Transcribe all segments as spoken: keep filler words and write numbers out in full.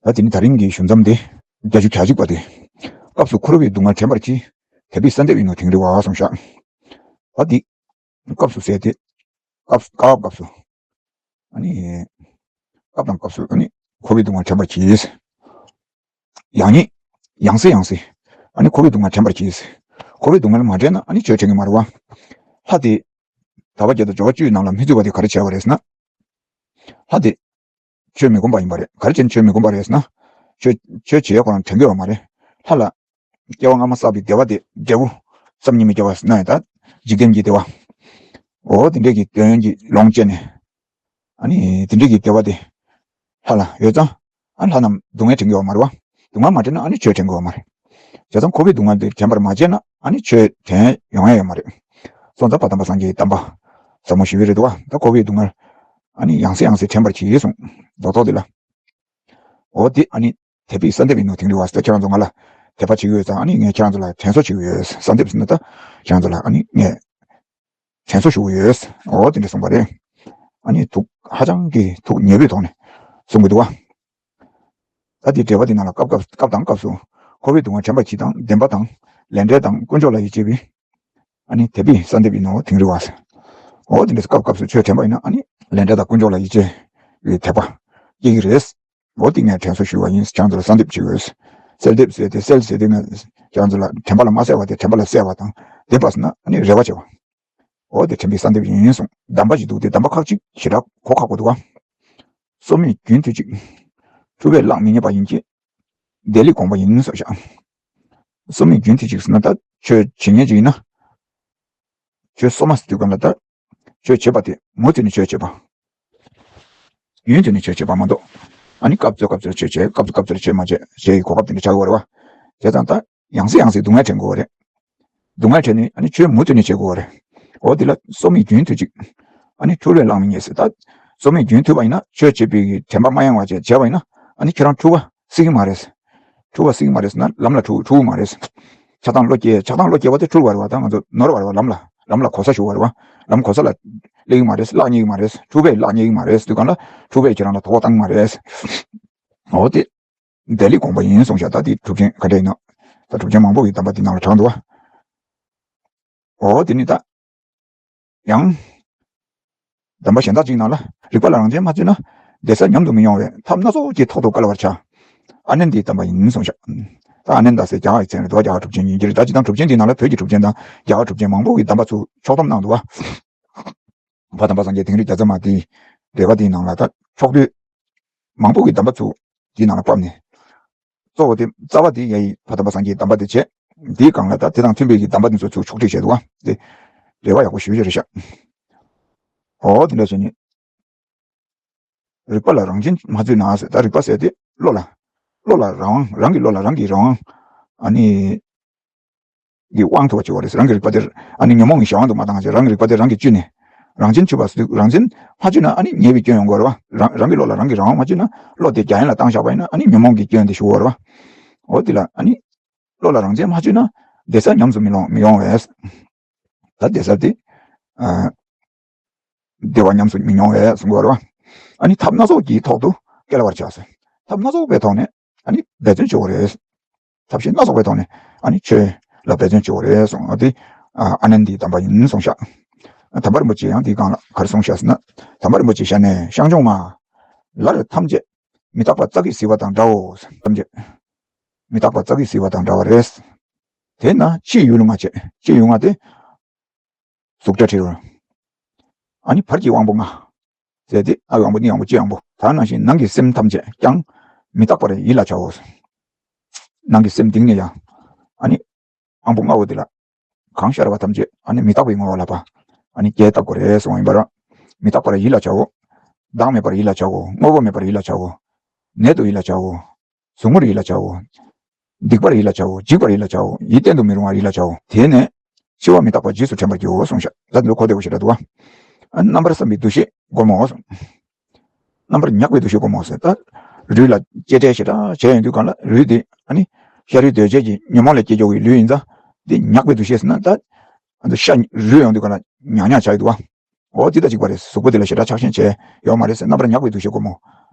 ད་དེ་ནི་ད་རིང་གི་ཞུ་མཚམས་དེ་བརྒྱད་ཅུ་གྱ་གཅིག་པ་དེ། སྐབས་སུ་འཁོར་བའི་སྡུག་བསྔལ་དྲན་པར་གྱིས། དད་པས་གསལ་འདེབས་ཡིན་ནོ་དིང་རི་བ་གསུངས་ཤག་ད་འདི་སྐབས་སུ་ཟེར་ཏེ། སྐབས་སྐབས་སྐབས་སུ། ཨ་ནི། སྐབས་དང་སྐབས་སུ་ཨ་ནི་འཁོར་བའི་སྡུག་བསྔལ་དྲན་པར་གྱིས། ཡང་ཉིད། ཡང་སེ་ཡང་སེ། ཨ་ནི་འཁོར་བའི་སྡུག་བསྔལ་དྲན་པར་གྱིས། འཁོར་བའི་སྡུག་བསྔལ་མ་དྲན་ན་ཨ་ནི་ཆོས་དྲན་གྱི་མ་རེད་བ། ལྷ་དེ། དལ་བ་བརྒྱད་དང་སྦྱོར་བ་བཅུའི་ནང་ལ་མི་ཚུད་པ་དེ་ག་རེ་བྱས་པ་རེད་ཟེར་ན། ལྷ་དེ། ཆོས་མི་སྒོམ་པ་ཡིན་པ་རེད། ག་རེ་བྱས་ནས་ཆོས་མི་སྒོམ་པ་རེད་ཟེར་ན། ཆོས་ཆོས་བྱེད་ཡག་ཁོ་རང་དྲན་གྱི་ཡོད་མ་རེད། ལྷ་ལ། སྐྱེ་བ་སྔ་མ་བསགས་པའི་བདེ་བ་དེ་འབྲས་བུ་ཙམ་ཉིད་མི་སྐྱེ་བ་ཟེར་ན་ཡང་ད་འཇིག་རྟེན་གྱི་བདེ་བ། འོ་དེ་འདྲས་ཀྱི་དོན་གྱི་ལོངས་སྤྱད་ནས། ཨ་ནི་དེ་འདྲས་ཀྱི་བདེ་བ་དེ་ལྷ་ལ་ཡོད་ཙང་། ཨ་ནི་ལྷ་རྣམས་སྡུག་བསྔལ་དྲན་གྱི་ཡོད་མ་རེད་བ། སྡུག་བསྔལ་མ་དྲན་ན་ཨ་ནི་ཆོས་དྲན་གྱི་ཡོད་མ་རེད། བྱས་ཙང་འཁོར་བའི་སྡུག་བསྔལ་དེ་དྲན་པར་མ་བྱས་ན་ཨ་ནི་ཆོས་དྲན་ཡོང་ཡ་ཡོད་མ་རེད། སོང་ཙང་ཕ་དམ་པ་སངས་རྒྱས་ཀྱི་གདམས་པ་ཟབ་མོ་ཞེ་པོ་རེད་འདུག་བ། ད་འཁོར་བའི་སྡུག་བསྔལ་ཨ་ནི་ཡང་སེ་ཡང་སེ་དྲན་པར་གྱིས་གསུངས། རྡོག་རྡོག་དེ་ལ། འོ་དེ་ཨ་ནི། དད་པས་གསལ་འདེབས་ཡིན་ནོ་དིང་རི་བ་ཟེར། ཁྱེད་རང་ཚོ་ང་ལ་དད་པ་བྱེད་ཀྱི་ཡོད་ཙང་ཨ་ནི་ངས་ཁྱེད་རང་ཚོ་ལ་དྲན་གསོ་བྱེད་ཀྱི་ཡོད། གསལ་འདེབས་ཟེར་ན་ད་ཁྱེད་རང་ཚོ་ལ་ཨ་ནི་ངས་དྲན་གསོ་ཞུ་གི་ཡོད། འོ་དེ་འདྲ་གསུངས་པ་རེད། ཨ་ནི་ཐུགས་ཧ་ཅང་གི་ཐུགས་མཉེས་པོའི་ཐོག་ནས་གསུང་གི་འདུག་བ། ད་དེ་འགྲེལ་པ་དེ་ནང་ལ་སྐབས་སྐབས་སྐབས་དང་སྐབས་སུ་འཁོར་བའི་སྡུག་བསྔལ་དྲན་པར་གྱིས་དང་བདེན་པ་དང་ལས་འབྲས་དང་དཀོན་མཆོག་ལ་ཡིད་ཆེས་པའི་ཨ་ནི་དད་པས་གསལ་འདེབས་ཡིན་ནོ་དིང་རི་བ་ཟེར། འོ་དེ་འདྲ་སྐབས་སྐབས་སུ་ཆོས་དྲན་པ་ཡིན་ན་ཨ་ནི་ལས་འབྲས་དང་དཀོན་མཆོག་ལ་ཡིད་ཆེས་པའི་དད་པ་སྐྱེ་གི་རེད། འོ་དེ་ངས་དྲན་གསོ་ཞུ་བ་ཡིན། ཁྱེད་རང་ཚོ་ལ་གསལ་འདེབས་བྱེད་དགོས། གསལ་འདེབས་ཟེར་ཏེ་གསལ་ཟེར་ཏེ་ངས་ཁྱེད་རང་ཚོ་ལ་དྲན་པ་ལ་མ་གསལ་བ་དེ་དྲན་པ་ལ་གསལ་བ་དང་བདེན་པ་ཟེར་ན་ཨ་ནི་རེ་བ་བྱེད་པ། འོ་དེ་དྲན་པས་གསལ་འདེབས་ཡིན་གསུངས། གདམས་པ་ཞིག་འདུག་སྟེ་གདམས་པ་ཁག་ཅིག་ཞེ་དྲག་གོ་ཁག་པོ་འདུག་བ། སོ་མའི་རྒྱུན་མཐུད་ཅིག་འཁྲུལ་པས་གླགས་མི་རྙེད་པ་ཡིན་གྱི། བདེ་ལེགས་དགོངས་པ་ཡིན་གསུངས་ཤག་སོ་མའི་རྒྱུན་མཐུད་ཅིག་ཟེར་ན་ད་ཆོས་བྱེད་མཁན་ཅིག་ཡིན་ན། ཆོས་སོ་མ་ཟེར་དུས་གང་ལ་ད། ཆོས་བྱེད་པ་དེ་མུ་མཐུད་ནས་ཆོས་བྱེད་པ། རྒྱུན་མཐུད་ནས་ཆོས་བྱེད་པ་མ་གཏོགས། ཨ་ནི་སྐབས་ཚོད་སྐབས་ཚོད་ཆོས་བྱེད། སྐབས་ཚོད་སྐབས་ཚོད་ཆོས་མ་བྱེད་ཞེས་ཀྱི་གོ་སྐབས་དེ་འདྲ་ཆགས་ཀྱི་ཡོད་རེད་བ། བྱས་ཙང་ད་ཡང་སེ་ཡང་སེ་སྡུག་བསྔལ་དྲན་དགོས་པ་རེད། སྡུག་བསྔལ་དྲན་ནས་ཨ་ནི་ཆོས་མུ་མཐུད་ནས་བྱེད་དགོས་པ་རེད། འོ་དེ་ལ་སོ་མའི་རྒྱུན་མཐུད་ཅིག་ཨ་ནི་འཁྲུལ་པས་གླགས་མི་རྙེད་ཟེར་ད། སོ་མའི་རྒྱུན་མཐུད་པ་ཡིན་ན་ཆོས་བྱེད་པའི་དྲན་པ་མ་ཡེངས་པ་བྱས་བྱས་པ་ཡིན་ན་ཨ་ནི་ཁྱེད་རང་འཁྲུལ་པ་སྲིད་ཀྱི་མ་རེད། འཁྲུལ་པ་སྲིད་ཀྱི་མ་རེད་ཟེར་ན་ལམ་ལ་འཁྲུལ་འཁྲུལ་གྱི་མ་རེད། ཆགས་སྡང་བློ་སྐྱེ་ཆགས་སྡང་བློ་སྐྱེ་བ་དེ་འཁྲུལ་པ་རེད་བ། ད་ང་ཚོ་ནོར་བ་རེད་བ། ལམ་ལ་ལམ་ལ་གོ་ས་ཞུ་བ་རེད་བ། ལམ་གོ་ས་ལ་སླེབས་ཀྱི་མ་རེད། གླགས་རྙེད་ཀྱི་མ་རེད། འཁྲུལ་པས་གླགས་རྙེད་ཀྱི་མ་རེད་ཟེར་དུས་གང་ལ་འཁྲུལ་པས་ཁྱེད་རང་ལ་དོགས་པ་བཏང་གི་མ་རེད། འོ་དེ། བདེ་ལེགས་དགོངས་པ་ཡིན་གསུངས་ཤག་ད་དེ་གྲུབ་ཆེན་ག་འདྲ་ཡིན་ནོ། ད་གྲུབ་ཆེན་མང་པོ་གི་གདམས་པ་དེ་ནང་ལ་དྲངས་འདུག་བ། འོ་དེ་ནི་ད། ཡང་། གདམས་པ་གཞན་དག་ཅིག་ནང་ལ་རིག་པ་ལ་རང་བྱན་མ་བཙུད་ན་བདེ་གསལ་ཉམས་སུ་མི་མྱོང་བས་ཐབས་སྣ་ཚོགས་ཀྱི་ཐོག་ཏུ་བསྐལ་བར་བྱ། ཨ་ནནྡའི་གདམས་པ་ཡིན་གསུངས་ཤག་ད་ཨ་ནནྡ་ཟེར་རྒྱ་གར་གྱི་མཚན་རེད་འདུག་རྒྱ་གར་གྲུབ་ཆེན་ཡིན་གྱི་རེད། ད་སྤྱིར་བཏང་གྲུབ་ཆེན་དེའི་ནང་ལ་བོད་ཀྱི་གྲུབ་ཆེན་དང་རྒྱ་གར་གྲུབ་ཆེན་མང་པོ་གི་གདམས་པ་ཚུར་ཕྱོགས་བསྡོམས་གནང་འདུག་བ། ཕ་དམ་པ་སངས་རྒྱས་དིང་རི་བརྒྱ་རྩ་མ་དེའི་འགྲེལ་པ་དེའི་ནང་ལ་ད་ཕྱོགས་བསྡུས་མང་པོ་གི་གདམས་པ་ཚུར་དེའི་ནང་ལ་ཕབ་ནས། གཙོ་བོ་དེ་རྩ་བ་དེ་ཡ་ཡི་ཕ་དམ་པ་སངས་རྒྱས་ཀྱི་གདམས་པ་དེ་བྱས། དེའི་སྒང་ལ་ད་དེ་དང་མཐུན་པའི་གི་གདམས་པ་དེ་ཚོ་ཚུར་ཕྱོགས་སྒྲིག་བྱས་འདུག་བ། དེ་འགྲེལ་པ་ཡག་པོ་ཞེ་པོ་ཅིག་རེད་ཤག་འོ་དེ་འདྲ་བྱས་ནས། རིག་པ་ལ་རང་བྱན་མ་བཙུད་ན་ཟེར། ད་རིག་པ་ཟེར་དེ་བློ་ལ། བློ་ལ་རང་དབང་། རང་གི་བློ་ལ་རང་གི་རང་དབང་། ཨ་ནི། གི་དབང་ཐོབ་པ་བྱེད་པ་རེད། རང་གི་རིག་པ་དེ་ཨ་ནི་ཉོན་མོངས་ཀྱི་གཞན་དབང་དུ་མ་བཏང་བྱས། རང་གི་རིག་པ་དེ་རང་གིས་བཅུས་ནས། རང་བྱན་བཅུས་པ་ཟེར་དུས་རང་བྱན་མ་བཅུས་ན་ཨ་ནི་ཉེས་པའི་སྐྱོན་ཡོང་གི་རེད་བ། རང་རང་གི་བློ་ལ་རང་གི་རང་དབང་མ་བཅུས་ན་བློ་དེ་རྒྱ་ཡན་ལ་བཏང་བཞག་པ་ཡིན་ན་ཨ་ནི་ཉོན་མོངས་ཀྱི་སྐྱོན་དེ་ཞུགས་པ་རེད་བ། འོ་དེ་ལ་ཨ་ནི། བློ་ལ་རང་བྱན་མ་བཅུས་ན་བདེ་གསལ་ཉམས་སུ་མི་ལོང་མི་ཡོང་བས། ད་བདེ་གསལ་དེ། ཨ། བདེ་བ་ཉམས་སུ་མི་མྱོང་བས་གསུང་གི་ཡོད་རེད་བ། ཨ་ནི་ཐབས་སྣ་ཚོགས་ཀྱི་ཐོག་ཏུ་བསྐལ་བར་བྱ་ཟེར། ཐབས་སྣ་ཚོགས་པའི་ཐོག་ནས་ཨ་ནི་འབད་བརྩོན་བྱེད་དགོས་རེད། ཐབས་ཤེས་སྣ་ཚོགས་པའི་ཐོག་ནས་ཨ་ནི་ཆོས་ལ་འབད་བརྩོན་བྱེད་དགོས་རེད་གསུངས། ཨ་དེ་ཨ་ནནྡའི་གདམས་པ་ཡིན་གསུངས་ཤག་དམ་པ་རིན་པོ་ཆེ་ཡང་དེའི་སྒང་ལ་ག་རེ་གསུངས་ཤག་ཟེར་ན། དམ་པ་རིན་པོ་ཆེའི་ཞལ་ནས་ཤངས་ལྗོངས་མ། ལར་ཐམས་ཅད་མི་རྟག་པ་རྩྭ་གིས་བཟི་བ་དང་འདྲའོ། ཐམས་ཅད་མི་རྟག་པ་རྩྭ་གིས་བཟི་བ་དང་འདྲ་བ་རེད། དེས་ན་ཕྱིའི་ཡུལ་ལྔ་བྱས། ཕྱིའི་ཡུལ་ལྔ་སྟེ། གཟུགས་སྒྲ་དྲི་རོ། ཨ་ནི་བར་གྱི་དབང་པོ་ལྔ། ཟེར་ཏེ་ཨ་དབང་པོ་ནི་དབང་པོ་ལྕེ་དབང་པོ། ད་ནང་བཞིན་ནང་གི་སེམས་ཐམས་ཅད་ཀྱང་མི་རྟག་པར་ཡིད་ལ་བྱའོ། ནང་གི་སེམས་གཏིང་ནས་ཡང་ཨ་ནི་དབང་པོ་ལྔ་བོ་དེ་ལ་གང་ཤར་བ་ཐམས་ཅད་ཨ་ནི་མི་རྟག་པའི་ངོ་བོ་ལ་ཕར་ཨ་ནི་རྒྱས་བཏབ་དགོས་རེད་གསུངས་པ་ཡིན་པ་ར། མི་རྟག་པར་ཡིད་ལ་བྱའོ། བདག་མེད་པར་ཡིད་ལ་བྱའོ། དངོས་པོ་མེད་པར་ཡིད་ལ་བྱའོ། ནད་དུ་ཡིད་ལ་བྱའོ། ཟུག་རྔུར་ཡིད་ལ་བྱའོ། སྡིག་པར་ཡིད་ལ་བྱའོ། འཇིགས་པར་ཡིད་ལ་བྱའོ། ཡིད་བརྟན་དུ་མི་རུང་བར་ཡིད་ལ་བྱའོ། དེས་ནས་འཆི་བ་མི་རྟག་པ་རྗེས་སུ་དྲན་པར་བགྱིའོ་གསུངས་ཤག་ད་འདི་ལོ་གོ་བདེ་བོ་ཞེ་དྲག་འདུག་བ། རྣམ་པར་བསམ་པའི་འདུ་ཤེས་སྒོམ་མོ་གསུངས། རྣམ་པར་ཉག་པའི་འདུ་ཤེས་སྒོམ་མོ་ཟེར། ད་ལུས་ལ་གཅེས་སྤྲས་ཞེ་དྲག་བྱས་ཡོང་དུས་གང་ལ་ལུས་དེ་ཨ་ནི་ཤ་རུས་གདོས་བཅས་ཀྱི་ཉོན་མོངས་ལས་སྐྱེས་ཀྱོག་གི་ལུས་ཡིན་ཙང་དེ་ཉག་པའི་འདུ་ཤེས་ཟེར་ན་ད་ཨ་ནི་ཤ་རུས་ཡོང་དུས་གང་ལ་ཉག་ཉག་བྱ་ཡི་འདུག་བ། འོ་དེ་ད་གཅིག་པ་རེད། གཟུགས་པོ་དེ་ལ་ཞེ་དྲག་ཆགས་ཞེན་བྱས་ཡོད་མ་རེད་ཟེར། རྣམ་པར་ཉག་པའི་འདུ་ཤེས་སྒོམ་མོ།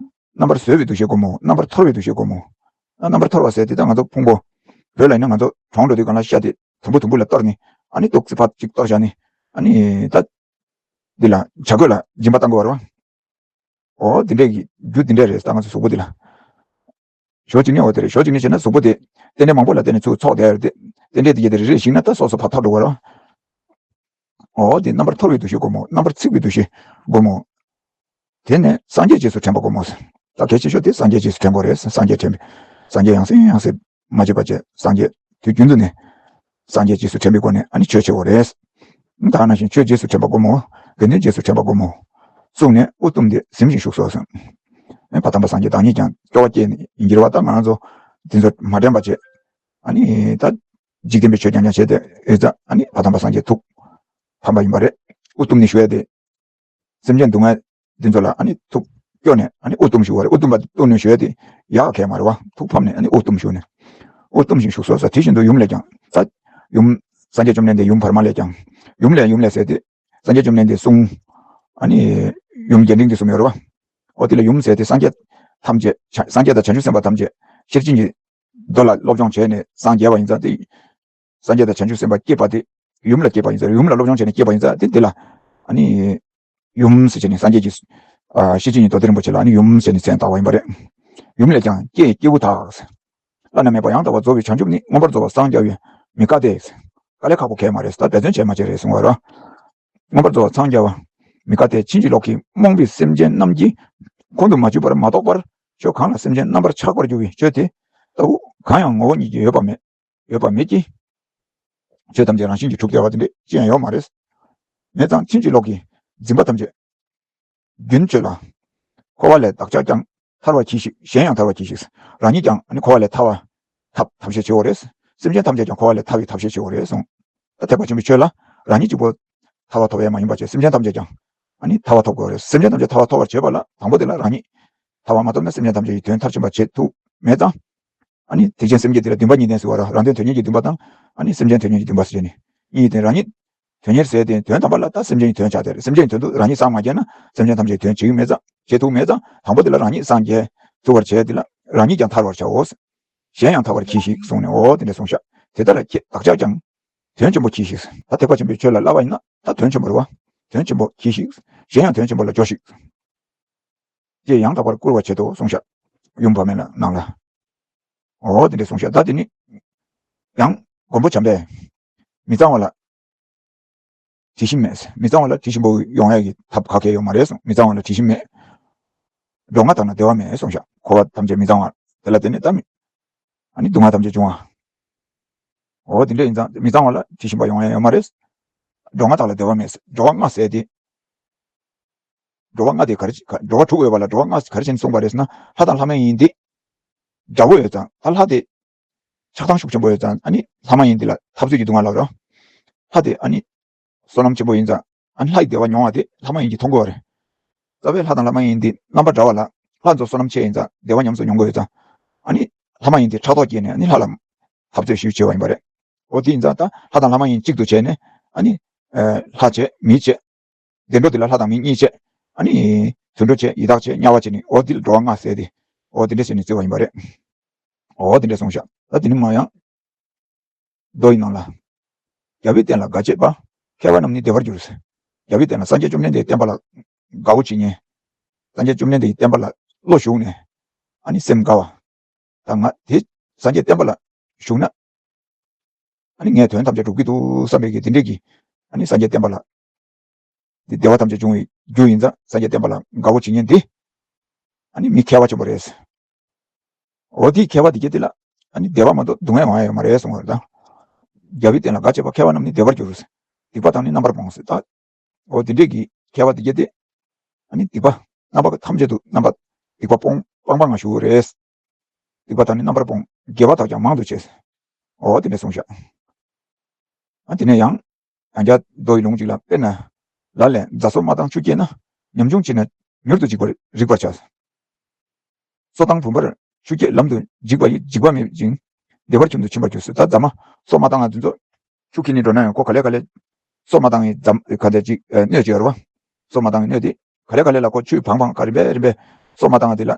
རྣམ་པར་བཟོད་པའི་འདུ་ཤེས་སྒོམ་མོ། རྣམ་པར་འཐོར་བའི་འདུ་ཤེས་སྒོམ་མོ། ཨ་རྣམ་པར་འཐོར་བ་ཟེར་དེ་ད་ང་ཚོ་ཕུང་པོ། བོད་ལ་ཡིན་ན་ང་ཚོ་གྲོངས་འགྲོ་དུས་སྒང་ལ་ཤ་དེ་དུམ་བུ་དུམ་བུ་ལ་གཏོར་ནས། ཨ་ནི་ཏོག་ཙི་ཕར་ཅིག་གཏོར་བཞག་ནས། ཨ་ནི་ད་འདི་ལ་བྱ་རྒོད་ལ་སྦྱིན་པ་བཏང་དགོས་པ་རེད་བ། འོ་འདི་འདྲས་ཀྱི་རྒྱུ་འདི་འདྲས་རེད། ད་ང་ཚོ་གཟུགས་པོ་འདི་ལ། ཞོ་གཅིག་ནི་འོ་དེ་རེད། ཞོ་གཅིག་ནི་བྱས་ན་གཟུགས་པོ་དེ་རྟེན་འབྲེལ་མང་པོ་ལ་བརྟེན་ནས་ཚུར་ཚོགས་བསྡད་ཡོད་རེད་དེ། རྟེན་འབྲེལ་དེ་གྱད་དེ་རེ་རེ་ཞིག་ན་ད་སོ་སོ་ཕར་ཐར་འགྲོ་དགོས་རེད་བ། འོ་དེ་རྣམ་པར་འཐོར་བའི་འདུ་ཤེས་སྒོམ་མོ། རྣམ་པར་འཚིག་པའི་འདུ་ཤེས་སྒོམ་མོ། དེ་ནས་སངས་རྒྱས་རྗེས་སུ་དྲན་པ་སྒོམ་མོ། ད་གལ་ཆེ་ཤོས་དེ་སངས་རྒྱས་རྗེས་སུ་དྲན་དགོས་རེད། སངས་རྒྱས་དྲན་པའི། སངས་རྒྱས་ཡང་སེ་ཡང་སེ་མ་བརྗེད་པ་བྱས། སངས་རྒྱས་དུས་རྒྱུན་དུ་ནས་སངས་རྒྱས་རྗེས་སུ་དྲན་པའི་སྒོ་ནས་ཨ་ནི་ཆོས་བྱེད་དགོས་རེད། ད་ནང་བཞིན་ཆོས་རྗེས་སུ་དྲན་པ་སྒོམ་མོ། དགེ་འདུན་རྗེས་སུ་དྲན་པ་སྒོམ་མོ། གསུངས་ནས་དབུ་བཏུམས་ཏེ་གཟིམ་ཞིང་བཞུགས་སོ་གསུངས། ཨེ་ཕ་དམ་པ་སངས་རྒྱས་བདག་ཉིད་ཀྱང་སྐྱོ་བ་སྐྱེས་ནས་ཡིན་གྱི་རེད་བ། ད་ང་རང་ཚོ་འདི་ཚོ་མ་དྲན་པ་བྱས། ཨ་ནི་ད་འཇིག་རྟེན་པའི་ཆོས་རྐྱང་རྐྱང་བྱས་ཏེ་ཡོད་ཙང་། ཨ་ནི་ཕ་དམ་པ་སངས་རྒྱས་ཐུགས་ཕམ་པ་ཡིན་པ་རེད། དབུ་བཏུམས་ནས་བཞུགས་ཡ་དེ། སེམས་ཅན་སྡུག་བསྔལ་འདི་ཚོ་ལ་ཨ་ནི་ཐུགས་སྐྱོ་ནས་ཨ་ནི་དབུ་བཏུམས་བཞུགས་པ་རེད། དབུ་བཏུམས་པ་བཏུམས་ནས་བཞུགས་ཡ་དེ་ཡག་ག་མ་རེད་བ། ཐུགས་ཕམ་ནས་ཨ་ནི་དབུ་བཏུམས་བཞུགས་ནས། དབུ་བཏུམས་ཤིང་བཞུགས་སོ་ཟེར། དེ་བཞིན་དུ་ཡུམ་ལས་ཀྱང་། ད་ཡུམ་སངས་རྒྱས་བཅོམ་ལྡན་འདས་ཡུམ་བར་མ་ལས་ཀྱང་། ཡུམ་ལས་ཡུམ་ལས་ཟེར་དེ། སངས་རྒྱས་བཅོམ་ལྡན་འདས་གསུང་། ཨ་ནི་ཡུམ་རྒྱས་འབྲིང་གི་གསུང་ཡོད་རེད་བ། འོ་དེ་ལ་ཡུམ་ཟེར་དེ་སངས་རྒྱས་ཐམས་ཅད། བྱ་སངས་རྒྱས་དང་བྱང་ཆུབ་སེམས་དཔའ་ཐམས་ཅད་ཤེར་ཕྱིན་གྱི་མདོ་ལ་སློབ་སྦྱོང་བྱས་ནས་སངས་རྒྱས་པ་ཡིན་ཙང་དེ། སངས་རྒྱས་དང་བྱང་ཆུབ་སེམས་དཔའ་སྐྱེས་པ་དེ་ཡུམ་ལ་སྐྱེས་པ་ཡིན་ཙང་། ཡུམ་ལ་སློབ་སྦྱོང་བྱས་ནས་སྐྱེས་པ་ཡིན་ཙང་དེ་འདི་ལ་ཨ་ནི་ཡུམ་ཟེར་བྱས་ནས། སངས་རྒྱས་ཀྱི་ཨ་ཤེར་ཕྱིན་གྱི་མདོ་སྡེ་རིན་པོ་ཆེ་ལ་ཨ་ནི་ཡུམ་ཟེར་ནས་མཚན་བཏགས་པ་ཡིན་པ་རེད། ཡུམ་ལས་ཀྱང་སྐྱེས་སྐྱེས་བུ་དག། བླ་ན་མེད་པ་ཡང་དག་པར་རྫོགས་པའི་བྱང་ཆུབ་ནི། མངོན་པར་རྫོགས་པར་སངས་རྒྱ་བས་མི་དཀའ་སྟེ། དཀའ་ལས་ཁག་པོ་གང་ཡང་མ་རེད། ད་འབད་བརྩོན་བྱས་མ་བྱས་རེད་གསུང་བ་རེད། མངོན་པར་རྫོགས་པར་སངས་རྒྱ་བས་མི་དཀའ་སྟེ། ཕྱིན་ཅི་ལོག་གིས་རྨོངས་པའི་སེམས་ཅན་རྣམས་ཀྱིས་ཁོང་དུ་མ་ཆུད་པར་མ་རྟོགས་པར། ཆོས་གང་ལ་སེམས་ཅན་རྣམ་པར་ཆགས་པར་འགྱུར་བའི་ཆོས་དེ་ལྟ་བུ་གང་ཡང་ངོ་བོ་ཉིད་ཀྱིས་ཡོད་པ་མེད། ཡོད་པ་མེད་ཀྱི། ཆོས་ཐམས་ཅད་རང་བཞིན་གྱིས་གྲུབ་བསྡད་པ་དེ་འདྲ་ཅི་ཡང་ཡོད་མ་རེད། མེད་ཙང་ཕྱིན་ཅི་ལོག་གི་འཛིན་པ་ཐམས་ཅད་རྒྱུན་གཅོད་ལ། འཁོར་བ་ལས་བདག་ཅག་ཀྱང་ཐར་བར་གྱིས་ཤིག་གཞན་ཡང་ཐར་བར་གྱིས་ཤིག་རང་ཉིད་ཀྱང་ཨ་ནི་འཁོར་བ་ལས་ཐར་བ་ཐབས་ཐབས་ཤེས་བྱེད་དགོས་རེད། སེམས་ཅན་ཐམས་ཅད་ཀྱང་འཁོར་བ་ལས་ཐར་བའི་ཐབས་ཤེས་བྱེད་དགོས་རེད་གསུངས། ད་ཐེག་པ་ཆེན་པོའི་ཆོས་ལ་རང་ཉིད་གཅིག་པོ་ཐར་བ་ཐོབ་ཡས་མ་ཡིན་པ་བྱས། སེམས་ཅན་ཐམས་ཅད་ཀྱང་ཨ་ནི་ཐར་བ་ཐོབ་དགོས་རེད། སེམས་ཅན་ཐམས་ཅད་ཐར་བ་ཐོབ་པར་བྱེད་པ་ལ་དང་པོ་དེ་ལ་རང་ཉིད་ཐར་བ་མ་ཐོབ་ན་སེམས་ཅན་ཐམས་ཅད་ཀྱི་དོན་མཐར་ཕྱིན་པ་བྱེད་ཐུབ་མེད་ཙང་། ཨ་ནི་ཐེག་ཆེན་སེམས་བསྐྱེད་འདི་ལ་འདུན་པ་གཉིས་ལྡན་ཟེར་བ་ར། རང་དོན་དོན་གཉེར་གྱི་འདུན་པ་དང་། ཨ་ནི་སེམས་ཅན་དོན་གཉེར་གྱི་འདུན་པ་ཟེར་ནས་གཉིས་ཡོད་དེ། རང་ཉིད་དོན་གཉེར་ཟེར་དེ་དོན་དམ་པ་ལ་ད་སེམས་ཅན་གྱི་དོན་ཆགས་བསྡད་རེད། སེམས་ཅན་གྱི་དོན་དུ་རང་ཉིད་སངས་མ་རྒྱས་ན་སེམས་ཅན་ཐམས་ཅད་ཀྱི་དོན་བྱེད་ཀྱི་མེད་ཙང་། བྱེད་ཐུབ་མེད་ཙང་། དང་པོ་དེ་ལ་རང་ཉིད་སངས་རྒྱས་ཐུབ་པར་བྱས། དེ་ལ་རང་ཉིད་ཀྱང་ཐར་བར་བྱའོ། གཞན་ཡང་ཐར་བར་གྱིས་ཤིག་གསུངས་ནས། འོ་དེ་འདྲ་གསུངས་ཤག་དེ་ལྟར་ཁྱེད་བདག་ཅག་ཀྱང་དོན་ཆེན་པོ་གྱིས་ཤིག་ད་ཐེག་པ་ཆེན་པོའི་ཆོས་ལ་བསླབ་པ་ཡིན་ན་ད་དོན་ཆེན་པོ་རེད་བ། དོན་ཆེན་པོ་གྱིས་ཤིག་གཞན་ཡང་དོན་ཆེན་པོ་ལ་འགྱོ་ཞིག་ཅེས་ཡང་དག་པར་བསྐུལ་བར་བྱེད་དོ་གསུངས་ཤག་ཡུམ་བར་མའི་ལ་ནང་ལ། འོ་དེ་འདྲ་གསུངས་ཤག་ད་དེ་ནི་ཡང་མགོན་པོ་བྱམས་པས་མི་གཙང་བ་ལ་དྲི་ཞིམ་མེད། མི་གཙང་བ་ལ་དྲི་ཞིམ་པོ་ཡོང་ཡ་གི་ཐབས་ག་གེ་ཡོད་མ་རེད་གསུངས། མི་གཙང་བ་ལ་དྲི་ཞིམ་མེད། འགྲོ་ལྔ་དག་ན་བདེ་བ་མེད་གསུངས་ཤག་འཁོར་བ་ཐམས་ཅད་མི་གཙང་བ་དེ་ལ་བརྟེན་ནས་ད་མི། ཨ་ནི་སྡུག་བསྔལ་ཐམས་ཅད་འབྱུང་བ། འོ་དེ་འདྲ་ཡིན་ཙང་མི་གཙང་བ་ལ་དྲི་ཞིམ་པ་ཡོང་ཡ་ཡོད་མ་རེད། འགྲོ་ལྔ་དག་ལ་བདེ་བ་མེད། འགྲོ་བ་ལྔ་ཟེར་དེ། འགྲོ་བ་ལྔ་དེ་ག་རེ། འགྲོ་བ་དྲུག་ཡོད་པ་ལ་འགྲོ་བ་ལྔ་ག་རེ་བྱས་ནས་གསུངས་པ་རེད་ཟེར་ན། ལྷ་དང་ལྷ་མ་ཡིན་དེ་འདྲ་བོ་ཡོད་ཙང་། ད་ལྷ་དེ་ཆགས་སྡང་ཤུགས་ཆེན་པོ་ཡོད་ཙང་། ཨ་ནི་ལྷ་མ་ཡིན་དེ་ལ་འཐབ་རྩོད་ཀྱི་སྡུག་བསྔལ་ལབ་རོ། ལྷ་དེ་ཨ་ནི་བསོད་ནམས་ཆེན་པོ་ཡིན་ཙང་། ཨ་ནི་ལྷ་ཡི་བདེ་བ་མྱོང་བ་དེ་ལྷ་མ་ཡིན་གྱིས་མཐོང་དགོས་པ་རེད། རྩ་བའི་ལྷ་དང་ལྷ་མ་ཡིན་དེ་རྣམ་པ་འདྲ་བ་ལ། ལྷ་ཚོ་བསོད་ནམས་ཆེ་ཡིན་ཙང་བདེ་བ་ཉམས་སུ་མྱོང་དགོས་ཡོད་ཙང་། ཨ་ནི་ལྷ་མ་ཡིན་དེ་ཕྲག་དོག་སྐྱེས་ནས་ཨ་ནི་ལྷ་ལ་འཐབ་རྩོད་ཞིབ་བྱེད་པ་ཡིན་པ་རེད། འོ་དེ་ཡིན་ཙང་ད་ལྷ་དང་ལྷ་མ་ཡིན་གཅིག་ཏུ་བྱས་ནས། ཨ་ནི་ལྷ་བྱས། མི་བྱས། བདེ་འགྲོ་དེ་ལ་ལྷ་དང་མི་གཉིས་བྱས། ཨ་ནི་དུད་འགྲོ་བྱས། ཡི་དྭགས་བྱས། དམྱལ་བ་བྱས་ནས། འོ་དེ་ལ་འགྲོ་བ་ལྔ་ཟེར་ཏེ། འོ་དེ་འདྲ་བྱས་ནས་བརྩི་བ་ཡིན་པ་རེད། འོ་དེ་འདྲ་གསུངས་ཤག་ད་དེ་ནི་མ་ཡང་མདོ་ཡི་ནང་ལ། རྒྱལ་བའི་བསྟན་ལ་དགའ་བྱེད་པ། མཁས་པ་རྣམས་ནི་བདེ་བར་འགྱུར། རྒྱལ་བའི་བསྟན་ལ། སངས་རྒྱས་བཅོམ་ལྡན་འདས་བསྟན་པ་ལ་དགའ་བོ་བྱེད་མཁན། སངས་རྒྱས་བཅོམ་ལྡན་འདས་ཀྱི་བསྟན་པ་ལ་བློ་ཞུགས་ནས། ཨ་ནི་སེམས་དགའ་བ། ད་ང་དེ་སངས་རྒྱས་བསྟན་པ་ལ་ཞུགས་ན། ཨ་ནི་ངའི་དོན་ཐམས་ཅད་འགྲུབ་ཀྱི་འདུག་བསམ་པའི་གི་དེ་འདྲས་ཀྱི། ཨ་ནི་སངས་རྒྱས་བསྟན་པ་ལ་དེ་བདེ་བ་ཐམས་ཅད་འབྱུང་བའི་རྒྱུ་ཡིན་ཙང་། སངས་རྒྱས་བསྟན་པ་ལ་དགའ་བོ་བྱེད་མཁན་དེ་ཨ་ནི་མི་མཁས་པ་ཆེན་པོ་རེད། འོ་དེའི་མཁས་པ་དེ་གྱད་དེ་ལ་ཨ་ནི་བདེ་བ་མ་གཏོགས་སྡུག་བསྔལ་ཡོང་ཡ་ཡོད་མ་རེད་གསུངས་པ་རེད་ད། རྒྱལ་བའི་བསྟན་ལ་དགའ་བྱེད་པ། མཁས་པ་རྣམས་ནི་བདེ་བར་འགྱུར། སྡིག་པ་དང་ནི་རྣམ་པར་སྤོང་ཟེར་ད། འོ་དེ་འདྲས་ཀྱི་མཁས་པ་དེ་གྱད་དེ། ཨ་ནི་སྡིག་པ་རྣམ་པ་ཐམས་ཅད་དུ་རྣམ་པ་སྡིག་པ་སྤོང་སྤང་པ་ང་ཞུ་རེད། སྡིག་པ་དག་ནི་རྣམ་པར་སྤོང་། དགེ་བ་དག་ཀྱང་མང་དུ་བྱེད། འོ་དེ་འདྲ་གསུངས་ཤག་ཨ་དེ་ནས་ཡང་། ཡང་བསྐྱར་མདོ་ཡི་ལུང་ཅིག་ལ། དཔེར་ན། ལ་ལས་རྫ་སོ་མ་བཏང་ཆུ་སྐྱེས་ན། ཉམ་ཆུང་ཕྱིར་ན་མྱུར་དུ་འཇིག་པར་རིག་པར་བྱ། སོ་བཏང་བུམ་པར་ཆུ་སྐྱེས་ལམ་དུ་འཇིག་པ་ཡི། འཇིག་པ་མེད་ཅིང་བདེ་བར་ཁྱོད་དུ་ཕྱིན་པར་འགྱུར་ཟེར། ད་རྫ་མ་སོ་མ་བཏང་ང་དེ་ཚོ་ཆུ་འཁྱེར་ནས་འགྲོ་ན་ཡང་ཁོ་ག་ལེ་ག་ལེ་སོ་མ་བཏང་ངི་རྫ་ག་འདྲ་ཅིག་སྣོད་ཅིག་ཡོད་རེད་བ། སོ་མ་བཏང་ངི་སྣོད་དེ་ག་ལེ་ག་ལེ་ལ་ཁོ་ཆུ་བང་བང་ག་རིམ་པས་རིམ་པས་སོ་མ་བཏང་ང་དེ་ལ།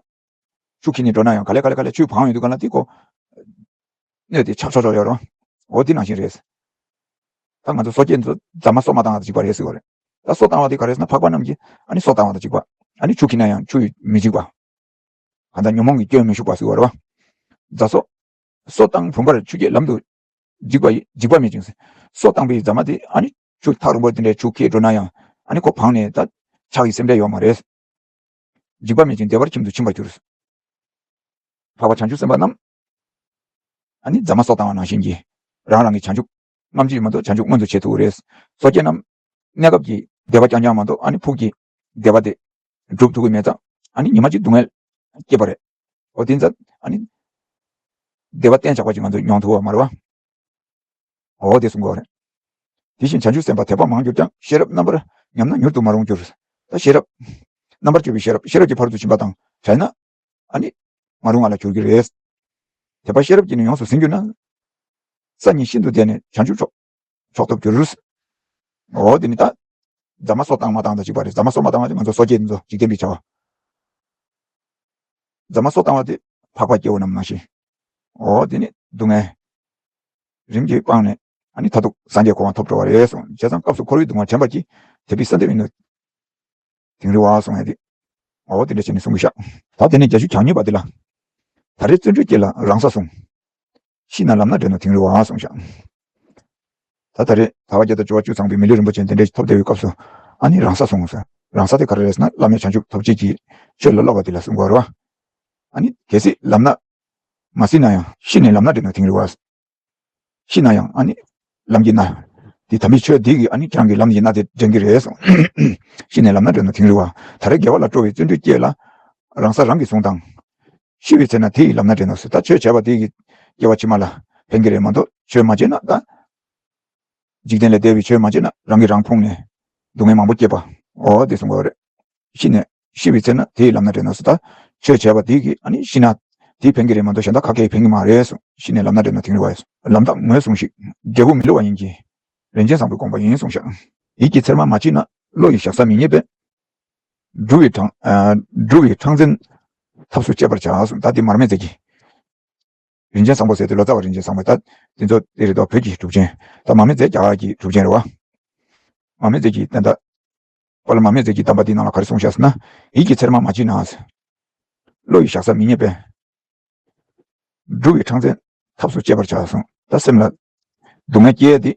ཆུ་འཁྱེར་ནས་འགྲོ་ན་ཡང་ག་ལེ་ག་ལེ་ག་ལེ་ཆུ་བང་ཡོང་དུས་ག་ལ་དེ་ཁོ་གནོད་དེ་ཆག་ཆོག་ཆོག་ཡོད་རོ། འོ་དེ་ནང་བཞིན་རེད། ད་ང་ཚོ་སོ་སྐྱེ་ཚོ་རྫ་མ་སོ་མ་བཏང་བ་དང་གཅིག་པ་རེད་ཟེར་བ་རེད། ད་སོ་བཏང་བ་དེ་ག་རེ་ཟེར་ན་འཕགས་པ་རྣམས་ཀྱིས་ཨ་ནི་སོ་བཏང་བ་དང་གཅིག་པ། ཨ་ནི་ཆུ་འཁྱེར་ན་ཡང་ཆུ་ཡིས་མི་འཇིག་པ། གང་ལྟར་ཉོན་མོངས་ཀྱི་སྐྱོན་མི་ཞུགས་པ་ཟེར་བ་རེད་བ། རྫ་སོ། སོ་བཏང་བུམ་པར་ཆུ་སྐྱེས་ལམ་དུ་འཇིག་པ་ཡི་འཇིག་པ་མེད་ཅིང་། སོ་བཏང་པའི་རྫ་མ་དེ་ཨ་ནི་ཆུ་ཐག་རིང་པོ་དེ་འདྲའི་ཆུ་འཁྱེར་འགྲོ་ན་ཡང་ཨ་ནི་ཁོ་བངས་ནས་ད་ཆག་གི་སེམས་ཁྲལ་ཡོད་མ་རེད། འཇིག་པ་མེད་ཅིང་བདེ་བར་ཁྱིམ་དུ་ཕྱིན་པར་འགྱུར། འཕགས་པ་བྱང་ཆུབ་སེམས་དཔའ་རྣམས་ཨ་ནི་རྫ་མ་སོ་བཏང་བ་ནང་བཞིན་གྱིས་རང་རང་གི་བྱང་ཆུབ་རྔམ་བརྗིད་མ་གཏོགས་བྱང་ཆུབ་མངོན་དུ་བྱེད་ཐུབ་ཀྱི་རེད། སོ་སྐྱེ་རྣམས་གནས་སྐབས་ཀྱི་བདེ་བ་རྐྱང་རྐྱང་མ་གཏོགས་ཨ་ནི་ཕུགས་ཀྱི་བདེ་བ་དེ་སྒྲུབ་ཐུབ་ཀྱི་མེད་ཙང་ཨ་ནི་ཉི་མ་གཅིག་སྡུག་བསྔལ་སྐྱེས་པ་རེད། འོ་དེ་ཙང་ཨ་ནི་བདེ་བ་གཏན་འཇགས་པ་ཅིག་ང་ཚོས་མྱོང་ཐུབ་པ་མ་རེད་བ། འོ་དེ་གསུང་གི་ཡོད་རེད། དེ་བཞིན་བྱང་ཆུབ་སེམས་དཔའ་དད་པ་མང་གྱུར་ཀྱང་། ཤེས་རབ་རྣམ་པར་ཉམས་ན་མྱུར་དུ་མ་རུངས་འགྱུར། ད་ཤེས་རབ། རྣམ་པར་དཔྱོད་པའི་ཤེས་རབ་ཤེས་རབ་ཀྱི་ཕ་རོལ་ཏུ་ཕྱིན་པ་དང་བྲལ་ན། ཨ་ནི། མ་རུངས་པ་ལ་འགྱུར་གྱི་རེད། དད་པ་ཤེས་རབ་ཀྱིས་ནི་ཡོངས་སུ་ཟིན་གྱུར་ན། ས་ཉིད་ཤིན་ཏུ་འདས་ནས་བྱང་ཆུབ་མཆོག་མཆོག་ཐོབ་འགྱུར། འོ་དེ་ནི་ད། རྫ་མ་སོ་བཏང་མ་བཏང་དང་གཅིག་པ་རེད། རྫ་མ་སོ་མ་བཏང་བ་དེ་ང་ཚོ་སོ་སྐྱེ་འདི་ཚོ་འཇིག་རྟེན་པའི་བྱ་བ། རྫ་མ་སོ་བཏང་བ་དེ་འཕགས་པ་སྐྱེ་བོ་རྣམས་ནང་བཞིན། འོ་དེ་ནི་སྡུག་བསྔལ་རིམ་གྱིས་སྤངས་ནས་ཨ་ནི་མཐར་ཐུག་སངས་རྒྱས་གོ་འཕང་ཐོབ་འགྲོ་བ་རེད་གསུངས། བྱས་ཙང་སྐབས་སུ་འཁོར་བའི་སྡུག་བསྔལ་དྲན་པར་གྱིས། དད་པའི་གསོལ་འདེབས་ཡིན་ནོ། དིང་རི་བ་གསུངས་ཡ་དེ། འོ་དེ་འདྲ་བྱས་ནས་གསུང་གི་ཤག་ད་དེ་ནས་བརྒྱད་ཅུ་གྱ་གཉིས་པ་འདི་ལ། ད་རེས་བརྩོན་འགྲུས་སྐྱེས་ལ་རང་ས་བཟུང་། ཤི་ན་ལམ་སྣ་འདྲེན་ནོ་དིང་རི་བ་གསུངས་ཤག་ད་ད་རེས་ཟླ་བ་བརྒྱད་དང་བཅུ་བ་བཅུ་ཚང་པའི་མི་ལུས་རིན་པོ་ཆེ་འདི་འདྲའི་ཐོབ་བསྡད་པའི་སྐབས་སུ་ཨ་ནི་རང་ས་བཟུང་ཟེར། རང་ས་དེ་ག་རེ་རེད་ཟེར་ན་བླ་མེད་བྱང་ཆུབ་ཐོབ་བྱེད་ཀྱི་ཆོས་ལ་སློབ་པ་དེ་ལ་གསུང་གི་ཡོད་རེད་བ། ཨ་ནི་གལ་སྲིད་ལམ་སྣ་མ་ཟིན་ན་ཡང་ཤི་ནས་ལམ་སྣ་འདྲེན་ནོ་དིང་རི་བ། ཤི་ན་ཡང་ཨ་ནི་ལམ་གྱི་སྣ། དེ་དམ་པའི་ཆོས་འདི་གིས་ཨ་ནི་ཁྱེད་རང་གི་ལམ་གྱི་སྣ་དེ་འདྲེན་གྱི་རེད་གསུངས། ཤི་ནས་ལམ་སྣ་འདྲེན་ནོ་དིང་རི་བ། ད་རེས་དགེ་བ་ལ་སྤྲོ་བའི་བརྩོན་འགྲུས་སྐྱེས་ལ། རང་ས་རང་གིས་བཟུང་དང་། ཤི་བའི་ཚེ་ན་དེ་ཡི་ལམ་སྣ་འདྲེན་ནོ་ཟེར། ད་ཆོས་བྱས་པ་དེ་གིས་སྐྱེ་བ་ཕྱི་མ་ལ་ཕན་གྱི་རེད་མ་གཏོགས་ཆོས་མ་བྱས་ན་ད། འཇིག་རྟེན་ལས་འདས་པའི་ཆོས་མ་བྱས་ན་རང་གིས་རང་ཕུང་ནས་སྡུག་བསྔལ་མང་པོ་སྐྱེད་པ། འོ་དེ་གསུང་གི་ཡོད་རེད། ཤི་ནས་ཤི་བའི་ཚེ་ན་དེ་ཡི་ལམ་སྣ་འདྲེན་ནོ་ཟེར། ད་ཆོས་བྱས་པ་དེ་གིས་ཨ་ནི་ཤི་ན་དེ་ཕན་གྱི་རེད་མ་གཏོགས་གཞན་དག་ག་གེ་ཕན་གྱི་མ་རེད་གསུངས། ཤི་ནས་ལམ་སྣ་འདྲེན་ནོ་དིང་རི་བ་ཡིན་གསུངས། ལམ་དག་ངོས་བཟུང་ཞིག་འབྲས་བུ་མི་བསླུ་བ་ཡིན་གྱི། རིན་ཆེན་བཟང་པོའི་དགོངས་པ་ཡིན་གསུངས་ཤག་ཡིད་ཀྱི་ཚེར་མ་མ་མཆིས་ན། བློ་ཡི་བཞག་ས་མི་རྙེད་པས། འགྲོ་བའི་འཕྲང་། ཨ། འགྲོ་བའི་འཕྲང་བཙན་ཐབས་སུ་གཅད་པར་བྱ་གསུངས། ད་དེ་མར་མེ་མཛད་ཀྱི། རིན་ཆེན་བཟང་པོ་ཟེར་དུས་ལོ་ཙཱ་བ་རིན་ཆེན་བཟང་པོ་ད་དེ་ཚོ་དེ་རེད་དོ། བོད་ཀྱི་གྲུབ་ཆེན། ད་མར་མེ་མཛད་རྒྱ་གར་གྱི་གྲུབ་ཆེན་རེད་བ། མར་མེ་མཛད་ཀྱི་ད་ད། པ་ལ་མར་མེ་མཛད་ཀྱི་གདམས་པ་འདི་ནང་ལ་ག་རེ་གསུངས་ཤག་ཟེར་ན། ཡིད་ཀྱི་ཚེར་མ་མ་མཆིས་ན། བློ་ཡི་བཞག་ས་མི་རྙེད་པས། འགྲོ་བའི་འཕྲང་བཙན་ཐབས་སུ་གཅད་པར་བྱ་གསུངས། ད་སེམས་ལ་སྡུག་བསྔལ་སྐྱེ་ཡ་དེ།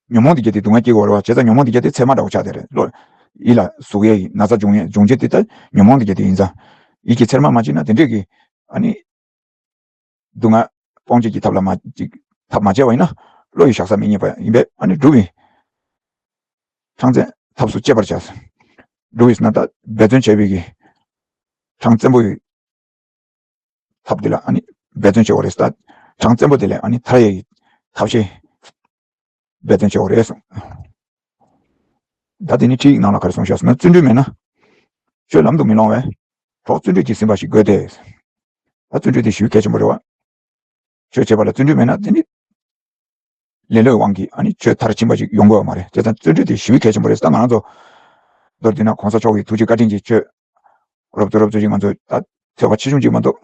ཉོན་མོངས་དེ་གྱད་དེ་སྡུག་བསྔལ་སྐྱེ་དགོས་རེད་བ། བྱས་ཙང་ཉོན་མོངས་དེ་གྱད་དེ་ཚེར་མ་འདྲ་བོ་ཆགས་བསྡད་རེད། བློ། ཡིད་ལ་ཟུག་ཡས་ཀྱི་ན་ཚ་འབྱུང་ཡས་འབྱུང་བྱེད་དེ་ད་ཉོན་མོངས་དེ་གྱད་དེ་ཡིན་ཙང་། ཡིད་ཀྱི་ཚེར་མ་མ་མཆིས་ན་དེ་འདྲས་ཀྱི། ཨ་ནི། སྡུག་བསྔལ་སྤོང་བྱེད་ཀྱི་ཐབས་ལ་མ་ཅིག་ཐབས་མ་བྱས་པ་ཡིན་ན། བློ་ཡི་བཞག་ས་མི་རྙེད་པ་ཡིན་པས། ཨ་ནི་འགྲོ་བའི་འཕྲང་བཙན་ཐབས་སུ་གཅད་པར་བྱ། འགྲོ་བའི་ཟེར་ན་ད་འབད་བརྩོན་བྱས་པའི་གི་འཕྲང་བཙན་པོ་ཡི་ཐབས་དེ་ལ་ཨ་ནི་འབད་བརྩོན་བྱེད་དགོས་རེད། ད་འཕྲང་བཙན་པོ་དེ་ལས་ཨ་ནི་ཐར་ཡས་ཀྱི་ཐབས་ཤེས་འབད་བརྩོན་བྱེད་དགོས་རེད་གསུངས། ད་དེ་ནི་ཁྲིད་ཡིག་ནང་ལ་ག་རེ་གསུངས་ཤག་ཟེར་ན། བརྩོན་འགྲུས་མེད་ན་ཆོས་ལམ་དུ་མི་སློང་བས། གྲོགས་བརྩོན་འགྲུས་ཀྱིས་ཟིན་པ་ཞིག་དགོས་ཏེ། ད་བརྩོན་འགྲུས་དེ་ཞེ་པོ་གལ་ཆེན་པོ་རེད་བ། ཆོས་བྱེད་པ་ལ་བརྩོན་འགྲུས་མེད་ན་དེ་ནི་ལེ་ལོའི་དབང་གིས་ཨ་ནི་ཆོས་མཐར་ཕྱིན་པ་ཞིག་ཡོང་དགོས་པ་མ་རེད། བྱས་ཙང་བརྩོན་འགྲུས་དེ་ཞེ་པོ་གལ་ཆེན་པོ་རེད། ད་ང་རང་ཚོ་མདོར་བསྡུས་ན་གོང་ས་མཆོག་གི་ཐུགས་རྗེ་བཀའ་དྲིན་གྱིས་ཆོས་རོབ་ཙམ་རོབ་ཙམ་ཅིག་ང་ཚོ་ད་ཐོས་པ་ཆེ་ཆུང་ཅིག་མ་གཏོགས།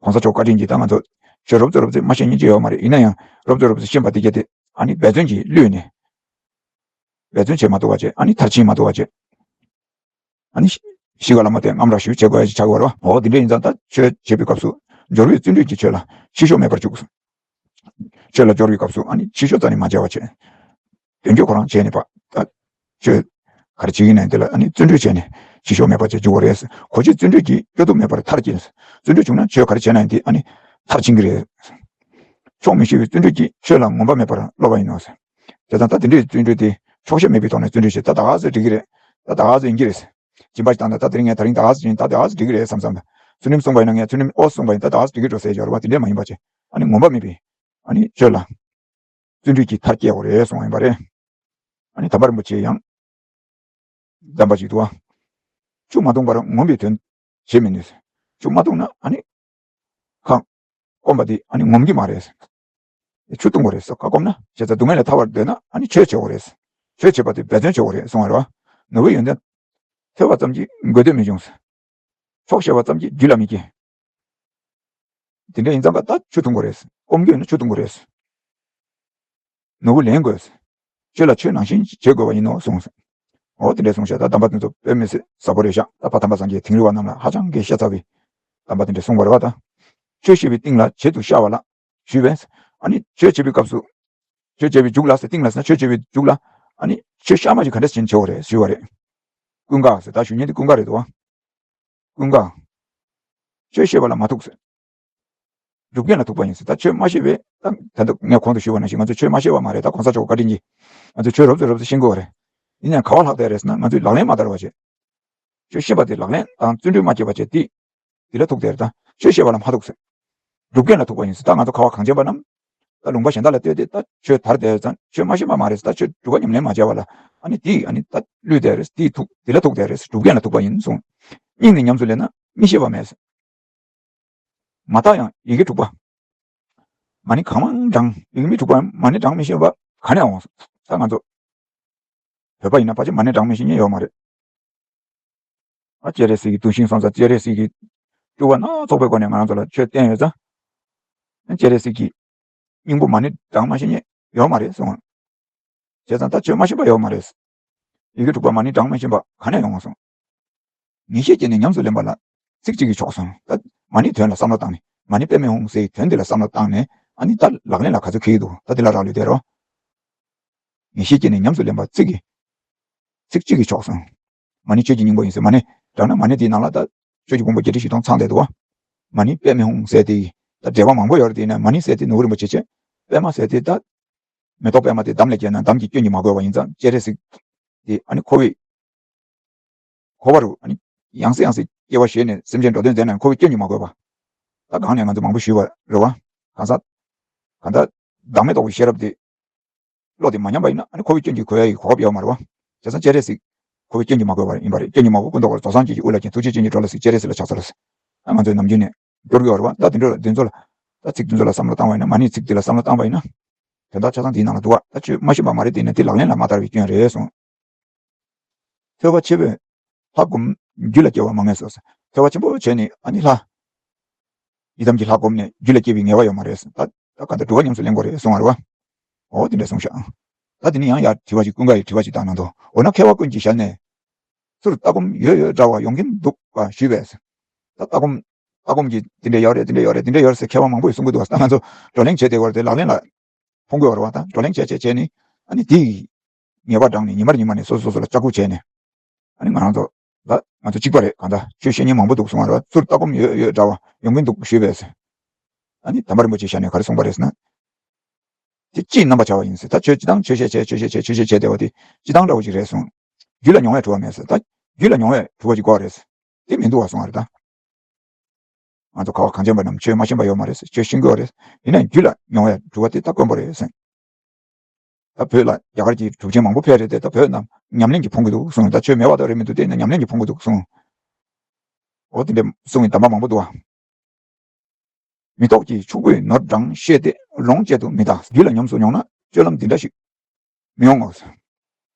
གོང་ས་མཆོག་བཀའ་དྲིན་གྱིས་ད་ང་ཚོ་ཆོས་རོབ་ཙམ་རོབ་ཙམ་མ་ཤེས་མཁན་ཅིག་ཡོད་མ་རེད། ཡིན་ན་ཡང་རོབ་ཙམ་རོབ་ཙམ་ཤེས་པ་དེ་གྱད་དེ་ཨ་ནི་འབད་བརྩོན་གྱིས་བསླུས་ནས། འབད་བརྩོན་བྱེད་མ་ཐུབ་པ་བྱས། ཨ་ནི་མཐར་ཕྱིན་མ་ཐུབ་པ་བྱས། ཨ་ནི་གཞིས་ཀ་ལ་མ་བསྟེན་རྔམ་ར་ཞུ་བྱེད་དགོས་ཡ་ཅིག་ཆགས་ཀྱི་ཡོད་རེད་བ། འོ་དེ་འདྲ་ཡིན་ཙང་ད་ཆོས་བྱེད་པའི་སྐབས་སུ་སྦྱོར་བའི་བརྩོན་འགྲུས་ཀྱིས་ཆོས་ལ་ཕྱི་བཤོལ་མེད་པར་བཅུག་ཆོས་ལ་སྦྱོར་བའི་སྐབས་སུ་ཨ་ནི་ཕྱི་བཤོལ་རྩ་ནས་མ་བྱས་པ་བྱས། དོན་འཁྱོལ་ཁོ་རང་བྱས་ནས་ཕར་ད་ཆོས་ག་རེ་བྱེད་ཀྱི་ན་ཡང་དེ་ལ་ཨ་ནི་བརྩོན་འགྲུས་བྱས་ནས་ཕྱི་བཤོལ་མེད་པ་བྱས་འཇུག་པ་རེད། གོ་ཆོད་བརྩོན་འགྲུས་ཀྱིས་སྐྱོ་སྡུག་མེད་པར་མཐར་གྱིས། བརྩོན་འགྲུས་བྱུང་ན་ཆོས་ག་རེ་བྱས་ན་ཡང་དེ་ཨ་ནི་མཐར་ཕྱིན་གྱི་རེད། ཆོག་མི་ཤེས་པའི་བརྩོན་འགྲུས་ཀྱིས་ཆོས་ལ་ངོམས་པ་མེད་པར་སློབ་པ་ཡིན་ནོ། བྱས་ཙང་ད་དེ་འདྲའི་བརྩོན་འགྲུས་དེ་ཆོག་ཤེས་མེད་པའི་ཐོག་ནས་བརྩོན་འགྲུས་བྱེད། ད་ད་ག་ཟེ་འགྲིག་གི་རེད། ད་ད་ག་ཟེ་ཡིན་གྱི་རེད། སྦྱིན་པ་ཞིག་བཏང་ན་ད་དེ་རིང་ངས་ད་རིང་ད་ག་ཟེ་བྱིན། ད་ད་ག་ཟེ་འགྲིག་གི་རེད་བསམ་བསམ། བསོད་སྙོམས་བསྲུངས་པ་ཡིན་ན་ངས་བསོད་སྙོམས་ཨོ་བསྲུངས་པ་ཡིན། ད་ད་ག་ཟེ་འགྲིག་གི་འགྲོ་ཟེར་ཡོད་རེད་བ། དེ་འདྲས་མ་ཡིན་པ་བྱས། ཨ་ནི་ངོམས་པ་མེད་པའི་ཨ་ནི་ཆོས་ལ་བརྩོན་འགྲུས་ཀྱིས་མཐར་སྐྱེལ་དགོས་རེད་གསུངས་པ་ཡིན་པ་རེད། ཨ་ནི་དམ་པ་རིན་པོ་ཆེ་ཡང་གདམས་པ་ཞིག་འདུག་བ། ཆུ་མ་འཐུང་བར་ངོམས་པའི་དོན་བྱེད་མི་ནུས། ཆུ་མ་འཐུང་ན་ཨ་ནི་ཁ་སྐོམ་པ་དེ་ཨ་ནི་ངོམས་ཀྱི་མ་རེད། ཆུ་འཐུང་དགོས་རེད། ཁ་སྐོམ་ན་བྱས་ཙང་སྡུག་བསྔལ་ལས་ཐར་བར་འདོད་ན་ཨ་ནི་ཆོས་བྱེད་དགོས་རེད། ཆོས་བྱེད་པ་དེ་འབད་བརྩོན་བྱེད་དགོས་རེད་གསུངས་པ་རེད་བ། ནོར་བུའི་ཡོན་ཏན་ཐོས་པ་ཙམ་གྱིས་དགོས་འདོད་མི་འབྱུང་། ཆོག་ཤེས་པ་ཙམ་གྱིས་རྒྱུད་ལ་མི་སྐྱེ། དེ་འདྲ་ཡིན་ཙང་ཀ་ད་ཆོས་འཐུང་དགོས་རེད། སྐོམ་རྒྱུ་ཡིན་ན་ཆོས་འཐུང་དགོས་རེད། ནོར་བུ་ལེན་དགོས། ཆོས་ལ་ཆོས་ནང་བཞིན་བྱེད་དགོས་པ་ཡིན་ནོ་གསུངས། འོ་དེ་འདྲ་གསུངས་ཤག་ད་དམ་པ་དེ་ཚོ་དཔེ་མི་སྲིད་ཟབ་པོ་རེད་ཤག་ད་ཕ་དམ་པ་སངས་རྒྱས་དིང་རི་བ་རྣམས་ལ་ཧ་ཅང་གི་ཤ་ཚ་བའི་དམ་པ་དེ་འདྲ་གསུངས་པ་རེད་བ། ད་ཆོས་བཤད་པའི་སྟེང་ལ་བྱེད་དུ་ཤར་བ་ལ་ཞུས་པས། ཨ་ནི་ཆོས་བྱེད་པའི་སྐབས་སུ། ཆོས་བྱེད་པའི་མཇུག་ལ་ཟེར། སྟེང་ལ་ཟེར་ན་ཆོས་བྱེད་པའི་མཇུག་ལ། ཨ་ནི་ཆོས་ཤར་མ་ཞིག་ག་འདྲ་ཞིག་བྱེད་དགོས་རེད་ཞུས་པ་རེད། ཀུན་དགའ་ཟེར། ད་ཞུ་མཁན་དེ་ཀུན་དགའ་རེད་འདུག་བ། ཀུན་དགའ། ཆོས་བཤད་པ་ལ་མ་ཐུག་ཟེར། སྒྲུབ་མཁན་ལ་ཐུག་པ་ཡིན་ཟེར། ད་ཆོས་མ་བཤད་པའི་ད་ད་ལྟ་ངས་གོང་དུ་ཞུས་པ་ནང་བཞིན་ང་ཚོ་ཆོས་མ་བཤད་པ་མ་རེད། ད་གོང་ས་མཆོག་བཀའ་དྲིན་གྱིས་ང་ཚོས་ཆོས་རོབ་ཙམ་རོབ་ཙམ་ཤེས་དགོས་པ་རེད། ཡིན་ཡང་ག་བ་ལྷག་བསྡད་རེད་ཟེར་ན་ང་ཚོས་ལག་ལེན་མ་བསྟར་བ་བྱས། ཆོས་ཤེས་པ་དེ་ལག་ལེན་དང་བརྩོན་འགྲུས་མ་བྱས་པ་བྱས་ཏེ། དེ་ལ་ཐུག་དེར་ད་ཆོས་བཤད་པ་ལ་མ་ཐུག་ཟེར། སྒྲུབ་མཁན་ལ་ཐུག་པ་ཡིན་ཟེར། ད་ང་ཚོ་ཁ་བ་གངས་ཅན་པ་རྣམས་ད་ལུང་པ་གཞན་དག་ལ་ལྟོས་ཏེ་ད་ཆོས་དར་དེར་ཙང་ཆོས་མ་ཤེས་པ་མ་རེད་ཟེར། ད་ཆོས་སྒྲུབ་པ་ཉམས་ལེན་མ་བྱས་པ་ལ་ཨ་ནི་དེ་ཨ་ནི་ད་བསླུས་དེར་དེ་ཐུག་དེ་ལ་ཐུག་དེར་སྒྲུབ་མཁན་ལ་ཐུག་པ་ཡིན་གསུངས། སྙིང་ནས་ཉམས་སུ་ལེན་ན་མི་ཤེས་པ་མེད་ཟེར། མ་བརྟགས་ཡང་ཡི་གེ་དྲུག་པ། མ་ཎི་གང་མང་བགྲང་ཡི་གེ་མི་དྲུག་པ་མ་ཎི་བགྲང་མི་ཤེས་པ་ག་ནས་འོང་ཟེར། ད་ང་ཚོ་བོད་པ་ཡིན་ན་ཕལ་ཆེར་མ་ཎི་བགྲང་མི་ཤེས་མཁན་ཡོད་མ་རེད། ཨ་སྤྱན་རས་གཟིགས་ཀྱི་གདུལ་ཞིང་སོང་ཙང་སྤྱན་རས་གཟིགས་ཀྱི་སྤྲུལ་པ་སྣ་ཚོགས་པའི་སྒོ་ནས་ང་རང་ཚོ་ལ་ཆོས་བསྟན་ཡོད་ཙང་། སྤྱན་རས་གཟིགས་ཀྱི་སྙིང་པོ་མ་ཎི་བགྲང་མ་ཤེས་མཁན་ཡོད་མ་རེད་གསུངས། བྱས་ཙང་ད་ཆོས་མ་ཤེས་པ་ཡོད་མ་རེད། ཡི་གེ་དྲུག་པ་མ་ཎི་བགྲང་མ་ཤེས་པ་ག་ནས་ཡོང་བ་གསུངས། ངེས་ཤེས་སྐྱེས་ནས་ཉམས་སུ་ལེན་པ་ལ་ཚིག་གཅིག་གིས་ཆོག་གསུངས། ད་མ་ཎིའི་དོན་ལ་བསམ་བློ་བཏང་ནས་མ་ཎི་དཔེ་མི་ཧུང་ཟེར་དོན་འདི་ལ་བསམ་བློ་བཏང་ནས་ཨ་ནི་ད་ལག་ལེན་ལ་ག་ཚོད་འཁེལ་གྱི་འདུག་ད་འདི་ལ་རག་ལུས་བསྡད་རོགས། ངེས་ཤེས་སྐྱེས་ནས་ཉམས་སུ་ལེན་པ་ཚིག་གིས། ཚིག་གཅིག་གིས་ཆོག་གསུངས། མ་ཎི་ཆོས་ཀྱི་སྙིང་པོ་ཡིན་ཟེར། མ་ཎི་བགྲངས་ན་མ་ཎི་དེའི་ནང་ལ་ད་ཆོས་ཀྱི་ཕུང་པོ་བརྒྱད་ཁྲི་བཞི་སྟོང་ཚང་བསྡད་འདུག་བ། མ་ཎི་དཔེ་མི་ཧུང་ཟེར་དེ་ཡིས་ད་འགྲེལ་པ་མང་པོ་ཡོད་རེད། དེ་ཡིན་ན་མ་ཎི་ཟེར་དེ་ནོར་བུ་རིན་པོ་ཆེ་ཆེ། པད་མ་ཟེར་དེ་ད་མེ་ཏོག་པད་མ་དེ་འདམ་ལས་སྐྱེས་ན་འདམ་གྱི་སྐྱོན་གྱིས་མ་གོས་པ་ཡིན་ཙང་སྤྱན་རས་གཟིགས་དེ་ཨ་ནི་འཁོར་བའི་འཁོར་བ་རུ་ཨ་ནི་ཡང་སེ་ཡང་སེ་སྐྱེ་བ་བཞེས་ནས་སེམས་ཅན་འགྲོ་དོན་མཛད་ན་འཁོར་བའི་སྐྱོན་གྱིས་མ་གོས་པ། ད་གང་ནས་ང་ཚོ་མང་པོ་ཞུས་པ་རེད་བ། གང་ཟག་གང་ལྟར་བདག་མེད་རྟོགས་པའི་ཤེས་རབ་དེ་བློ་དེ་མ་ཉམས་པ་ཡིན་ན་ཨ་ནི་འཁོར་བའི་སྐྱོན་གྱིས་གོས་ཡ་ཡི་གོ་སྐབས་ཡོད་མ་རེད་བ། བྱས་ཙང་སྤྱན་རས་གཟིགས་འཁོར་བའི་སྐྱོན་གྱིས་མ་གོས་པ་ཡིན་པ་རེད། སྐྱོན་གྱིས་མ་གོས་ཀུན་རྟོག་རོ། རྫོགས་སངས་རྒྱས་ཀྱི་དབུ་ལ་བརྒྱན། ཐུགས་རྗེ་ཅན་གྱི་འགྲོ་ལ་གཟིགས། སྤྱན་རས་གཟིགས་ལ་ཕྱག་འཚལ་ལོ་ཟེར། ད་ང་ཚོའི་ནམ་རྒྱུན་ནས་སྐྱོར་གྱི་ཡོད་རེད་བ། ད་དེ་འདྲ་ལ་དེ་ཚོ་ལ་ད་ཚིག་དེ་ཚོ་ལ་བསམ་བློ་བཏང་བ་ཡིན་ན་མ་ཎིའི་ཚིག་དེ་ལ་བསམ་བློ་བཏང་བ་ཡིན་ན། དོན་དག་ཆ་ཚང་དེའི་ནང་ལ་འདུག་བ། ད་ཆོས་མ་ཤེས་པ་མ་རེད། དེ་ཡིན་ན་དེ་ལག་ལེན་ལ་མ་བསྟར་བའི་སྐྱོན་རེད་གསུངས། ཐོས་པ་ཆེ་བས་ལྷ་བསྒོམ། རྒྱུད་ལ་སྐྱེ་བ་མ་ངེས་སོ། ཐོས་པ་ཆེན་པོ་བྱས་ནས་ཨ་ནི་ལྷ། ཡི་དམ་གྱི་ལྷ་བསྒོམས་ནས་རྒྱུད་ལ་སྐྱེ་བའི་ངེས་པ་ཡོད་མ་རེད། ད་ད་ག་འདྲ་སྒྲུབ་པ་ཉམས་སུ་ལེན་དགོས་རེད་གསུང་བ་རེད་བ། འོ་དེ་འདྲ་གསུངས་ཤག་ད་དེ་ནི་ཡང་ཡར་དྲི་བ་ཞིག་ཀུན་དགའ་ཡིས་དྲི་བ་ཞིག་བཏང་གནང་འདུག་འོ་ན་མཁས་པ་ཀུན་གྱི་ཞལ་ནས། ཚུར་ལྟ་སྒོམ་ཡོད་ཡོད་འདྲ་བ་ཡོང་གིན་འདུག་པ་ཞུས་པས། ད་ལྟ་སྒོམ། ལྟ་སྒོམ་གྱི་དེ་འདྲ་ཡོད་རེད། དེ་འདྲ་ཡོད་རེད། དེ་འདྲ་ཡོད་རེད་ཟེར་མཁས་པ་མང་པོས་གསུང་གི་འདུག་ད་ང་ཚོ་བགྲོ་གླེང་བྱས་བསྡད་ཡོད་རེད་དེ་ལག་ལེན་ལ་ཕོག་གི་ཡོད་རེད་བ། ད་བགྲོ་གླེང་བྱས་བྱས་བྱས་ནས་ཨ་ནི་དེ་ཡི་ངེས་པ་བགྲངས་ནས་ཉི་མར་ཉི་མ་ནས་སོ་སོ་སོ་ལ་ལྕག་སྐུལ་བྱས་ནས། ཨ་ནི་ང་རང་ཚོ་ད་ང་ཚོ་གཅིག་པ་རེད། གང་ལྟར་ཆོས་བཤད་མཁན་མང་པོ་འདུག་གསུང་བ་རེད་བ། ཚུར་ལྟ་སྒོམ་ཡོད་ཡོད་འདྲ་བ་ཡོང་གིན་འདུག་ཞུས་པས། ཨ་ནི་དམ་པ་རིན་པོ་ཆེའི་ཞལ་ནས་ག་རེ་གསུངས་པ་རེད་ཟེར་ན། དེ་སྤྱིའི་རྣམ་པ་བྱ་བ་ཡིན་ཟེར། ད་ཆོས་སྤྱི་དང་ཆོས་བཤད་བྱས་ཆོས་བཤད་བྱས་ཆོས་བཤད་བྱས་བསྡད་པ་དེ་སྤྱི་དང་འདྲ་བོ་ཅིག་རེད་གསུངས། རྒྱུད་ལ་མྱོང་བས་གྲུབ་པ་མེད་ཟེར། ད་རྒྱུད་ལ་མྱོང་བས་གྲུབ་པ་ཅིག་དགོས་རེད་ཟེར། དེ་མི་འདུག་བ་གསུངས་པ་རེད་ད། ང་ཚོ་ཁ་བ་གངས་ཅན་པ་རྣམས་ཆོས་མ་ཤེས་པ་ཡོད་མ་རེད་ཟེར། ཆོས་ཤེས་དགོས་རེད། ཡིན་ནའི་རྒྱུད་ལ་མྱོང་བས་གྲུབ་པ་དེ་ད་དཀོན་པོ་རེད་ཟེར། ད་བོད་ལ་རྒྱ་གར་གྱི་གྲུབ་ཆེན་མང་པོ་ཕེབས་རེད་དེ། ད་བོད་རྣམས་ཉམས་ལེན་གྱིས་ཕོངས་ཀྱི་འདུག་གསུངས། ད་ཆོས་མེད་པ་ལྟ་བུ་རེད་མི་འདུག་དེ་ཡིན་ན་ཉམས་ལེན་གྱིས་ཕོངས་ཀྱི་འདུག་གསུངས། འོ་དེ་འདྲ་གསུངས་པའི་གདམས་པ་མང་པོ་འདུག་བ། མེ་ཏོག་གི་ཕྱུག་པོས་ནོར་བགྲང་ཤེས་ཏེ། ལོངས་སྤྱད་དུ་མི་གདའ། རྒྱུད་ལ་ཉམས་སུ་མྱོང་ན་སྤྱོད་ལམ་འདི་འདྲ་ཞིག་མི་ཡོང་ངོ་།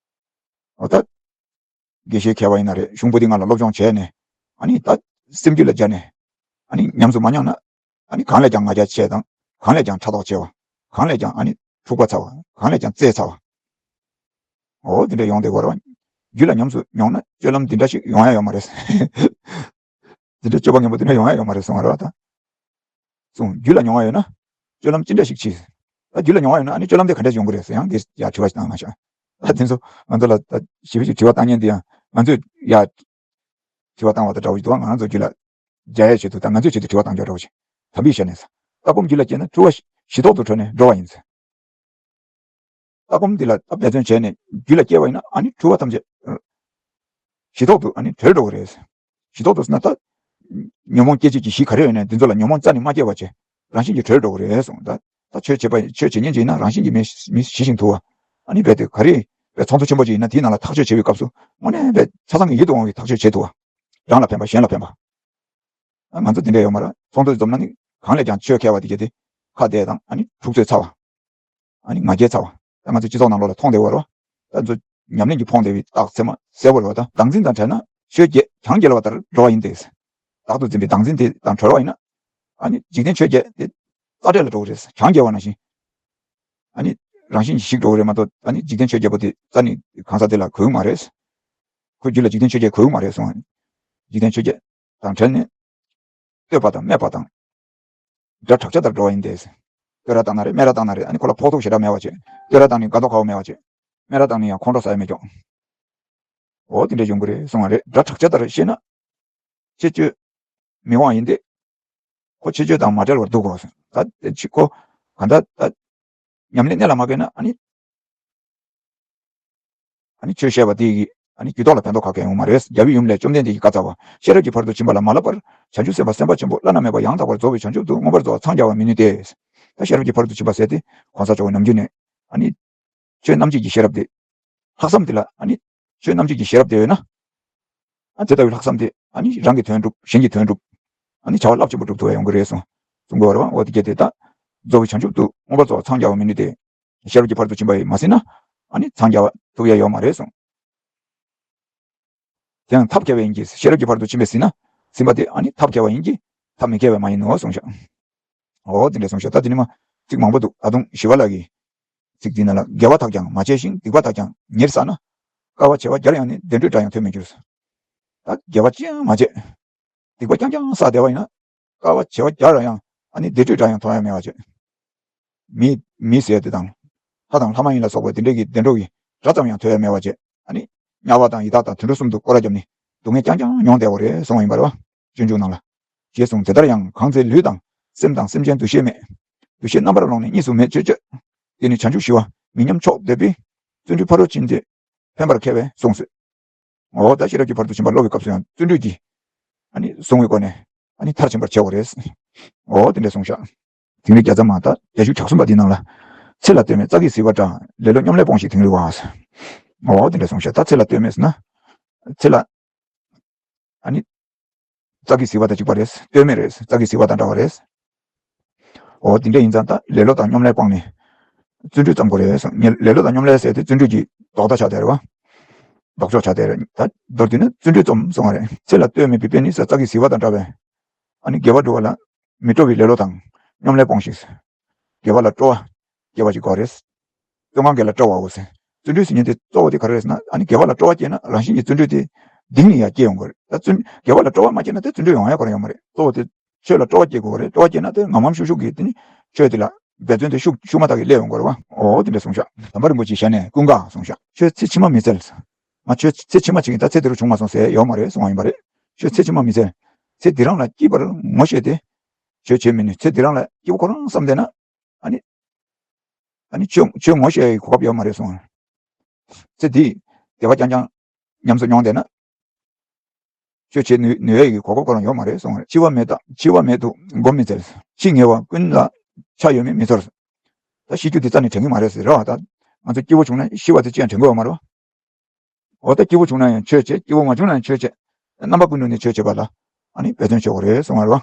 འོ་ད། དགེ་བཤེས་མཁས་པ་ཡིན་ན་རེད། གཞུང་པོ་ཏི་ལྔ་ལ་སློབ་སྦྱོང་བྱས་ནས། ཨ་ནི་ད་སེམས་རྒྱུད་ལ་སྦྱར་ནས། ཨ་ནི་ཉམས་སུ་མ་མྱོང་ན། ཨ་ནི་གང་ལས་ཀྱང་ང་རྒྱལ་ཆེ་དང་། གང་ལས་ཀྱང་ཕྲག་དོག་ཆེ་བ། གང་ལས་ཀྱང་ཨ་ནི་འཁྲུག་པ་ཚ་བ། གང་ལས་ཀྱང་རྩེ་ཚ་བ། འོ་དེ་འདྲ་ཡོང་བསྡད་ཀྱི་ཡོད་རེད་བ། རྒྱུད་ལ་ཉམས་སུ་མྱོང་ན་སྤྱོད་ལམ་འདི་འདྲ་ཞིག་ཡོང་ཡ་ཡོད་མ་རེད། འདི་འདྲ་སྤྱོད་པ་ངན་པ་འདི་འདྲ་ཡོང་ཡ་ཡོད་མ་རེད་གསུངས་པ་རེད་བ་ད། གསུངས། རྒྱུད་ལ་མྱོང་བ་ཡོད་ན་སྤྱོད་ལམ་ཅི་འདྲ་ཞིག་བྱེད། ད་རྒྱུད་ལ་མྱོང་བ་ཡོད་ན་ཨ་ནི་སྤྱོད་ལམ་དེ་ག་འདྲ་ཞིག་ཡོང་གི་རེད་ཟེར་ཡང་འདི་ཡ་དྲི་བ་ཞིག་བཏང་གནང་ཤག་ད་དེ་ཚོ་ང་ཚོ་ལ་ད་ཞིབ་ཞིབ་དྲི་བ་བཏང་མཁན་འདི་ཡང་ང་ཚོས་ཡ་དྲི་བ་བཏང་བ་དང་འདྲ་བོ་ཞིག་འདུག་ང་རང་ཚོ་རྒྱུད་ལ་སྦྱར་ཡ་ཆེད་དུ་ད་ང་ཚོའི་ཆེད་དུ་དྲི་བ་བཏང་རྒྱུ་འདྲ་བོ་ཞིག་དམ་པའི་ཞལ་ནས་ཟེར། ལྟ་སྒོམ་རྒྱུད་ལ་སྐྱེས་ན་འཁྲུལ་བ་ཞི་ལྟོག་ཏུ་གྲོལ་ནས་འགྲོ་བ་ཡིན་ཟེར། ལྟ་སྒོམ་འདི་ལ་ད་འབད་བརྩོན་བྱས་ནས་རྒྱུད་ལ་སྐྱེས་པ་ཡིན་ན་ཨ་ནི་འཁྲུལ་བ་ཐམས་ཅད་ཞི་ལྟོག་ཏུ་ཨ་ནི་གྲོལ་འགྲོ་གི་རེད། ཞི་ལྟོག་ཏུ་ཟེར་ན་ད་ཉོན་མོངས་སྐྱེད་བྱེད་ཀྱི་གཞི་ག་རེ་ཡོད་ནའི་འདི་ཚོ་ལ་ཉོན་མོངས་རྩ་ནས་མ་སྐྱེས་པ་བྱས་རང་བཞིན་གྱིས་གྲོལ་འགྲོ་གི་རེད་གསུངས། ད་ད་ཆོས་བྱེད་པ་ཆོས་བྱེད་མཁན་ཅིག་ཡིན་ན་རང་བཞིན་གྱིས་མི་མི་ཞི་ཞིང་དུལ་བ། ཨ་ནི་རྦད་དེ་ག་རེ་རྦད་ཚོགས་འདུ་ཆེན་པོ་ཅིག་ཡིན་ན་དེའི་ནང་ལ་ཐག་གཅོད་བྱེད་པའི་སྐབས་སུ་དངོས་གནས་རྦད་ཆ་ཚང་གི་ཡིད་དུ་འོང་བའི་ཐག་གཅོད་བྱེད་ཐུབ་བ། རང་ལ་ཕན་པ་གཞན་ལ་ཕན་པ། ང་ཚོ་འདི་འདྲ་ཡོད་མ་རེད། ཚོགས་འདུ་འཛོམས་ན་ནི་གང་ལས་ཀྱང་ཆོས་མཁས་པ་དེ་གྱད་དེ་ཁ་བདེ་དང་ཨ་ནི་འཁྲུག་རྩོད་ཚ་བ། ཨ་ནི་ང་རྒྱལ་ཚ་བ། ད་ང་ཚོ་སྤྱི་ཚོགས་ནང་ལོགས་ལ་མཐོང་བསྡད་ཡོད་རེད་བ། ད་ཚོ་ཉམས་ལེན་གྱིས་ཕོངས་བསྡད་པའི་རྟགས་མཚན་མ་གསལ་པོ་རེད་བ། ད་བདག་འཛིན་དང་བྲལ་ན་ཆོས་བརྒྱད་བྱང་རྒྱལ་བ་ལྟར་འགྲོ་བ་ཡིན་ཏེ། བདག་ཏུ་འཛིན་པའི་བདག་འཛིན་དེ་དང་གྲོལ་བ་ཡིན་ན། ཨ་ནི་འཇིག་རྟེན་ཆོས་བརྒྱད་དེ་རྩ་འབྲས་ལ་འགྲོ་གི་རེད། གྱང་བརྒྱབ་པ་ནང་བཞིན། ཨ་ནི་རང་བཞིན་གྱིས་ཞིག་འགྲོ་གི་རེད་མ་གཏོགས། ཨ་ནི་འཇིག་རྟེན་ཆོས་བརྒྱད་པོ་དེ་རྩ་ནས་གང་ཟག་དེ་ལ་གོ་གི་མ་རེད། ཁོའི་རྒྱུད་ལ་འཇིག་རྟེན་ཆོས་བརྒྱད་གོ་གི་མ་རེད་གསུངས། འཇིག་རྟེན་ཆོས་བརྒྱད་དང་བྲལ་ནས། བསྟོད་པ་དང་སྨད་པ་དང་། སྒྲ་བྲག་ཅ་ལྟར་འགྲོ་བ་ཡིན་ཏེ། བསྟོད་ར་བཏང་ན་རེད། སྨད་ར་བཏང་ན་རེད། ཨ་ནི་ཁོ་ལ་ཕོག་ཐུག་ཞེ་དྲག་མེད་པ་བྱས། བསྟོད་ར་བཏང་ནས་དགའ་མདོག་ཁ་པོ་མེད་པ་བྱས། སྨད་ར་བཏང་ནས་ཡང་ཁོང་ཁྲོ་ཟ་ཡ་མེད་ཀྱོག་འོ་དེ་འདྲ་ཡོང་གི་རེད་གསུང་བ་རེད། སྒྲ་བྲག་ཅ་ལྟར་ཤེས་ན། ཁྱེད་ཆོས་མི་དབང་ཡིན་ཏེ། ཁོ་ཁྱེད་ཆོས་དང་མ་བྲལ་བར་འདུག་གོ། ད་དེ་ཅི་ཁོ་ག་འདྲ་ད། ཉམས་ལེན་གནད་ལ་མ་བཀལ་ན་ཨ་ནི། ཨ་ནི་ཆོས་བཤད་པ་དེ་གིས་ཨ་ནི་རྒྱུད་ཐོག་ལ་ཕན་ཐོགས་ག་གེ་ཡོང་མ་རེད། རྒྱལ་བའི་ཡུམ་ལས་བཅོམ་ལྡན་འདས་ཀྱིས་བཀའ་སྩལ་པ། ཤེས་རབ་ཀྱི་ཕ་རོལ་ཏུ་ཕྱིན་པ་ལ་མ་བསླབ་པར་བྱང་ཆུབ་སེམས་དཔའ་སེམས་དཔའ་ཆེན་པོ་བླ་ན་མེད་པ་ཡང་དག་པར་རྫོགས་པའི་བྱང་ཆུབ་ཏུ་མངོན་པར་རྫོགས་པ་འཚང་རྒྱ་བ་མི་ནུས་ཏེ། ད་ཤེས་རབ་ཀྱི་ཕ་རོལ་ཏུ་ཕྱིན་པ་ཟེར་དེ་གོང་ས་མཆོག་གི་ནམ་རྒྱུན་ནས་ཨ་ནི་ཆོས་རྣམ་འབྱེད་ཀྱི་ཤེས་རབ་དེ། ལྷག་བསམ་དེ་ལ་ཨ་ནི་ཆོས་རྣམ་འབྱེད་ཀྱི་ཤེས་རབ་དེ་ཡོད་ན། ཨ་དེ་ལྟ་བུའི་ལྷག་བསམ་དེ་ཨ་ནི་རང་གི་དོན་སྒྲུབ། གཞན་གྱི་དོན་སྒྲུབ། ཨ་ནི་བྱ་བ་རླབས་ཆེན་པོ་སྒྲུབ་ཐུབ་ཡ་ཡོང་གི་རེད་གསུངས། གསུང་གི་ཡོད་རེད་བ། འོ་དེ་སྐད་དེ་ད། རྫོགས་པའི་བྱང་ཆུབ་ཏུ་མངོན་པར་རྫོགས་པ་འཚང་རྒྱ་བ་མི་ནུས་ཏེ། ཤེས་རབ་ཀྱི་ཕ་རོལ་ཏུ་ཕྱིན་པ་ཡིས་མ་ཟིན་ན། ཨ་ནི་འཚང་རྒྱ་བ་ཐུབ་ཡ་ཡོད་མ་རེད་གསུངས། དེ་ཡང་ཐབས་མཁས་པ་ཡིན་གྱི། ཤེས་རབ་ཀྱི་ཕ་རོལ་ཏུ་ཕྱིན་པས་ཟིན་ན། ཟིན་པ་དེ་ཨ་ནི་ཐབས་མཁས་པ་ཡིན་གྱི། ཐབས་མི་མཁས་པས་མ་ཡིན་ནོ་གསུངས་ཤག་འོ་དེ་འདྲ་གསུངས་ཤག་ད་དེ་ནི་མ་ཚིག་མང་པོ་འདུག་ད་དུང་ཞི་བ་ལྷ་གི་ཚིག་འདི་ནང་ལ། དགེ་བ་དག་ཀྱང་མ་བྱས་ཤིང་། སྡིག་པ་དག་ཀྱང་ཉེར་བསགས་ན། དཀའ་བ་བྱེ་བ་བརྒྱར་ཡང་ནི། བདེ་འགྲོའི་སྒྲ་ཡང་ཐོས་མི་འགྱུར། ད་དགེ་བ་ཅི་ཡང་མ་བྱས། སྡིག་པ་རྐྱང་རྐྱང་བསགས་བསྡད་པ་ཡིན་ན། དཀའ་བ་བྱེ་བ་བརྒྱ་ར་ཡང་ཨ་ནི་བདེ་འགྲོའི་སྒྲ་ཡང་ཐོས་ཡ་མེད་པ་བྱས། མི་མི་ཟེར་དེ་དང་། ལྷ་དང་ལྷ་མ་ཡིན་ལ་སོགས་པའི་དེ་འདྲའི་གི་བདེ་འགྲོ་གི་སྒྲ་ཙམ་ཡང་ཐོས་ཡ་མེད་པ་བྱས། ཨ་ནི་དམྱལ་བ་དང་ཡི་དྭགས་དང་དུད་འགྲོ་གསུམ་དུ་སྐོར་ར་བརྒྱབ་ནས་སྡུག་བསྔལ་རྐྱང་རྐྱང་མྱོང་བསྡད་པ་རེད་གསུངས་པ་ཡིན་པ་རེད་བ། སྤྱོད་འཇུག་ནང་ལ། ཞེས་གསུངས། དེ་ལྟར་ཡང་གང་ཚེ་ལུས་དང་སེམས་དང་སེམས་ཅན་འདུ་ཤེས་མེད། འདུ་ཤེས་རྣམ་པར་ཀློང་ནས་གཉིས་སུ་མེད་ཅེས་བརྗོད། དེ་ནི་བྱང་ཆུབ་ཞི་བ་མི་མཉམ་མཆོག་འདོད་པས། བརྩོན་འགྲུས་ཕ་རོལ་ཕྱིན་ཏེ་ཕན་པར་མཁས་པས་གསུངས་སོ། འོ་ད་ཤེས་རབ་ཀྱི་ཕ་རོལ་ཏུ་ཕྱིན་པ་སློབ་པའི་སྐབས་སུ་ཡང་བརྩོན་འགྲུས་ཀྱིས་ཨ་ནི་བཟུང་བའི་སྒོ་ནས་ཨ་ནི་མཐར་ཕྱིན་པར་བྱེད་དགོས་རེད། འོ་དེ་འདྲ་གསུངས་ཤག་དིང་རི་བརྒྱ་རྩ་མ་ད་བརྒྱད་ཅུ་གྱ་གསུམ་པ་འདི་ནང་ལ། ཚེ་ལ་ལྟོས་མེད་རྩ་གིས་གཟིར་བ་འདྲ། ལེ་ལོ་སྙོམ་ལས་སྤོངས་ཤིག་དིང་རི་བ། འོ་དེ་འདྲ་གསུངས་ཤག་ད་ཚེ་ལ་ལྟོས་མེད་ཟེར་ན། ཚེ་ལ། ཨ་ནི། རྩ་གིས་གཟིར་བ་དང་གཅིག་པ་རེད། ལྟོས་མེད་རེད། རྩ་གིས་གཟིར་བ་དང་འདྲ་བ་རེད། འོ་དེ་འདྲ་ཡིན་ཙང་ད་ལེ་ལོ་དང་སྙོམ་ལས་སྤངས་ནས། བརྩོན་འགྲུས་བརྩམ་དགོས་རེད་གསུངས། ལེ་ལོ་དང་སྙོམ་ལས་ཟེར་དེ་བརྩོན་འགྲུས་ཀྱི་ལྡོག་ཟླ་ཆགས་བསྡད་རེད་བ། ལྡོག་ཕྱོགས་ཆགས་བསྡད་རེད། ད་མདོར་བསྡུས་ན་བརྩོན་འགྲུས་རྩོམ་གསུངས་པ་རེད། ཚེ་ལ་ལྟོས་མེད་པའི་དཔེ་ནི་ཟེར་རྩ་གིས་གཟིར་བ་དང་འདྲ་བས། ཨ་ནི་དགེ་བ་སྒྲུབ་པ་ལ་མི་སྤྲོ་བའི་ལེ་ལོ་དང་སྙོམ་ལས་སྤོངས་ཤིག་དགེ་བ་ལ་སྤྲོ་བ་སྐྱེ་བ་ཞིག་དགོས་རེད། བཙོན་ཁང་གི་ལ་སྤྲོ་བའོ་ཟེར། བརྩོན་འགྲུས་ཟེར་མཁན་དེ་གཙོ་བོ་དེ་ག་རེ་རེད་ཟེར་ན། ཨ་ནི་དགེ་བ་ལ་སྤྲོ་བ་སྐྱེས་ན་རང་བཞིན་གྱིས་བརྩོན་འགྲུས་དེ་གདིང་ནས་ཡར་སྐྱེ་ཡོང་གི་རེད། ད་བརྩོན་དགེ་བ་ལ་སྤྲོ་བ་མ་སྐྱེས་ན་དེ་བརྩོན་འགྲུས་ཡོང་ཡ་ག་རེ་ཡོང་མ་རེད། གཙོ་བོ་དེ་ཆོས་ལ་སྤྲོ་བ་སྐྱེ་དགོས་རེད། སྤྲོ་བ་སྐྱེས་ན་དེ་ངམ་ངམ་ཤུག་ཤུག་གིས་དེ་ནི་ཆོས་དེ་ལ་འབད་བརྩོན་དེ་ཤུགས་ཤུགས་མ་ཐག་གིས་སླེབས་ཡོང་གི་རེད་བ། འོ་དེ་འདྲ་གསུངས་ཤག་དམ་པ་རིན་པོ་ཆེའི་ཞལ་ནས་ཀུན་དགའ་གསུངས་ཤག་ཁྱོད་ཚེ་ཕྱི་མ་མི་འཚལ། ང་ཁྱོད་ཚེ་ཕྱི་མ་བྱེད་ཀྱིན་ད་ཚེ་འདི་རུ་བྱུང་མ་སོང་ཟེར་ཡོད་མ་རེད་གསུངས་པ་ཡིན་པ་རེད། ཁྱོད་ཚེ་ཕྱི་མ་མི་འཚལ། ཚེ་འདི་རང་ལ་སྐྱིད་པར་ངོ་ཤེས་ཏེ། ཆོས་བྱེད་མི་ནུས། ཚེ་འདི་རང་ལ་སྐྱིད་པོ་ཁོ་རང་བསམ་བསྡད་ན། ཨ་ནི། ཨ་ནི་ཆོས་ཆོས་ངོ་ཤེས་ཡག་གི་གོ་སྐབས་ཡོད་མ་རེད་གསུངས། ཚེ་འདིའི་བདེ་བ་རྐྱང་རྐྱང་ཉམས་སུ་མྱོང་བསྡད་ན། ཆོས་བྱེད་ནུས་ནུས་ཡག་གི་གོ་སྐབས་ཁོ་རང་ཡོད་མ་རེད་གསུངས། འཆི་བ་མེད་དང་འཆི་བ་མེད་དུ་སྒོམ་མི་འཚལ། འཆི་ངེས་པ་ཀུན་ལ་ཆ་ཡོད་མེད་མི་ཚོར། ད་ཤི་རྒྱུ་འདི་རྩ་ནས་དྲན་གྱི་མ་རེད་ཟེར་རེད་བ། ད་ང་ཚོ་སྐྱིད་པོ་བྱུང་ན་ཤི་བ་དེ་ཅི་ཡང་དྲན་གྱི་ཡོད་མ་རེད་བ། འོ་ད་སྐྱིད་པོ་བྱུང་ན་ཡང་ཆོས་བྱེད། སྐྱིད་པོ་མ་བྱུང་ན་ཡང་ཆོས་བྱེད། རྣམ་པ་ཀུན་ཏུ་ནི་ཆོས་བྱེད་པ་ལ་ཨ་ནི་འབད་བརྩོན་བྱེད་དགོས་རེད་གསུངས་པ་རེད་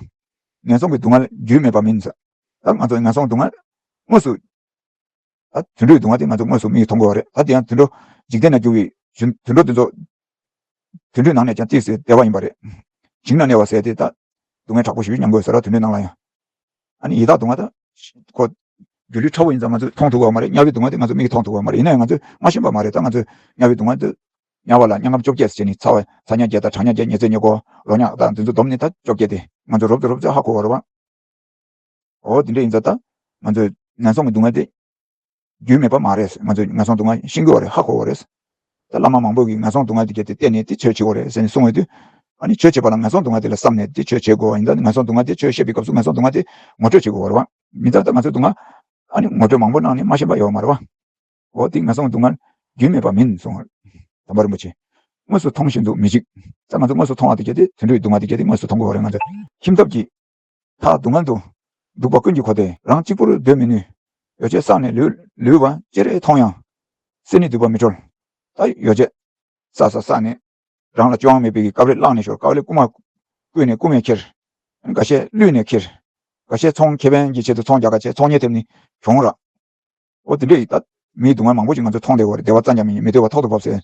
བ། ངན་སོང་གི་སྡུག་བསྔལ་རྒྱུས་མེད་པ་མིན་ཟེར། ད་ང་ཚོ་ངན་སོང་སྡུག་བསྔལ་དངོས་སུ། ད་དུད་འགྲོའི་སྡུག་བསྔལ་དེ་ང་ཚོ་དངོས་སུ་མིག་གིས་མཐོང་གི་ཡོད་རེད། ད་དེ་ཡང་དུད་འགྲོ་འཇིག་རྟེན་ན་རྒྱུ་བའི་དུད་འགྲོ་དེ་ཚོ། དུད་འགྲོའི་ནང་ནས་ཀྱང་ཏོག་ཙམ་བདེ་བ་ཡིན་པ་རེད། ཞིང་ན་གནས་པ་ཟེར་དེ་ད་སྡུག་བསྔལ་དྲག་པོ་ཞིག་མྱང་དགོས་ཟེར་ར། དུད་འགྲོའི་ནང་ལ་ཡང་། ཨ་ནི་ཡི་དྭགས་སྡུག་བསྔལ་ད་ཁོ་སྒྱུ་ལུས་ཕྲ་བོ་ཡིན་ཙང་ང་ཚོས་མཐོང་ཐུབ་ཀྱི་ཡོད་མ་རེད། དམྱལ་བའི་སྡུག་བསྔལ་དེ་ང་ཚོ་མིག་གིས་མཐོང་ཐུབ་ཀྱི་ཡོད་མ་རེད། ཡིན་ན་ཡང་ང་ཚོས་མ་ཤེས་པ་མ་རེད། ད་ང་ཚོས་དམྱལ་བའི་སྡུག་བསྔལ་དེ། དམྱལ་བ་ལ་དམྱལ་ཁམས་བཅོ་བརྒྱད་ཟེར་ནས་ཚ་བ་ཚ་དམྱལ་བརྒྱད་དང་གྲང་དམྱལ་བརྒྱད་ཉི་ཚེ་ཉེར་དགུ་རོ་མྱགས་དང་དེ་ཚོ་བསྡོམས་ནས་ད་བཅོ་བརྒྱད་དེ་ང་ཚོ་རོབ་ཙམ་རོབ་ཙམ་ཧ་གོ་བ་རེད་བ། འོ་དེ་འདྲ་ཡིན་ཙང་ད་ང་ཚོས་ངན་སོང་གི་སྡུག་བསྔལ་དེ་རྒྱུས་མེད་པ་མ་རེད། ང་ཚོས་ངན་སོང་སྡུག་བསྔལ་ཤེས་ཀྱི་ཡོད་རེད། ཧ་གོ་བ་རེད། ད་བླ་མ་མང་པོ་གིས་ངན་སོང་སྡུག་བསྔལ་དེ་བརྒྱད་དེ་བལྟས་ནས་དེ་ཆོས་བྱེད་དགོས་རེད་ཟེར་ནས་གསུངས་ཡོད་དུས། ཨ་ནི་ཆོས་བྱེད་པ་ལ་ངན་སོང་སྡུག་བསྔལ་དེ་ལ་བསམ་ནས་དེ་ཆོས་བྱེད་དགོས་པ་ཡིན་ཙང་། ངན་སོང་སྡུག་བསྔལ་དེ་ཆོས་བཤད་པའི་སྐབས་སུ་ངན་སོང་སྡུག་བསྔལ་དེ་ངོ་སྤྲོད་བྱེད་དགོས་པ་རེད་བ། མི་ཚང་ད་ང་ཚོའི་སྡུག་བསྔལ་ཨ་ནི་ངོ་སྤྲོད་མང་པོ་གནང་ནས་མ་ཤེས་པ་ཡོད་མ་རེད་བ། འོ་དེ་ངན་སོང་སྡུག་བསྔལ་རྒྱུས་མེད་པ་མིན་གསུངས། དམ་པ་རིན་པོ་ཆེ། དངོས་སུ་མཐོང་བཞིན་དུ་མི་འཇིགས། ད་ང་ཚོ་དངོས་སུ་མཐོང་བ་དེ་གལ་ཏེ་དུད་འགྲོའི་སྡུག་བསྔལ་དེ་གལ་ཏེ་དངོས་སུ་མཐོང་དགོས་པ་རེད། ང་ཚོ་ཁྱིམ་ཐབ་ཀྱིས་ད་སྡུག་བསྔལ་དུ་སྡུག་པ་ཀུན་གྱིས་གོ་སྟེ་རང་གཅིག་པུར་སྡོད་མི་ནུས། ཡོ་བྱད་བསགས་ནས་ལུས་ལུས་པ་ཅི་རེ་མཐོང་ཡང་སེམས་ནི་སྡུག་པ་མི་གྲོལ། ད་ཡོ་བྱད་བསགས་བསགས་བསགས་ནས་རང་ལ་བཅོས་མ་མེད་པའི་དཀའ་ལས་བླངས་ནས་ཞོར་དཀའ་ལས་རྐུ་མ་རྐུས་ནས་རྐུ་མས་ཁྱེར། འགའ་ཤས་བླུས་ནས་ཁྱེར། འགའ་ཤས་ཚོང་ཁེ་ཕན་གྱི་ཆེད་དུ་ཚོང་རྒྱག་ག་བྱས་ཚོང་ཉེས་ཐེབས་ནས་གྱོང་རག། འོ་དེ་འདྲ་ཡིན་ད་མིའི་སྡུག་བསྔལ་མང་པོ་ཞིག་ང་ཚོས་མཐོང་བསྡད་ཡོད་རེད། བདེ་བ་ཙམ་ཀྱང་མི་ཉན། མི་བདེ་བ་ཐོག་ཏུ་བབས་ཟེར།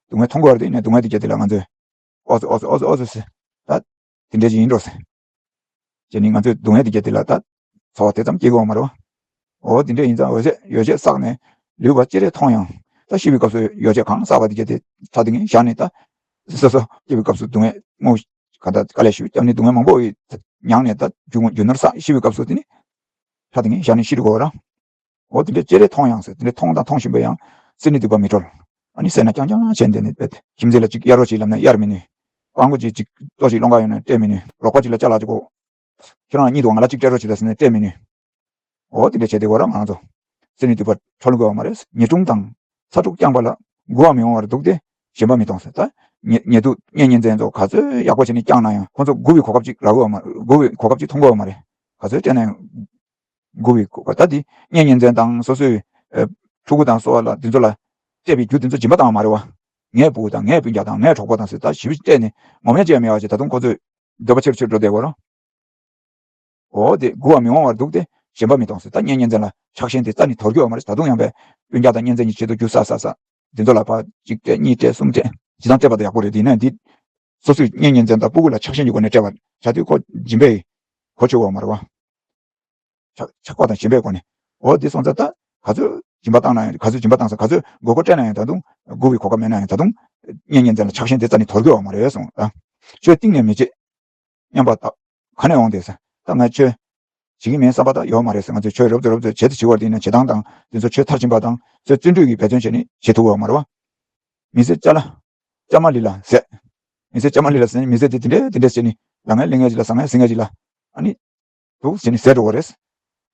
སྡུག་བསྔལ་མཐོང་དགོས་པ་རེད། དེ་ཡིན་ན་སྡུག་བསྔལ་དེ་གལ་ཏེ་ལ་ང་ཚོས་ཨོ་ཙི་ཨོ་ཙི་ཨོ་ཙི་ཨོ་ཙི་ཟེར། ད་དེ་འདྲ་ཞིག་ཡིན་འགྲོ་ཟེར། བྱས་ནས་ང་ཚོས་སྡུག་བསྔལ་དེ་གྱད་དེ་ལ་ད་ཚོར་བ་དེ་ཙམ་སྐྱེ་གི་ཡོད་མ་རེད་བ། འོ་དེ་འདྲ་ཡིན་ཙང་འོད་ཟེར་ཡོ་བྱད་བསགས་ནས་ལུས་པ་ཅི་རེ་མཐོང་ཡང་ད་ཤི་བའི་སྐབས་སུ་ཡོ་བྱད་གང་བསགས་པ་དེ་གྱད་དེ་ཚར་དེ་ངས་བཞག་ནས་ད་སོ་སོ་སྐྱེ་བའི་སྐབས་སུ་སྡུག་བསྔལ་སྔོ་ག་ད་དཀའ་ལས་ཞིག་བརྒྱབ་ནས་སྡུག་བསྔལ་མང་པོ་མྱངས་ནས་ད་རྒྱུ་རྒྱུ་ནོར་བསགས་ཤི་བའི་སྐབས་སུ་དེ་ནི་ཚར་དེ་ངས་བཞག་ནས་ཤི་རུ་གོ་ར། འོ་དེ་འདྲ་ཅི་རེ་མཐོང་ཡང་ཟེར་དེ་འདྲ་མཐོང་དང་མཐོང་བཞིན་པ་ཡང་སེམས་ནི་སྡིག་པ་མི་གྲོལ། ཨ་ནི་སེར་སྣ་རྐྱང་རྐྱང་བྱས་འདི་ནི་བེད་ཁྱིམ་མཚེས་ལ་ཅིག་གཡར་རོགས་ཅིག་ལབ་ན་གཡར་མི་ནུས། སྤྲང་པོ་ཅིག་ཅིག་ལྟོ་ཞིག་སློང་ག་ཡོང་ན་སྤྲད་མི་ནུས། རོགས་པ་ཅིག་ལ་ཅ་ལག་ཅིག་དགོས། ཁྱེད་རང་གཉིད་འདུག་ང་ལ་ཅིག་སྤྲད་རོགས་བྱེད་ད་ཟེར་ནས་སྤྲད་མི་ནུས། འོ་དེ་འདྲ་བྱས་དེ་གོ་ར་ང་རང་ཚོ་སེམས་ནི་སྡིག་པ་འཕྲོ་ལུགས་དགོས་པ་མ་རེད། ཉེས་དྲུང་དང་ཚ་དྲུག་རྐྱང་པ་ལ་མགུ་བ་མི་འོང་བར་འདུག་སྟེ་ཞེན་པ་མི་གཏོང་ཟེར། ད་ཉེ་ཉེ་དུ་གཉེན་ཉེ་ཚན་ཚོ་ག་ཚོད་ཡག་པོ་བྱས་ནས་བསྐྱངས་ན་ཡང་ཁོང་ཚོ་མགུ་བའི་གོ་སྐབས་ཅིག་རག་གི་ཡོད་མ་མགུ་བའི་གོ་སྐབས་ཅིག་མཐོང་གི་ཡོད་མ་རེད། ག་ཚོད་སྤྲད་ན་ཡང་མགུ་བའི་གོ་སྐབས་ད་དེ་གཉེན་ཉེ་ཚན་དང་སོ་སོའི་ཕྲུ་གུ་དང་སོགས་ལ་དེ་ཚོ་ལ་སྤྲད་པའི་རྒྱུ་དེ་ཚོ་སྦྱིན་པ་བཏང་བ་མ་རེད་བ། ངའི་བུ་དང་ངའི་སྤུན་ཀྱག་དང་ངའི་གྲོགས་པོ་དང་ཟེར་ད་ཞིབ་སྤྲད་ནས་ངོམ་ཡ་ཅི་ཡང་མེད་པ་ཅིག་ད་དུང་ཁོ་ཚོས་འདོད་པ་ཆེ་རུ་ཆེ་རུ་འགྲོ་བསྡད་ཡོད་རེད། འོ་དེ་མགུ་བ་མི་འོང་བར་འདུག་སྟེ་ཞེན་པ་མི་གཏོང་ཟེར། ད་གཉེན་ཉེ་ཚན་ལ་ཆགས་ཞེན་དེ་རྩ་ནས་དོར་རྒྱུ་ཡོད་མ་རེད། ད་དུང་ཡང་པའི་སྤུན་ཀྱག་དང་གཉེན་ཚན་གྱི་ཆེད་དུ་རྒྱུ་བསགས་བསགས་བསགས་དེ་ཚོ་ལ་ཕར་གཅིག་སྤྲད་གཉིས་སྤྲད་གསུམ་སྤྲད་ཇི་ལྟར་སྤྲད་པ་དང་ཡག་པོ་རེད། དེ་ཡིན་ན་འདི་སོ་སོའི་གཉེན་ཉེ་ཚན་དང་སྤུ་གུ་ལ་ཆགས་ཞེན་གྱི་སྒོ་ནས་སྤྲད་པ་བྱ་དུས་ཁོ་སྦྱིན་པའི་གོ་ཆོད་ཡོད་མ་རེད་བ། ཆགས་ཆགས་པ་དང་ཞེན་པའི་སྒོ་ནས། འོ་འདི་སོང་ཙང་ད་ག་ཚོད་སྦྱིན་པ་བཏང་ན་ཡང་ག་ཚོད་སྦྱིན་པ་བཏང་ས་ག་ཚོད་དགོས་མཁོ་སྤྲད་ན་ཡང་ད་དུང་མགུ་བའི་གོ་སྐབས་མེད་ན་ཡང་ད་དུང་གཉེན་ཉེ་ཚན་ལ་ཆགས་ཞེན་དེ་རྩ་ནས་དོར་དགོས་བ་མ་རེད་གསུངས། ད་ཆོས་གཏིང་ནས་མི་བྱེད་སྙམ་པ་དག་ག་ནས་འོང་དེ་ཟེར། ད་ང་ཆོས་བྱེད་ཀྱི་མིན་བསམ་པ་ད་ཡོད་མ་རེད་ཟེར། ང་ཚོས་ཆོས་རོབ་ཙམ་རོབ་ཙམ་བྱེད་དུ་བྱེད་བར་དེ་ཡིན་ན་བྱེད་སྟངས་དང་དེ་ཚོ་ཆོས་མཐར་ཕྱིན་པ་དང་ཚོས་བརྩོན་འགྲུས་ཀྱི་འབད་བརྩོན་བྱས་ནས་བྱེད་ཐུབ་བ་མ་རེད་བ། མི་ཚེ་ཅ་ལ་ཅ་མ་ལི་ལ་ཟད། མི་ཚེ་ཅ་མ་ལི་ལ་ཟད་ནས་མི་ཚེ་དེ་དེ་འདྲས་དེ་འདྲས་བྱས་ནས་ལ་ངན་ལི་ངན་ཅིག་ལ་ཟ་ངན་ཟི་ངན་ཅིག་ལ་ཨ་ནི་འདུག་ཟེར་ནས་ཟད་འགྲོ་བ་རེད།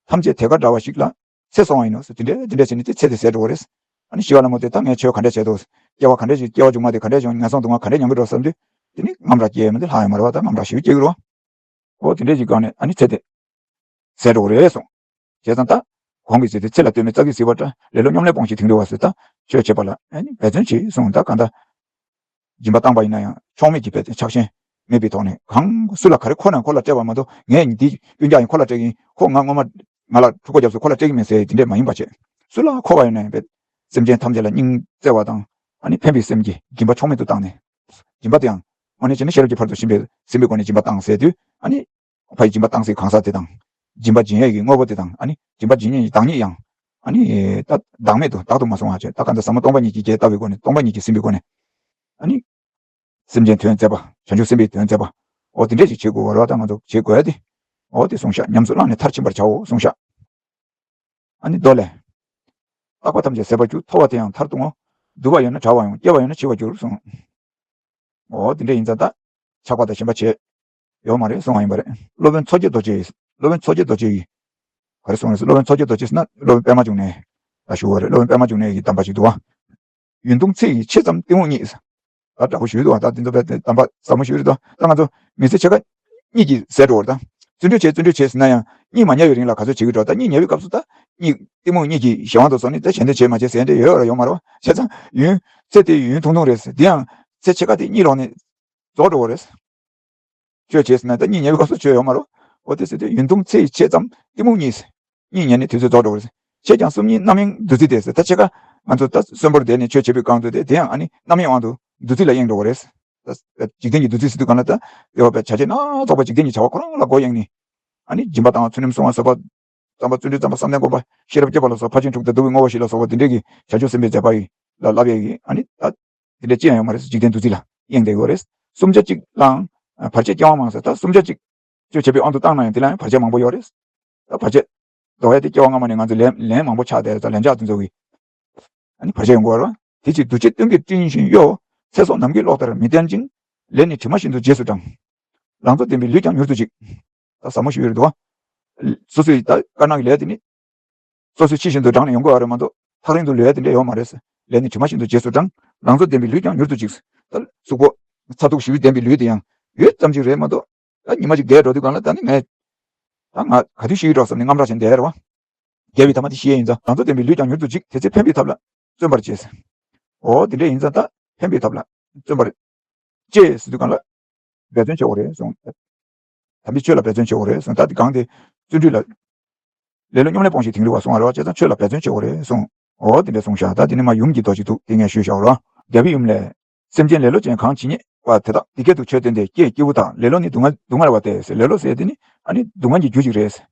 ཐམས་ཅད་དེ་ཀ་འདྲ་བ་ཞིག་ལ་ཚེ་སོང་བ་ཡིན་ནོ་ཟེར། དེ་འདྲས་དེ་འདྲས་བྱས་ནས་དེ་ཚེ་དེ་ཟད་འགྲོ་བ་རེད། ཨ་ནི་ཤི་བ་ལ་མོ་དེ་ད་ངས་ཆོས་ག་འདྲས་བྱས་འདུག་སྐྱེ་བ་ག་འདྲས་ཤིག་སྐྱེ་བ་མཇུག་མ་དེ་ག་འདྲས་བྱུང་ངན་སོང་སྡུག་བསྔལ་ག་འདྲས་མྱོང་གི་འགྲོ་བསམ་དུས་དེ་ནི་རྔམ་ར་སྐྱེ་ཡས་མི་འདུག་ལྷག་ཡོད་མ་རེད་བ། ད་རྔམ་ར་ཞེ་པོ་སྐྱེ་གི་རེད་བ། འོ་དེ་འདྲས་ཞིག་སྒང་ནས་ཨ་ནི་ཚེ་དེ་ཟད་འགྲོ་གི་རེད་གསུངས། བྱས་ཙང་ད་གོང་གི་ཚེ་དེ་ཚེ་ལ་ལྟོས་མེད་རྩ་གིས་གཟིགས་པ་འདྲ་ལེ་ལོ་སྙོམ་ལས་སྤོང་ཞིང་དིང་རི་བ་ཟེར། ད་ཆོས་བྱེད་པ་ལ་ཨ་ནི་འབད་བརྩོན་བྱེད་གསུངས། ད་གང་ལྟར་སྦྱིན་པ་བཏང་པ་ཡིན་ན་ཡང་ཕྱོགས་མེད་ཀྱི་འབད་བརྩོན་ཆགས་ཞེན་མེད་པའི་ཐོག་ནས་གང་སུ་ལ་ག་རེ་མཁོ་ན་ཁོ་ལ་སྤྲད་པ་མ་གཏོགས་ངས་འདི་སྤུན་ཀྱག་ཡིན་ཁོ་ལ་སྤྲད་ཀྱི་ཡིན། ཁོ་ང་སྔོན་མ་ང་ལ་ཕྲུ་གུ་བརྒྱབ་སོང་ཁོ་ལ་སྤྲད་ཀྱི་མིན་ཟེར་དེ་འདྲས་མ་ཡིན་པ་བྱས། སུ་ལ་མཁོ་བ་ཡིན་ན་ཡང་འབད་སེམས་ཅན་ཐམས་ཅད་ལ་སྙིང་བརྩེ་བ་དང་ཨ་ནི་ཕན་པའི་སེམས་ཀྱིས་སྦྱིན་པ་ཕྱོགས་མེད་དུ་བཏང་ནས་སྦྱིན་པ་དེའང་དངོས་གནས་བྱས་ན་ཤེས་རབ་ཀྱི་ཕ་རོལ་ཏུ་ཕྱིན་པའི་སེམས་པའི་སྒོ་ནས་སྦྱིན་པ་བཏང་ཟེར་དུས་ཨ་ནི་ཕ་ཡི་སྦྱིན་པ་བཏང་སའི་གང་ཟག་དེ་དང་། སྦྱིན་པ་སྦྱིན་ཡས་ཀྱི་དངོས་པོ་དེ་དང་ཨ་ནི་སྦྱིན་པ་སྦྱིན་ཡས་ཀྱི་བདག་ཉིད་ཡང་ཨ་ནི་ད་བདག་མེད་དུ་བདག་ཏུ་མ་སོང་བ་བྱས། ད་ག་འདི་ཟབ་མོ་སྟོང་པ་ཉིད་ཀྱི་རྒྱས་བཏབ་པའི་སྒོ་ནས་སྟོང་པ་ཉིད་ཀྱིས་ཟིན་པའི་སྒོ་ནས་ཨ་ནི་སེམས་ཅན་དོན་མཛད་པ་བྱང་ཆུབ་སེམས་དཔའི་དོན་མཛད་པ་འོ་དེ་འདྲས་ཞིག་བྱེད་དགོས་པ་རེད་བ། ད་ང་ཚོ་བྱེད་དགོས་ཡ་དེ་འོ་དེ་གསུངས་ཤག་ཉམས་སུ་བླངས་ནས་མཐར་ཕྱིན་པར་བྱའོ་གསུངས་ཤག་ཨ་ནི་མདོ་ལས། རྟག་པ་ཐམས་ཅད་ཟད་པར་འགྱུར། མཐོ་བ་དེ་ཡང་མཐར་ལྟུང་ངོ་། བསྡུ་བ་ཡོད་ན་བྲལ་བར་འོང་། སྐྱེ་བ་ཡོད་ན་འཆི་བར་འགྱུར་གསུངས། འོ་དེ་འདྲ་ཡིན་ཙང་ད་ཆགས་པ་དང་ཞེན་པ་བྱེད་ཡོད་མ་རེད་གསུང་བ་ཡིན་པ་རེད། སློབ་དཔོན་མཚོ་སྐྱེས་རྡོ་རྗེ་ཡིས་སློབ་དཔོན་མཚོ་སྐྱེས་རྡོ་རྗེ་ཡིས་ག་རེ་གསུངས་རེད་ཟེར། སློབ་དཔོན་མཚོ་སྐྱེས་རྡོ་རྗེ་ཟེར་ན་སློབ་དཔོན་པད་མ་འབྱུང་གནས་ལ་ཞུ་བ་རེད། སློབ་དཔོན་པད་མ་འབྱུང་གནས་ཀྱི་གདམས་པ་ཞིག་འདུག་བ། ཡུན་ཐུང་ཚེ་ཡི་ཕྱེད་ཙམ་གཏི་མུག་གཉིད། ད་འདྲ་པོ་ཞུས་འདུག་བ། ད་འདི་ཚོ་བས་གདམས་པ་ཟབ་མོ་ཞུས་རེད་དོ། ད་ང་ཚོ་མི་ཚེ་ཕྱེད་ཀ་གཉིད་ཀྱིས་ཟད་འགྲོ་བ་རེད། ད་བརྩོན་འགྲུས་བྱེད་བརྩོན་འགྲུས་བྱེད་ཟེར་ན་ཡང་གཉིད་མ་ཉལ་བའི་རིང་ལ་ག་ཚོད་བྱེད་ཀྱི་འགྲོ། ད་གཉིད་ཉལ་བའི་སྐབས་སུ་ད་གཉིད་གཏི་མུག་གཉིད་ཀྱི་གཞན་དབང་དུ་སོང་ནས་ད་གཞན་དོན་བྱེད་མ་བྱེད་ཟེར་འདྲ་ཡོད་ར་ཡོད་མ་རེད་བ། བྱས་ཙང་ཡུན་ཚེ་དེ་ཡུན་ཐུང་ཐུང་རེད་ཟེར། དེ་ཡང་ཚེ་ཕྱེད་ཀ་དེ་གཉིད་ལོག་ནས་རྫོགས་འགྲོ་བ་རེད། ཆོས་བྱེད་ཟེར་ན་ད་གཉིད་ཉལ་བའི་སྐབས་སུ་ཆོས་ཡོད་མ་རེད། འོ་དེ་ཟེར་དུས་ཡུན་ཐུང་ཚེ་ཡི་ཕྱེད་ཙམ་གཏི་མུག་གཉིད་ཟེར། གཉིད་ཉལ་ནས་དུས་ཚོད་རྫོགས་འགྲོ་བ་རེད། ཕྱེད་ཀྱང་གསུམ་གཉིས་རྣམ་གཡེང་བདུད་རྩི་དེ་ཟེར། ད་ཕྱེད་ཀ་ང་ཚོ་ད་གསོན་པོར་བསྡད་ནས་ཆོས་བྱེད་པའི་སྒང་དུ་དེ་དེ་ཡང་ཨ་ནི་རྣམ་གཡེང་དབང་དུ་བདུད་རྩི་ལ་གཡེང་འགྲོ་བ་རེད། ད་འཇིག་རྟེན་གྱི་བདུད་རྩི་ཟེར་དུས་སྒང་ལ་ད་དེ་བ་བས་བྱ་བྱེད་སྣ་ཚོགས་པ་འཇིག་རྟེན་གྱི་བྱ་བ་ཁོ་རང་ལ་མགོ་གཡེང་ནས་ཨ་ནི་སྦྱིན་པ་དང་ཚུལ་ཁྲིམས་སྲུང་བ་བཟོད་པ། བསམ་པ་བརྩོན་འགྲུས་བརྩམས་པ་བསམ་གཏན་སྒོམ་པ་ཤེས་རབ་བསྐྱེད་པ་ལ་སོགས་ཕར་ཕྱིན་དྲུག་དང་བསྡུ་བའི་དངོས་པོ་བཞི་ལ་སོགས་པ་འདི་འདྲས་ཀྱི་བྱང་ཆུབ་སེམས་དཔའི་མཛད་པ་ཡིས་ལ་བསླབ་ཡས་ཀྱི་ཨ་ནི་ད་འདི་འདྲས་ཅི་ཡང་ཡོད་མ་རེད། འཇིག་རྟེན་བདུད་རྩི་ལ་གཡེང་བསྡད་ཡོད་རེད། གསུམ་ཆ་གཅིག་ལའང་བར་ཆད་སྐྱེ་བ་མང་ཟེར། ད་གསུམ་ཆ་གཅིག་ཆོས་བྱེད་པའི་དབང་དུ་བཏང་ན་ཡང་དེ་ལ་ཡང་བར་ཆད་མང་པོ་ཡོད་རེད། ད་བར་ཆད་ཟློག་ཡས་དེ་སྐྱེ་བ་སྔ་མ་ནས་ང་ཚོ་ལན་ལན་མང་པོ་ཆགས་བསྡད་ཙང་ལན་ཆགས་དེ་ཚོ་གི་ཨ་ནི་བར་ཆད་ཡོང་གི་ཡོད་རེད། དེ་ཕྱིར་འདུ་བྱེད་གཏོང་གིས་སྤྲིན་བཞིན་གཡོ། ཚེ་སྲོག་ནམ་མཁའི་གློག་ལྟར་མི་བརྟན་ཅིང་། ལས་ནི་དྲི་མ་བཞིན་དུ་རྗེས་སུ་འབྲང་། ལང་ཚོ་ལྡན་པའི་ལུས་ཀྱང་མྱུར་དུ་འཇིག། ད་ཟབ་མོ་ཞིག་ཡོད་རེད་འདུག་བ། སོ་སོའི་ད་དཀར་ནག་གི་ལས་དེ་ནི་སོ་སོའི་ཕྱི་བཞིན་དུ་འབྲང་ནས་ཡོང་གི་ཡོད་རེད་མ་གཏོགས་ཐག་རིང་དུ་ལུས་ཡ་དེ་འདྲ་ཡོད་མ་རེད། ལས་ནི་དྲི་མ་བཞིན་དུ་རྗེས་སུ་འབྲང་། ལང་ཚོ་ལྡན་པའི་ལུས་ཀྱང་མྱུར་དུ་འཇིག། ད་གཟུགས་པོ་ཚ་གདུག་ཞེ་པོ་ལྡན་པའི་ལུས་དེ་ཡང་ཡོད་ཙམ་ཅིག་རེད་མ་གཏོགས་ད་ཉི་མ་ཅིག་འགས་འགྲོ་དུས་སྒང་ལ་ད་ནི་ངས་ད་ང་ག་དུས་ཤི་གི་འགྲོ་བསམ་ནས་དངངས་སྐྲག་བྱས་བསྡད་ཡ་རེད་བ། རྒས་པའི་ཐ་མ་དེ་ཤི་ཡས་ཡིན་ཙང་། ལང་ཚོ་ལྡན་པའི་ལུས་ཀྱང་མྱུར་དུ་འཇིག། དེ་ཚེ་ཕན་པའི་ཐབས་ལ་བརྩོན་པར་བྱེད། འོ་དེ་འདྲ་ཡིན་ཙང་ད་ཕན་པའི་ཐབས་ལ་བརྩོན་པར་བྱེད་ཟེར་དུས་སྒང་ལ་འབད་བརྩོན་བྱེད་དགོས་རེད་གསུངས། དམ་པའི་ཆོས་ལ་འབད་བརྩོན་བྱེད་དགོས་རེད་གསུངས། ད་དེ་སྒང་དེ་བརྩོན་འགྲུས་ལ་ལེ་ལོ་སྙོམ་ལས་སྤོང་ཞིང་དིང་རི་བ་གསུངས་པ་རེད་བ། བྱས་ཙང་ཆོས་ལ་འབད་བརྩོན་བྱེད་དགོས་རེད་གསུངས། འོ་དེ་འདྲ་གསུངས་ཤག། ད་དེ་ནས་མར་ཡུམ་གྱི་མདོ་ཅིག་འདུག། དེ་ངས་ཞུས་བཞག་པ་རེད་བ། རྒྱལ་པོའི་ཡུམ་ལས། སེམས་ཅན་ལེ་ལོ་ཅན་གང་ཇི་སྙེད། པ་དེ་དག་འདི་སྐད་དུ་ཆོས་བསྟན་ཏེ། ཀྱེ་སྐྱེས་བུ་དག། ལེ་ལོ་ནི་སྡུག་བསྔལ་སྡུག་བསྔལ་བ་སྟེ། ལེ་ལོ་ཟེར་དེ་ནི་ཨ་ནི་སྡུག་བསྔལ་གྱི་རྒྱུ་ཞིག་རེད།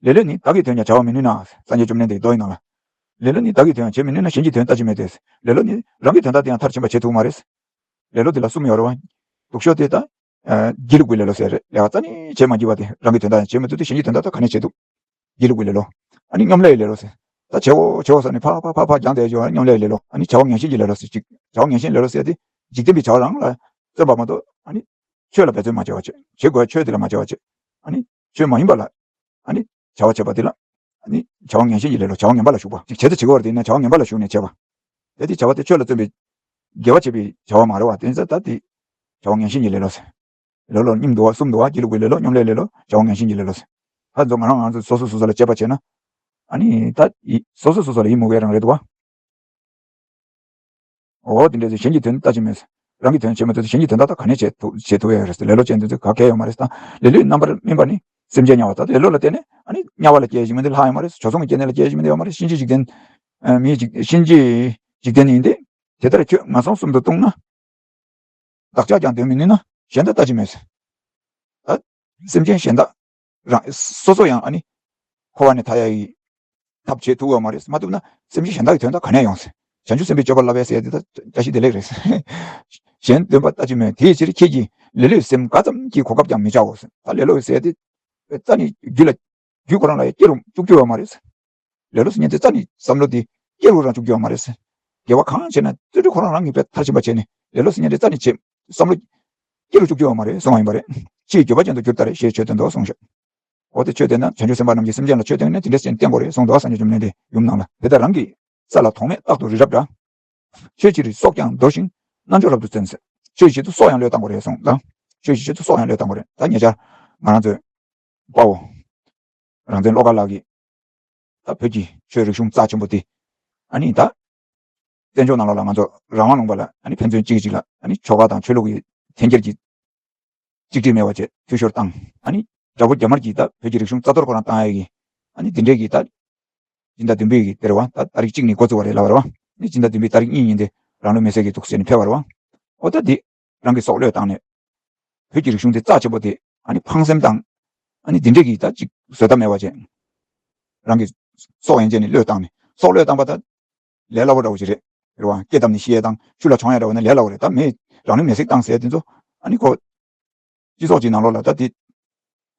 ལེ་ལོས་ནི་བདག་གི་དོན་ཀྱང་བྱ་བ་མི་ནུས་ན། སངས་རྒྱས་བཅོམ་ལྡན་འདས་ཀྱི་མདོ་ཡི་ནང་ལ། ལེ་ལོས་ནི་བདག་གི་དོན་ཡང་བྱེད་མི་ནུས་ན། གཞན་གྱི་དོན་ལྟ་ཅི་སྨོས་ཏེ། ལེ་ལོ་ནི་རང་གི་དོན་དག་དེ་ཡང་མཐར་ཕྱིན་པ་བྱེད་ཐུབ་མ་རེད། ལེ་ལོ་དེ་ལ་གསུམ་ཡོད་རེད་བ། སྡུག་ཤོས་དེ་ད། ཨ། སྒྱིད་ལུག་པའི་ལེ་ལོ་ཟེར་རེད། ལས་ཀ་རྩ་ནས་བྱེད་མ་བགྱིས་པ་དེ། རང་གི་དོན་དག་ཡང་བྱེད་མི་ཐུབ་དུས་གཞན་གྱི་དོན་དག་ད་ག་ནས་བྱེད་ཐུབ། སྒྱིད་ལུག་པའི་ལེ་ལོ། ཨ་ནི་སྙོམ་ལས་ལེ་ལོ་ཟེར། ད་བྱེད་འོ་བྱེད་འོ་ཟེར་ནས་ཕར་ཕར་ཕར་ཕར་སྦྱངས་བསྡད་ཡོད། སྙོམ་ལས་ལེ་ལོ། ཨ་ནི་བྱ་བ་ངན་ཞེན་གྱི་ལེ་ལོ་ཟེར་ཅིག་བྱ་བ་ངན་ཞེན་ལེ་ལོ་ཟེར་དེ། འཇིག་རྟེན་པའི་བྱ་བ་རང་ལ་བརྩོན་པ་མ་གཏོགས། ཨ་ནི་ཆོས་ལ་འབད་བརྩོན་མ་བྱས་པ་བྱེད། བྱེད་དགོས་ཆོས་དེ་ལ་མ་བྱས་པ་བྱེད། ཨ་ནི་ཆོས་མ་ཡིན་པ་ལ། ཨ་ནི་བྱ་བ་བྱེད་པ་དེ་ལ། ཨ་ནི་བྱ་བ་ངན་ཞེན་གྱི་ལེ་ལོ། བྱ་བ་ངན་པ་ལ་ཞུགས་པ། ཅིག་བྱེད་དུ་བྱེད་ཀྱི་ཡོད་རེད་དེ་ན་བྱ་བ་ངན་པ་ལ་ཞུགས་ནས་བྱེད་པ། དེ་དེ་བྱ་བ་དེ་ཆོས་ལ་བརྩོན་པའི་དགེ་བ་བྱེད་པའི་བྱ་བ་མ་རེད་བ། དེ་ཚོ་ད་དེ་བྱ་བ་ངན་ཞེན་གྱི་ལེ་ལོ་ཟེར། ལེ་ལོ་གཉིས་འདུག་བ། གསུམ་འདུག་བ། སྒྱིད་ལུག་པའི་ལེ་ལོ། སྙོམ་ལས་ལེ་ལོ། བྱ་བ་ངན་ཞེན་གྱི་ལེ་ལོ་ཟེར། ད་ཚོ་ང་རང་ང་ཚོ་སོ་སོ་སོ་སོ་ལ་དཔྱད་པ་བྱས་ན། ཨ་ནི་ད་ཡི་སོ་སོ་སོ་སོ་ལ་ཡི་མུ་གེ་རང་རེད་འདུག་བ། འོ་དེ་འདྲ་ཟེར། གཞན་གྱི་དོན་ལྟ་ཅི་སྨོས། རང་གི་དོན་བྱེད་མ་ཐུབ་ཚེ་གཞན་གྱི་དོན་དག་ད་ག་ནས་བྱེད་ཐུབ་བྱེད་ཐུབ་ཡ་རེད་ཟེར། ལེ་ལོ་ཅན་དེ་ཚོ་ག་གལ་ཡོད་མ་རེད་ཟེར། ད་ལེ་ལོའི་རྣམ་པར་སྨིན་པ་ནི་སེམས་ཅན་དམྱལ་བ། ད་ལེ་ལོ་ལ་བརྟེན་ནས་ཨ་ནི་དམྱལ་བ་ལ་སྐྱེ་ཡ་ཞིག་མི་འདུག་ལྷ་ཡང་མ་རེད། བྱོལ་སོང་གི་སྐྱེ་གནས་ལ་སྐྱེ་ཡ་ཞིག་མི་འདུག་ཡོད་མ་རེད། གཤིན་རྗེ་འཇིག་རྟེན། ཨ། མིའི་འཇིག་གཤིན་རྗེའི་འཇིག་རྟེན་ཡིན་ཏེ། དེ་ལྟར་ཁྱོད་ངན་སོང་གསུམ་དུ་ལྟུང་ན། བདག་ཅག་ཀྱང་འདོན་མི་ནུས་ན། གཞན་དག་ལྟ་ཅི་སྨོས་ཟེར། ད་སེམས་ཅན་གཞན་དག་རང་སོ་སོ་ཡང་ཨ་ནི་འཁོར་བ་ནས་ཐར་ཡ་ཡི་ཐབས་བྱེད་ཐུབ་ཡོད་མ་རེད། མ་ཐུབ་ན་སེམས་ཅན་གཞན་དག་གི་དོན་དག་ག་ནས་ཡོང་ཟེར། བྱང་ཆུབ་སེམས་དཔའི་སྤྱོད་པ་བསླབ་པས་ཟེར་ཡ་དེ་ད་བཀྲ་ཤིས་བདེ་ལེགས་རེད་ཟེར། གཞན་འདོན་པ་ལྟ་ཅི་སྨོས། དེའི་ཕྱིར་ཁྱེད་ཀྱིས་ལེ་ལོའི་སེམས་ག་ཙམ་གྱི་གོ་སྐབས་ཀྱང་མི་བྱའོ་ཟེར། ད་ལེ་ལོ་ཟེར་ཡ་དེ་རྩ་ནས་རྒྱུད་ལ་རྒྱུད་ཁོ་རང་ལ་ཡ་སྐྱེ་རུ་བཅུག་རྒྱུ་ཡོད་མ་རེད་ཟེར། ལེ་ལོ་ཟེར་མཁན་དེ་རྩ་ནས་བསམ་བློ་དེ་སྐྱེ་རུ་རང་བཅུག་རྒྱུ་ཡོད་མ་རེད་ཟེར། དགེ་བ་གང་བྱས་ན་བརྩོན་འགྲུས་ཁོ་རང་རང་གིས་དཔེ་མཐར་ཕྱིན་པ་བྱས་ནས། ལེ་ལོ་ཟེར་མཁན་དེ་རྩ་ནས་བྱེད་བསམ་བློ་སྐྱེ་རུ་བཅུག་རྒྱུ་ཡོད་མ་རེད་གསུངས་པ་ཡིན་པ་རེད། ཕྱིའི་འགྱོད་པ་ཅན་དུ་གྱུར་ལྟར་ཞེས་ཆོས་སྟོན་ཏོ་གསུངས་ཤག་འོ་དེ་ཆོས་དེ་ན་བྱང་ཆུབ་སེམས་དཔའ་རྣམས་ཀྱིས་སེམས་ཅན་ལ་ཆོས་སྟོན་ནས་དེ་འདྲ་ཞིག་བསྟན་དགོས་རེད་གསུངས་འདུག་སངས་རྒྱས་བཅོམ་ལྡན་འདས་ཡུམ་ནང་ལ། དེ་ལྟར་རང་གི་ས་ལ་དོགས་མེད་རྟག་ཏུ་རི་རབ་འདྲ། ཆོས་ཕྱིར་སྲོག་ཀྱང་འདོར་ཞིང་རྣལ་འབྱོར་རབ་ཏུ་བརྩོན་ཟེར། ཆོས་ཆེད་དུ་སྲོག་ཡང་བློས་བཏང་དགོས་རེད་གསུངས་དང་། ཆོས་ཀྱི་ཆེད་དུ་སྲོག་ཡང་བློས་བཏང་དགོས་རེད། ད་ཉེ་ཆར་ང་རང་ཚོའི་དཔའ་བོ་རང་བཙན་བློ་དགའ་ལགས་ཀྱིས་ད་བོད་ཀྱི་ཆོས་རིག་གཞུང་རྩ་ཆེན་པོ་དེ་ཨ་ནི་ད་བཙན་བྱོལ་ནང་ལོགས་ལ་ང་ཚོ་རང་དབང་ལུང་པ་ལ་ཨ་ནི་ཕན་ཚུན་གཅིག་གིས་གཅིག་ལ་ཨ་ནི་ཆོལ་ཁ་དང་ཆོས་ལུགས་ཀྱི་འཐེན་འཁྱེར་གྱི་གཅིག་སྒྲིལ་མེད་པ་བྱས་འཐུས་ཤོར་བཏང་། ཨ་ནི་དགྲ་བོ་རྒྱ་དམར་གྱིས་ད་བོད་ཀྱི་རིག་གཞུང་རྩ་གཏོར་ཁོ་རང་བཏང་ཡ་གི་ཨ་ནི་དེ་འདྲས་ཀྱི་ད་སྤྱི་ཟླ་བདུན་པའི་གི་དེ་རེད་བ། ད་ཏ་རིག་གཅིག་ནས་འགོ་བཙུགས་པ་རེད་ལབ་པ་རེད་བ། ཨ་ནི་སྤྱི་ཟླ་བདུན་པའི་ཏ་རིག་གཉིས་ཉིན་དེ་རང་ལུས་མེར་སྲེག་གི་འདུག་ཟེར་ནས་ཕེབས་པ་རེད་བ། འོ་ད་དེ་རང་གི་སྲོག་བློས་བཏང་ནས་བོད་ཀྱི་རིག་གཞུང་དེ་རྩ་ཆེན་པོ་དེ་ཨ་ནི་ཕངས་སེམས་དང་ཨ་ནི་དེ་འདྲས་ཀྱི་ད་ཅིག་བཟོད་ཐབས་མེད་པ་བྱས། རང་གི་སྲོག་ཡན་ཆད་ནས་བློས་བཏང་ནས་སྲོག་བློས་བཏང་པ་ད་ལས་སླ་པོ་འདྲ་བོ་ཞིག་རེད། རེད་བ། སྐེ་བསྡམས་ནས་ཤི་ཡས་དང་ཆུ་ལ་མཆོང་ཡས་འདྲ་བོ་ནི་ལས་སླ་པོ་རེད། ད་མི་རང་ལུས་མེར་སྲེག་བཏང་ཟེར་དེ་ཚོ་ཨ་ནི་ཁོ་སྤྱི་ཚོགས་ཀྱི་ནང་ལོགས་ལ་ད་དེ་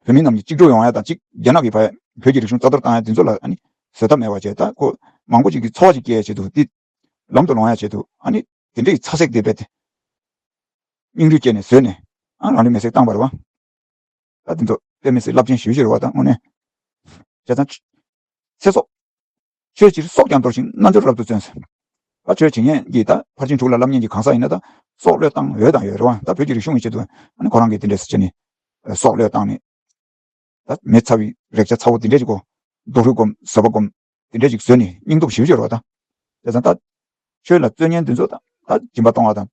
བོད་མི་རྣམས་ཀྱི་གཅིག་གྲོགས་ཡོང་ཡ་དང་གཅིག་རྒྱ་ནག་གི་བ་བོད་ཀྱི་རིག་གཞུང་རྩ་གཏོར་བཏང་ཡ་དེ་ཚོ་ལ་ཨ་ནི་བཟོད་ཐབས་མེད་པ་བྱས། ད་ཁོ་མང་པོ་ཅིག་གི་འཚོ་བ་ཅིག་སྐྱེལ་ཡ་ཆེད་དུ་དེ་ལམ་དུ་ལོང་ཡ་ཆེད་དུ་ཨ་ནི་དེ་འདྲའི་ཚ་ཟེག་དེ་རྦད་དེ་སྙིང་རུས་སྐྱེས་ནས་བཟོས་ནས་ཨ་རང་ལུས་མེར་སྲེག་བཏང་བ་རེད་བ། ད་དེ་ཚོ་དཔེ་མི་སྲིད་རླབས་ཆེན་ཞེ་པོ་ཅིག་རེད་བ། ད་དངོས་གནས་བྱས་ཙང་ཚེ་སྲོག་ཆོས་ཕྱིར་སྲོག་ཀྱང་འདོར་ཞིང་རྣལ་འབྱོར་རབ་ཏུ་བརྩོན་ཟེར། ད་ཆོས་བྱེད་མཁན་གྱིས་ད་ཕར་ཕྱིན་དྲུག་ལ་བསླབ་མཁན་གྱི་གང་ཟག་ཡིན་ན་ད་སྲོག་བློས་བཏང་འོས་དང་ཡོད་རེད་བ། ད་བོད་ཀྱི་རིག་གཞུང་གི་ཆེད་དུ་ཨ་ནི་ཁོ་རང་གིས་དེ་འདྲས་སེ་བྱས་ནས་སྲོག་བློས་བཏང་ནས་ད་མི་ཚ་བའི་རེག་བྱ་ཚ་བོ་དེ་འདྲས་ཅིག་གོ། རྡོ་རུས་སྒོམ་བཟོད་པ་སྒོམ་དེ་འདྲས་ཅིག་བཟོས་ནས་སྙིང་སྟོབས་ཞེ་པོ་ཅིག་ཡོད་རེད་བ། ད་བྱས་ཙང་ད་ཆོས་ལ་བརྩོན་མཁན་དེ་ཚོ་ད་ད་སྦྱིན་པ་གཏོང་བ་དང་།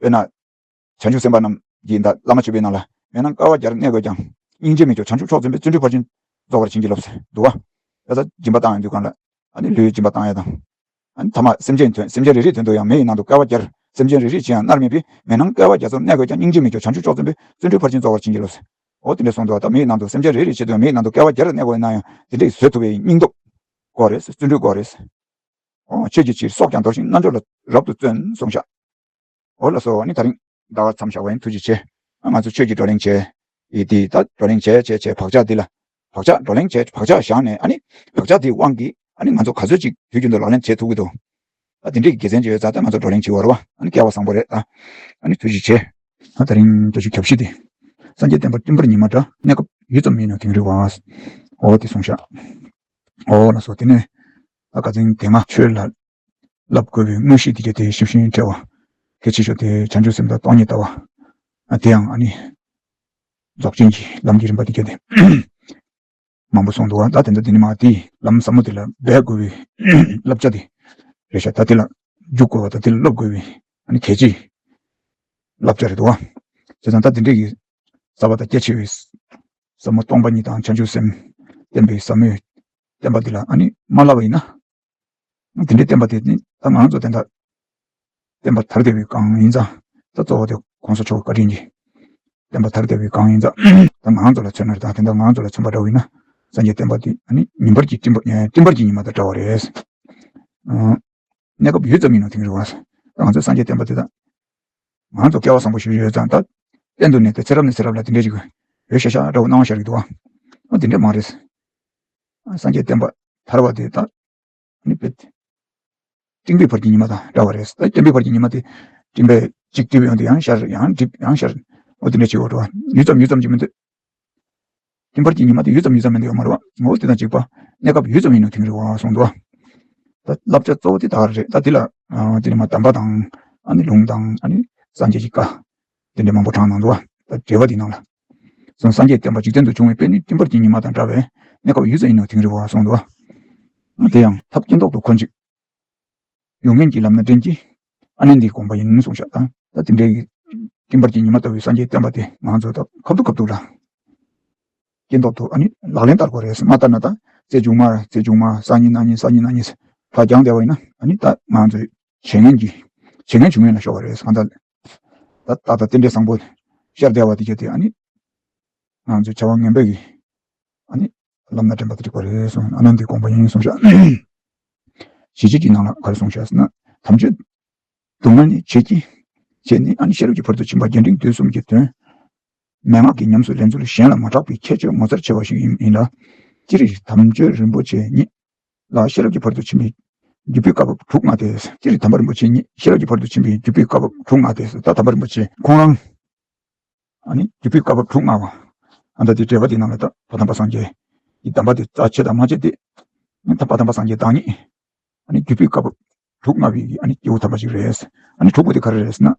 དཔེར་ན། བྱང་ཆུབ་སེམས་དཔའ་རྣམས་ཀྱིས་ད་བླ་མ་མཆོད་པའི་ནང་ལ། མེད་ན་བསྐལ་པ་བརྒྱར་གནས་དགོས་ཀྱང་། སྙིང་རྗེ་མི་སྐྱོ་བྱང་ཆུབ་མཆོག་འཛིན་པའི། བརྩོན་འགྲུས་ཕར་ཕྱིན་རྫོགས་པར་བྱིན་གྱིས་རློབས་ཟེར་འདུག་བ། ད་ལྟ་སྦྱིན་པ་བཏང་ཡོང་དུས་སྒང་ལ་ཨ་ནི་ལུས་སྦྱིན་པ་བཏང་ཡ་དང་། ཨ་ནི་ཐ་མ་སེམས་ཅན་དོན། སེམས་ཅན་རེ་རེའི་དོན་དུ་ཡང་མི་ཡི་ནང་དུ་བསྐལ་པ་བརྒྱར། སེམས་ཅན་རེ་རེ་ཅི་ཡང་མནར་མེད་པའི། མེད་ན་བསྐལ་པ་བརྒྱ་རྩ་གནས་དགོས་ཀྱང་། སྙིང་རྗེ་མི་སྐྱོ་བྱང་ཆུབ་མཆོག་འཛིན་པའི། བརྩོན་འགྲུས་ཕར་ཕྱིན་རྫོགས་པར་བྱིན་གྱིས་རློབས་ཟེར། འོ་དེ་འདྲ་གསུངས་འདུག་བ། ད་མི་ཡི་ནང་དུ་སེམས་ཅན་རེ་རེའི་ཆེད་དུ་ཡང་མི་ཡི་ནང་དུ་བསྐལ་པ་བརྒྱར་གནས་དགོས་ན་ཡང་དེ་འདྲ་བཟོད་ཐུབ་པའི་སྙིང་སྟོབས་དགོས་རེད། བརྩོན་འགྲུས་དགོས་རེད། འོ་ཆོས་ཀྱི་ཕྱིར་སྲོག་ཀྱང་འདོར་ཞིང་རྣལ་འབྱོར་ལ་རབ་ཏུ་བརྩོན་གསུངས་ཤག་འོ་ལགས་སོ། ཨ་ནི་ད་རིང་ཟླ་བ་མཚམས་བཞག་པ་ཡིན། ཐུགས་རྗེ་ཆེ། ཨ་ང་ཚོ་ཆོས་ཀྱི་བགྲོ་གླེང་བྱས་ཡིན་དེ། ད་བགྲོ་གླེང་བྱས་བྱས་བྱས་བག་ཆགས་འདི་ལ་བག་ཆགས་བགྲོ་གླེང་བྱས། བག་ཆགས་བཞག་ནས་ཨ་ནི་བག་ཆགས་དེའི་དབང་གིས་ཨ་ནི་ང་ཚོ་ག་ཚོད་ཅིག་དུས་རྒྱུན་དུ་ལག་ལེན་བྱེད་ཐུབ་ཀྱི་འདུག་ཨ་དེ་འདྲའི་དགེ་མཚན་ཅིག་ཡོད་ཙང་ད་ང་ཚོ་བགྲོ་གླེང་བྱེད་པ་རེད་བ། ཨ་ནི་སྐལ་བ་བཟང་པོ་རེད། ཨ་ཨ་ནི་ཐུགས་རྗེ་ཆེ། ཨ་ད་རིང་བརྒྱད་ཅུ་གྱ་བཞི་དེ། སངས་རྒྱས་བསྟན་པ་སྤྲིན་པར་ཉི་མ་འདྲ། གནས་སྐབས་ཡུད་ཙམ་ཡིན་ནོ་དིང་རི་བ། འོ་དེ་གསུངས་ཤག་འོ་ལགས་སོ། དེ་ནས་ད་ཁ་སང་དེ་སྔ་ཆོས་ལ་བསླབ་དགོས་པའི་དངོས་གཞི་དེ་ག་དེ་ཞིབ་ཞིབ་བྲལ་བ། གལ་ཆེ་ཤོས་དེ་བྱང་ཆུབ་སེམས་དང་སྟོང་ཉིད་ལྟ་བ། དེ་ཡང་ཨ་ནི་རྫོགས་ཆེན་གྱི་ལམ་གྱི་རིམ་པ་དེ་ག་དེ་མང་པོ་གསུངས་འདུག་བ། ད་དེ་འདྲ་དེ་ནི་མ་དེ་ལམ་ཟབ་མོ་དེ་ལ་འབད་དགོས་པའི་བསླབ་བྱ་དེ་རེད་ཤག་ད་དེ་ལ་འཇུག་དགོས་པ་དང་དེ་ལ་སློབ་དགོས་པའི་ཨ་ནི་གལ་ཆེའི་བསླབ་བྱ་རེད་འདུག་བ། བྱས་ཙང་ད་དེ་འདྲ་གི་ཟབ་པ་དང་རྒྱ་ཆེ་བའི་ཟབ་མོ་སྟོང་པ་ཉིད་དང་བྱང་ཆུབ་སེམས་བསྟན་པའི་ཟབ་མོའི་བསྟན་པ་འདི་ལ་ཨ་ནི་མ་བསླབ་པ་ཡིན་ན། དེ་འདྲའི་བསྟན་པ་དེ་ནི་ད་ང་རང་ཚོ་དེ་འདྲ་བསྟན་པ་དར་བསྡད་པའི་སྒང་ཡིན་ཙང་། ད་གཙོ་བོ་དེ་ ༸གོང་ས་མཆོག་བཀའ་དྲིན་གྱིས་བསྟན་པ་དར་བསྡད་པའི་སྒང་ཡིན་ཙང་། ད་ང་ཚོ་ལ་མཚོན་ན་རེད། ད་དེ་འདྲ་ང་ཚོ་ལ་མཚོན་པ་འདྲ་བ་ཡིན་ན། སངས་རྒྱས་བསྟན་པ་དེ་ཨ་ནི་ཉིན་པར་གྱི་སྤྲིན་པ་སྤྲིན་པར་གྱི་ཉི་མ་དང་འདྲ་བ་རེད། གནས་སྐབས་ཡུད་ཙམ་ཡིན་ནོ་དེང་རི་བ། ད་ང་ཚོའི་སངས་རྒྱས་བསྟན་པ་དེ་དག་ང་ཚོ་སྐལ་བ་བཟང་པོ་ཞིག་ཡོད་ཙང་། ད་གཏན་དུ་གནས་ཏེ་ཚེ་རབས་ནས་ཚེ་རབས་ལ་དེ་འདྲའི་ཞིག་ཡོད་ཤ་ཤ་འདྲ་བོ་སྣང་བ་ཤར་གྱི་འདུག་བ། ཨ་དེ་འདྲ་མ་རེད། སངས་རྒྱས་བསྟན་པ་དར་བ་དེ་ད་ནི་བེད། སྤྲིན་པའི་བར་གྱི་ཉི་མ་དང་འདྲ་བ་རེད། ད་སྤྲིན་པའི་བར་གྱི་ཉི་མ་དེ་སྤྲིན་པས་གཅིག་བསྒྲིབས་ཡོང་དུས་ཡང་ཤར་ཡང་བསྒྲིབས་ཡང་ཤར། ཨོ་དེ་འདྲ་བྱེད་འོ་འགྲོ་བ། ཡུད་ཙམ་ཡུད་ཙམ་གྱི་མི་འདུག་སྤྲིན་པ་གི་ཉི་མ་དེ་ཡུད་ཙམ་ཡུད་ཙམ་མིན་དུ་ཡོད་མ་རེད་བ། ངོ་བོ་དེ་དང་གཅིག་པ། གནས་སྐབས་ཡུད་ཙམ་ཡིན་ནོ་དེང་རི་བ་གསུངས་འདུག་བ། ད་བསླབ་བྱ་གཙོ་བོ་དེ་དག་རེད། ད་དེ་ལ་ཨ་དེ་ནས་མ་གདམས་པ་དང་ཨ་ནི་ལུང་དང་ཨ་ནི་སངས་རྒྱས་ཀྱི་བཀའ་དེ་འདྲ་མང་པོ་དྲངས་གནང་འདུག་བ། ད་འགྲེལ་པ་དེ་ནང་ལ། སངས་རྒྱས་བསྟན་པ་འཇིག་རྟེན་དུ་བྱུང་བའི་དཔེ་ནི་སྤྲིན་པ་གི་ཉི་མ་དང་འདྲ་བས། གནས་སྐབས་ཡུད་ཙམ་ཡིན་ནོ་དེང་རི་བ་གསུངས་འདུག་བ། དེ་ཡང་ཐབས་སྐྱེ་མདོག་ཏུ་འཁོར་འཇིག་ཡོངས་ངན་གྱི་ལམ་སྣ་འདྲེན་གྱིས། ཨ་ནི་འདིའི་དགོངས་པ་ཡིན་གསུངས་ཤག་དང་། ད་དེ་འདྲའི་སྤྲིན་པ་གི་ཉི་མ་ལྟ་བུའི་སངས་རྒྱས་བསྟན་པ་དེ་ང་ཚོ་ད་ཁ་ཐུག་ཁ་ཐུག་ལ་སྐྱེ་མདོག་ཏུ་ཨ་ནི་ལག་ལེན་བསྟར་དགོས་རེད། མ་བསྟར་ན་ད་རྩེ་གཅིག་མ་རྩེ་གཅིག་མ་སང་ཉིན་གནངས་ཉིན་སང་ཉིན་གནངས་ཉིན་ཕར་འགྱངས་བསྡད་པ་ཡིན་ན། ཨ་ནི་ད་ང་ཚོའི་བྱེད་ངན་གྱི་བྱེད་ངན་བྱུང་ངན་ལ་ཤོར་བ་རེད། གང་ལྟར་ད་ད་ད་རྟེན་འབྲེལ་བཟང་པོ་ཤར་བསྡད་པ་དེ་གྱད་དེ་ཨ་ནི་ང་ཚོའི་བྱ་བ་ངན་པ་གི་ཨ་ནི་ལམ་སྣ་འདྲེན་པ་དེ་འགྲིག་པ་རེད་གསུངས། ཨ་ནི་འདིའི་དགོངས་པ་ཡིན་གསུངས་ཤག་ཞི་བྱེད་ཀྱི་ནང་ལ་ག་རེ་གསུངས་ཤག་ཟེར་ན། དམ་ཆོས་སྡུག་བསྔལ་ནི་བྱེད་ཀྱི་བྱེད་ནི་ཨ་ནི་ཤེས་རབ་ཀྱི་བར་དུ་ཕྱིན་པ་རྒྱས་འབྲིང་བསྡུས་གསུམ་གྱི་དོན། མན་ངག་གི་ཉམས་སུ་ལེན་ཚུལ་གཞན་ལ་མ་གྲགས་པའི་ཁྱད་ཆོས་ངོ་མཚར་ཆེ་བ་ཞིག་ཡིན་ཡིན་ལ། སྤྱིར་དམ་ཆོས་རིན་པོ་ཆེ་ཉིད་ལ་ཤེས་རབ་ཀྱི་བར་དུ་ཕྱིན་པའི་བརྒྱུད་པའི་བཀའ་བབས་དྲུག་མངའ་སྟེ། སྤྱིར་དམ་པ་རིན་པོ་ཆེ་ཉིད་ཤེས་རབ་ཀྱི་བར་དུ་ཕྱིན་པའི་བརྒྱུད་པའི་བཀའ་བབས་དྲུག་མངའ་སྟེ། ད་དམ་པ་རིན་པོ་ཆེ་ཁོང་རང་ཨ་ནི་བརྒྱུད་པའི་བཀའ་བབས་དྲུག་མངའ་བ། ཨ་ད་དེ་འགྲེལ་པ་དེ་ནང་ལ་ད་ཕ་དམ་པ་སངས་རྒྱས་ཀྱི་གདམས་པ་དེ་རྩ་ཆེ་དང་མ་ཆེ་དེ། ད་ཕ་དམ་པ་སངས་རྒྱས་བདག་ཉིད་ཨ་ནི་བརྒྱུད་པའི་བཀའ་བབས་དྲུག་མངའ་བའི་ཨ་ནི་སྐྱེས་བུ་དམ་པ་ཞིག་རེད། ཨ་ནི་དྲུག་པོ་དེ་ག་རེ་རེད་ཟེར་ན།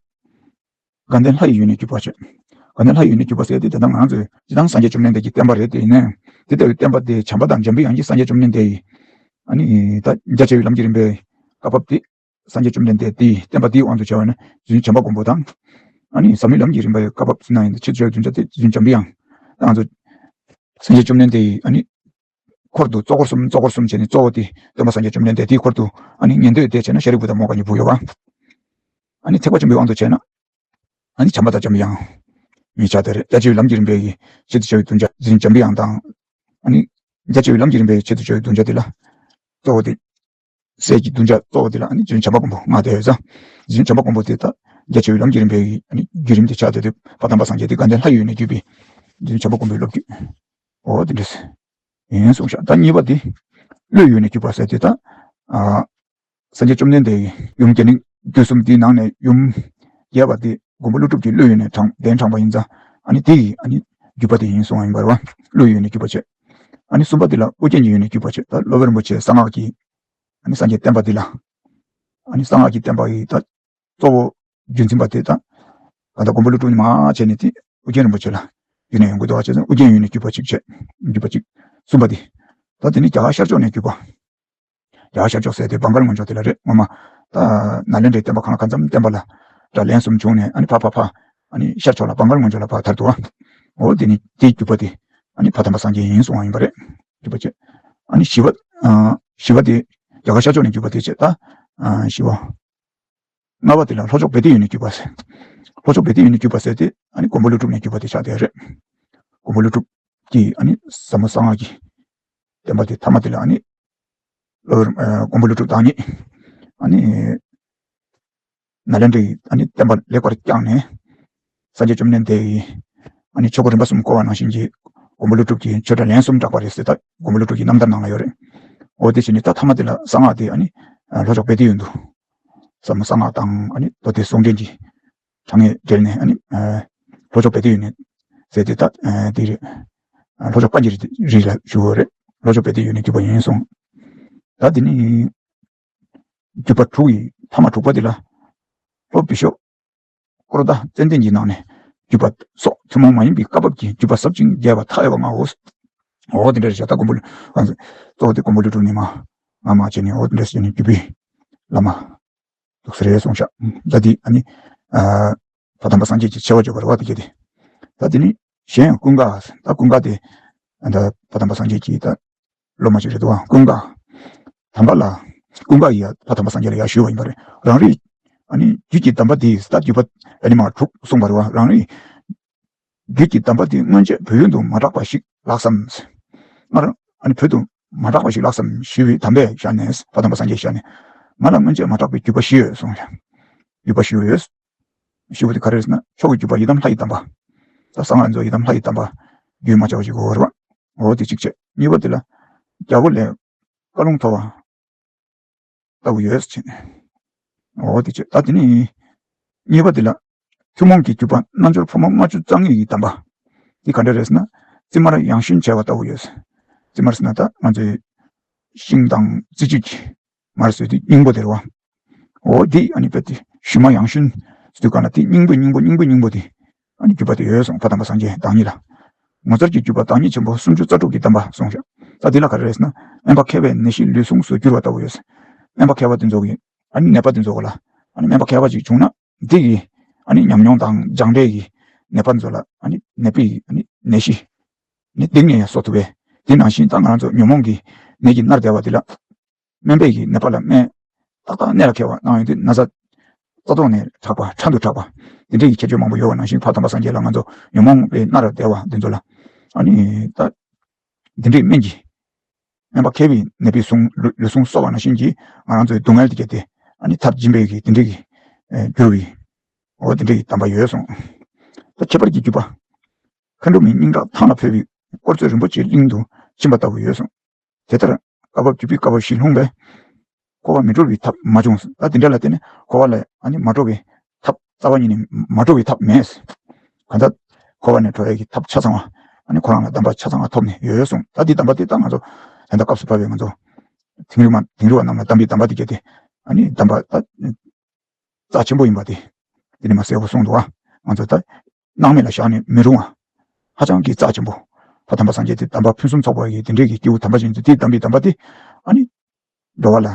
དགའ་ལྡན་ལྷ་ཡི་ཡུལ་ནས་བརྒྱུད་པ་བྱས། དགའ་ལྡན་ལྷ་ཡི་ཡུལ་ནས་བརྒྱུད་པ་ཟེར་དེ་ད་ལྟ་ང་ཚོས་སྤྱིར་བཏང་སངས་རྒྱས་བཅོམ་ལྡན་འདས་ཀྱི་བསྟན་པ་རེད་དེ། ཡིན་ནའང་དེ་ལྟ་བུའི་བསྟན་པ་དེ་བྱམས་པ་དང་འཇམ་པའི་དབྱངས་ཀྱིས་སངས་རྒྱས་བཅོམ་ལྡན་འདས་ཡི་ཨ་ནི་ད་རྒྱ་ཆེ་བའི་ལམ་གྱི་རིམ་པའི་བཀའ་བབས་དེ། སངས་རྒྱས་བཅོམ་ལྡན་འདས་དེ་བསྟན་པ་དེའི་དབང་དུ་བྱས་པ་ན་རྗེ་བཙུན་བྱམས་པ་མགོན་པོ་དང་། ཨ་ནི་ཟབ་མོའི་ལམ་གྱི་རིམ་པའི་བཀའ་བབས་ཟེར་ན་ཡང་ཆེད་དུ་བྱ་བའི་བདུན་བརྒྱ་དེ་རྗེ་བཙུན་འཇམ་པའི་དབྱངས། ད་ང་ཚོ་སངས་རྒྱས་བཅོམ་ལྡན་འདས་ཡི་ཨ་ནི། འཁོར་དུ་གཙོ་འཁོར་གསུམ་གཙོ་འཁོར་གསུམ་བྱས་ནས་གཙོ་བོ་དེ་སྟོན་པ་སངས་རྒྱས་བཅོམ་ལྡན་འདས་དེའི་འཁོར་དུ་ཨ་ནི་ཉན་ཐོས་སྡེ་བྱས་ན་ཤཱ་རིའི་བུ་དང་མོའུ་འགལ་གཉིས་པོ་ཡོད་པ། ཨ་ནི་ཐེག་པ་ཆེན་པོའི་དབང་དུ་བྱས་ན་ཨ་ནི་བྱམས་པ་དང་འཇམ་པའི་དབྱངས་གཉིས་ཆགས་བསྡད་རེད། རྒྱ་ཆེ་བའི་ལམ་གྱི་རིམ་པའི་ཆེད་དུ་བྱ་བའི་བདུན་བརྒྱ་རྗེ་བཙུན་འཇམ་པའི་དབྱངས་དང་། ཨ་ནི་རྒྱ་ཆེ་བའི་ལམ་གྱི་རིམ་པའི་ཆེད་དུ་བྱ་བའི་བདུན་བརྒྱ་དེ་ལ་གཙོ་བོ་དེ་སྲས་ཀྱི་བདུན་བརྒྱ་གཙོ་བོ་དེ་ལ་ཨ་ནི་རྗེ་བཙུན་བྱམས་པ་མགོན་པོ་མངའ་བསྡད་ཡོད་ཙང་། རྗེ་བཙུན་བྱམས་པ་མགོན་པོ་དེ་ད་རྒྱ་ཆེ་བའི་ལམ་གྱི་རིམ་པའི་ཨ་ནི་བརྒྱུད་རིམ་དེ་ཆགས་བསྡད་དུས་དཔལ་དམ་པ་སངས་རྒྱས་དེ་དགའ་ལྡན་ལྷ་ཡི་ཡུལ་ནས་བརྒྱུད་པའི་རྗེ་བཙུན་བྱམས་པ་མགོན་པོའི་སློབ་བརྒྱུད། འོ་དེ་འདྲ་ཡིན་གསུངས་ཤག་ད་གཉིས་པ་དེ་བློའི་ཡུལ་ནས་བརྒྱུད་པ་ཟེར་དེ་ད། ཨ། སངས་རྒྱས་བཅོམ་ལྡན་འདས་ཀྱི་ཡུམ་རྒྱས་འབྲིང་བསྡུས་གསུམ་དེའི་ནང་ནས་ཡུམ་རྒྱས་པ་དེ་མགོན་པོ་ཀླུ་སྒྲུབ་ཀྱི་བློའི་ཡུལ་ནས་དྲངས་གདན་དྲངས་པ་ཡིན་ཙང་། ཨ་ནི་དེ་ཡི་ཨ་ནི་བརྒྱུད་པ་དེ་ཡིན་གསུངས་པ་ཡིན་པ་རེད་བ། བློའི་ཡུལ་ནས་བརྒྱུད་པ་བྱས། ཨ་ནི་གསུམ་པ་དེ་ལ་ཨོ་རྒྱན་གྱི་ཡུལ་ནས་བརྒྱུད་པ་བྱས། ད་སློབ་དཔོན་རིན་པོ་ཆེ་གསང་སྔགས་ཀྱི་ཨ་ནི་སངས་རྒྱས་བསྟན་པ་འདི་ལ། ཨ་ནི་གསང་སྔགས་ཀྱི་བསྟན་པ་ཡི་ད་གཙོ་བོ་རྒྱུན་འཛིན་པ་དེ་དང་། གང་ལྟར་མགོན་པོ་ཀླུ་སྒྲུབ་ནས་མར་བྱས་ནས་དེ་ཨོ་རྒྱན་རིན་པོ་ཆེ་ལ་བརྒྱུད་ནས་ཡོང་གི་འདུག་བ། བྱས་ཙང་ཨོ་རྒྱན་ཡུལ་ནས་བརྒྱུད་པ་གཅིག་བྱས། བརྒྱུད་པ་གཅིག་གསུམ་པ་དེ། ད་དེ་ནི་རྒྱ་གར་ཤར་ཕྱོགས་ནས་བརྒྱུད་པ། རྒྱ་གར་ཤར་ཕྱོགས་ཟེར་དེ་བང་གལ་ངན་ཕྱོགས་དེ་ལ་རེད། ངོ་མ་ད་ནཱ་ལེནྡྲའི་བསྟན་པ་གང་ལ་གང་འཚམ་བསྟན་པ་ལ་སྒྲ་ལན་གསུམ་བྱུང་ནས། ཨ་ནི་ཕ་ཕ་ཕ་ཨ་ནི་ཤར་ཕྱོགས་ལ་བང་གལ་ངན་ཕྱོགས་ལ་ཕར་དར་འདུག་བ། འོ་དེ་ནི་དེའི་བརྒྱུད་པ་དེ་ཨ་ནི་ཕ་དམ་པ་སངས་རྒྱས་ཡིན་གསུངས་པ་ཡིན་པ་རེད། བརྒྱུད་པ་བྱས། ཨ་ནི་བཞི་པ། ཨ། བཞི་པ་དེ་རྒྱ་གར་ཤར་ཕྱོགས་ནས་བརྒྱུད་པ་དེ་བྱས། ད་ཨ་བཞི་པ། ལྔ་པ་དེ་ལ་ལྷོ་ཕྱོགས་བེ་ཏའི་ཡུལ་ནས་བརྒྱུད་པ་ཟེར། ལྷོ་ཕྱོགས་བེ་ཏའི་ཡུལ་ནས་བརྒྱུད་པ་ཟེར་དེ་ཨ་ནི་མགོན་པོ་ཀླུ་སྒྲུབ་ནས་བརྒྱུད་པ་དེ་ཆགས་བསྡད་རེད། མགོན་པོ་ཀླུ་སྒྲུབ་ཀྱིས་ཨ་ནི་ཟབ་མོ་གསང་སྔགས་ཀྱི་བསྟན་པ་དེ་མཐའ་མ་དེ་ལ་ཨ་ནི་སློབ་དཔོན་ཨ་མགོན་པོ་ཀླུ་སྒྲུབ་བདག་ཉིད་ཨ་ནི་ནཱ་ལེནྡྲའི་ཨ་ནི་བསྟན་པ་ལེགས་པར་བསྐྱངས་ནས། སངས་རྒྱས་བཅོམ་ལྡན་འདས་ཀྱིས་ཨ་ནི་ཆོས་སྐོར་རིམ་པ་གསུམ་བསྐོར་བ་ནང་བཞིན་གྱི་མགོན་པོ་ཀླུ་སྒྲུབ་ཀྱིས་ཆོས་སྒྲ་ལན་གསུམ་བསྒྲགས་པ་རེད་ཟེར། ད་མགོན་པོ་ཀླུ་སྒྲུབ་ཀྱི་རྣམ་ཐར་ནང་ལ་ཡོད་རེད། འོ་དེ་བྱས་ནས་ད་མཐའ་མ་དེ་ལ་གསང་སྔགས་དེ་ཨ་ནི་ལྷོ་ཕྱོགས་བེ་ཏའི་ཡུལ་དུ་ཟབ་མོ་གསང་སྔགས་དང་ཨ་ནི་མདོ་སྡེ་ཟུང་འབྲེལ་གྱི་དྲང་ངེས་འབྲེལ་ནས། ཨ་ནི་ལྷོ་ཕྱོགས་བེ་ཏའི་ཡུལ་ནས་ཟེར་དེ་ད་དེ་རེད། ལྷོ་ཕྱོགས་པཎ་གྱི་རི་ལ་བཞུགས་ཡོད་རེད། ལྷོ་ཕྱོགས་བེ་ཏའི་ཡུལ་ནས་བརྒྱུད་པ་ཡིན་གསུངས། ད་དེ་ནི་བརྒྱུད་པ་དྲུག་ཡི་མཐའ་མ་དྲུག་པ་དེ་ལ་ལྷོ་བི་ཤོ་ཀོ་ར་ད་ཙན་དན་གྱི་ནང་ནས་བརྒྱུད་པ་སོགས་ཐུན་མོང་མ་ཡིན་པའི་བཀའ་བབས་ཀྱི་བརྒྱུད་པ་ཟབ་ཅིང་རྒྱས་པ་མཐའ་ཡས་པ་ལྔའོ། འོ་དེ་འདྲ་རེད་ཤག་ད་མགོན་པོ་ལ་གཙོ་བོ་དེ་མགོན་པོ་ཀླུ་སྒྲུབ་ནས་མར་མར་མར་བྱས་ནས། འོ་དེ་འདྲ་བྱས་ནས་བརྒྱུད་པའི་བླ་མ་འདུག་ས་རེད་གསུངས་ཤག་ད་དེ་ཨ་ནི་ཨ་ཕ་དམ་པ་སངས་རྒྱས་ཀྱི་ཆེ་བ་བརྗོད་པ་རེད་བ། དེ་གྱད་དེ། ད་དེ་ནི་གཞན་ཡང་ཀུན་དགའ། ད་ཀུན་དགའ་དེ་ད་ཕ་དམ་པ་སངས་རྒྱས་ཀྱི་ད་སློབ་མ་ཅིག་རེད་འདུག་བ། ཀུན་དགའ། དམ་པ་ལ། ཀུན་དགའ་ཡིས་ཡ་ཕ་དམ་པ་སངས་རྒྱས་ལ་ཡར་ཞུས་པ་ཡིན་པ་རེད། རང་རིག་ ཨ་ནི་རྒྱུད་ཀྱི་གདམས་པ་འདི་ད་བརྒྱུད་པ་ཨ་ནི་མ་དྲུག་གསུངས་པ་རེད་བ། རང་རེ་རྒྱུད་ཀྱི་གདམས་པ་འདི་སྔོན་ཆད་བོད་ཡུལ་དུ་མ་གྲགས་པ་ཞིག་ལགས་སམ། སྔར་ཨ་ནི་བོད་དུ་མ་གྲགས་པ་ཞིག་ལགས་སམ་ཞུས་པའི་དམ་པས་ཞལ་ནས། ཕ་དམ་པ་སངས་རྒྱས་ཞལ་ནས། ང་ལ་སྔོན་ཆད་མ་གྲགས་པའི་བརྒྱུད་པ་བཞི་ཡོད་གསུངས། བརྒྱུད་པ་བཞི་ཡོད། བཞི་པོ་དེ་ག་རེ་རེད་ཟེར་ན། མཆོག་གི་བརྒྱུད་པ་ཡི་དམ་ལྷ་ཡི་གདམས་པ། ད་གསང་སྔགས་ཚོ་ཡི་དམ་ལྷ་ཡི་གདམས་པ་རྒྱུད་མ་ཆགས་པ་ཞིག་དགོས་པ་རེད་བ། འོ་དེ་གཅིག་བྱས། གཉིས་པ་དེ་ལ་རྒྱལ་པོ་ལས་བཀའ་ལུང་ཐོབ་པ་ལྟ་བུ་ཡོད་ཟེར་བྱས་ནས། འོ་དེ་བྱས། ད་དེ་ནས་གཉིས་པ་དེ་ལ་ཐུན་མོང་གི་བརྒྱུད་པ་རྣལ་འབྱོར་ཕོ་མོ་ལྔ་བཅུ་རྩ་གཉིས་ཀྱི་གདམས་པ། འདི་ག་འདྲ་རེད་ཟེར་ན། རྩི་མར་ཡང་ཞུན་བྱས་པ་ལྟ་བུ་ཡོད། རྩི་མར་ཟེར་ན་ད་ང་ཚོའི་ཤིང་དང་རྩི་བཅུད་ཀྱི་མར་བཟོས་དུས་སྙིང་པོ་དེ་རེད་བ། འོ་འདི་ཨ་ནི་དཔེ་དེ་ཞུན་མར་ཡང་ཞུན་ཟེར་དུས་ག་ལ་དེ་སྙིང་པོ་སྙིང་པོ་སྙིང་པོ་སྙིང་པོ་དེ་ཨ་ནི་བརྒྱུད་པ་དེ་ཡོད་གསུངས། ཕ་དམ་པ་སངས་རྒྱས་བདག་ཉིད་ལ། ངོ་མཚར་གྱི་བརྒྱུད་པ་བདག་ཉིད་ཆེན་པོ་སུམ་ཅུ་རྩ་དྲུག་གི་གདམས་པ་གསུངས་ཤག། ད་འདི་ལ་ག་རེ་རེད་ཟེར་ན། སྨན་པ་མཁས་པའི་ནད་གཞི་ལུས་ཟུངས་སུ་བསྒྱུར་བ་ལྟ་བུ་ཡོད། སྨན་པ་མཁས་པ་དེ་ཚོ་གིས་ཨ་ནི་ནད་པ་དེ་ཚོ་ག་ལ་ཨ་ནི་སྨན་པ་མཁས་པ་ཅིག་བྱུང་ན། འདི་གི་ཨ་ནི་ཉམས་མྱོང་དང་སྦྱངས་འབྲས་ཀྱི་ནད་པ་ཚོ་ལ་ཨ་ནི་ནད་པའི་ཨ་ནི་ནད་གཞི་ནི་གཏིང་ནས་ཡང་གསོ་ཐུབ་པས། དེ་ནང་བཞིན་ད་ང་རང་ཚོ་ཉོན་མོངས་ཀྱི་ནད་ཀྱིས་མནར་བསྡད་པ་དེ་ལ་སྨན་པས་ཀྱི་ནད་པ་ལ་སྨན་ཏག་ཏག་གནད་ལ་འཁེལ་བ་གནང་ཡོང་དུས་ན་ཚ་རྩ་ཐོག་ནས་དྲག་པ་ཕྲན་དུ་དྲག་པ་དེ་འདྲའི་ཁྱད་ཆོས་མང་པོ་ཡོད་པ་ནང་བཞིན་ཕ་དམ་པ་སངས་རྒྱས་ལ་ང་ཚོ་ཉོན་མོངས་པས་མནར་བསྡད་པ་འདི་ཚོ་ལ་ཨ་ནི་ད་འདི་འདྲའི་སྨན་གྱིས། སྨན་པ་མཁས་པའི་ནད་པའི་ཟུངས་ལུས་ལུས་ཟུངས་གསོ་བ་ནང་བཞིན་གྱིས་ང་རང་ཚོའི་སྡུག་བསྔལ་དེ་གྱད་དེ་ཨ་ནི་ཐབས་སྦྱིན་པའི་གི་དེ་འདྲའི་གི་ཨེ་བསྒྱུར་བའི་འོ་དེ་འདྲའི་གི་གདམས་པ་ཡོད་གསུངས། ད་ཁྱད་པར་གྱི་བརྒྱུད་པ། མཁའ་འགྲོ་མའི་སྙིང་ཁྲག་ཐང་ལ་ཕོབ་པའི་དཀོར་མཛོད་རིན་པོ་ཆེ་གླིང་དུ་ཕྱིན་པ་ལྟ་བུ་ཡོད་གསུངས། དེ་ལྟར་བསྐལ་པ་བརྒྱུད་པའི་བསྐལ་པ་བཞི་ལྷུང་བས། འཁོར་བ་མི་འགྲོ་བའི་ཐབས་མ་བྱུང་། ད་དེ་འདྲ་ལ་བརྟེན་ནས་འཁོར་བ་ལས་ཨ་ནི་མ་འགྲོ་བའི་ཐབས་རྩ་བ་ཉིད་ནས་མ་འགྲོ་བའི་ཐབས་མེད། གང་ལྟར་འཁོར་བ་ནས་གྲོལ་ཡས་ཀྱི་ཐབས་ཆ་ཚང་བ་ཨ་ནི་ཁོ་རང་ལ་གདམས་པ་ཆ་ཚང་བ་ཐོབ་ནས་ཡོད་ཡོད་གསུངས། ད་འདི་གདམས་པ་འདི་ད་ང་ཚོ་ད་ལྟ་སྐབས་སུ་བབས་པའི་ང་ཚོ་དིང་རི་མ་དིང་རི་བ་རྣམས་ལ་གདམས་པའི་གདམས་པ་འདི་གྱད་དེ་ཨ་ནི་གདམས་པ་ད་རྩ་ཆེན་པོ་ཡིན་པ་དེ་འདི་ནས་མ་གསལ་པོ་གསུངས་འདུག་བ། ང་ཚོ་ད་སྣང་མེད་ལ་བཞག་ནས་མི་རུང་བ། ཧ་ཅང་གི་རྩ་ཆེན་པོ། ཕ་དམ་པ་སངས་རྒྱས་དེ་གདམས་པ་ཕུན་སུམ་ཚོགས་པ་ཡི་དེ་འདྲའི་གི་སྐྱེས་བུ་དམ་པ་ཅན་དེ་དེའི་གདམས་པའི་གདམས་པ་དེ་ཨ་ནི་འགྲོ་བ་ལ་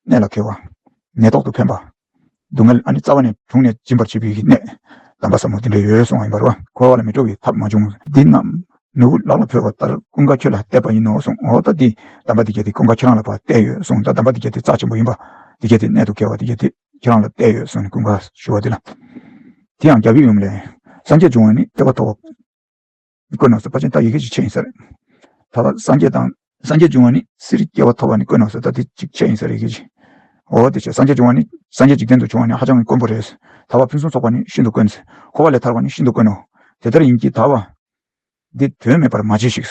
གནད་ལ་འཁེལ་བ། ནད་ཐོག་ཏུ་ཕན་པ། སྡུག་བསྔལ་ཨ་ནི་རྩ་བ་ནས་དྲུངས་ནས་འབྱིན་པར་བྱེད་པའི་གནད། གདམས་པ་ཟབ་མོ་དེ་འདྲ་ཡོད་གསུངས་པ་ཡིན་པ་རེད་བ། འཁོར་བ་ལ་མི་འགྲོ་བའི་ཐབས་མ་བྱུང་། འདི་རྣམས་ནོར་བུ་ལག་ལ་འཕོས་པ་ལྟར་ཀུན་དགའ་ཁྱོད་ལ་གཏད་པ་ཡིན་ནོ་གསུངས། འོ་ད་འདི་གདམས་པ་འདི་གྱད་དེ་ཀུན་དགའ་ཁྱེད་རང་ལ་ཕར་གཏད་ཡོད་གསུངས། ད་གདམས་པ་འདི་གྱད་དེ་རྩ་ཆེན་པོ་ཡིན་པ། འདི་གྱད་དེ་གནད་དུ་འཁེལ་བ་འདི་གྱད་དེ་ཁྱེད་རང་ལ་གཏད་ཡོད་གསུངས་ནས་ཀུན་དགའ་ཞུ་བ་འདི་ལ། དེ་ཡང་རྒྱལ་པོའི་ཡུམ་ལས། སངས་རྒྱས་འབྱུང་བ་ནི་སྐྱེ་བ་ཐོབ་པ། བཀོད་ནོ་ཟེར་བ་ཅན་ད་ཡི་གེ་ཅིག་ཆད་ཡིན་ས་རེད། ད་སངས་རྒྱས་དང་སངས་རྒྱས་འབྱུང་བ་ནི་སྲིད་སྐྱེ་བ་ཐོབ་པ་ནི་དཀོན་ནོ་ཟེར་ད་དེ་ཅིག་ཆད་ཡིན་ས་རེད་ཡི་གེ་ཅིག། འོ་དེ་ཆད། སངས་རྒྱས་འབྱུང་བ་ནི་སངས་རྒྱས་འཇིག་རྟེན་དུ་བྱུང་བ་ནི་ཧ་ཅང་གི་དཀོན་པོ་རེད། ཐར་པ་ཕུན་སུམ་ཚོགས་པ་ནི་ཤིན་ཏུ་དཀོན། འཁོར་བ་ལས་ཐར་བ་ནི་ཤིན་ཏུ་དཀོན་ནོ། དེ་ལྟར་ཡིན་གྱི་ཐར་པ་འདི་དོན་མེད་པར་མ་བྱས་ཤིག།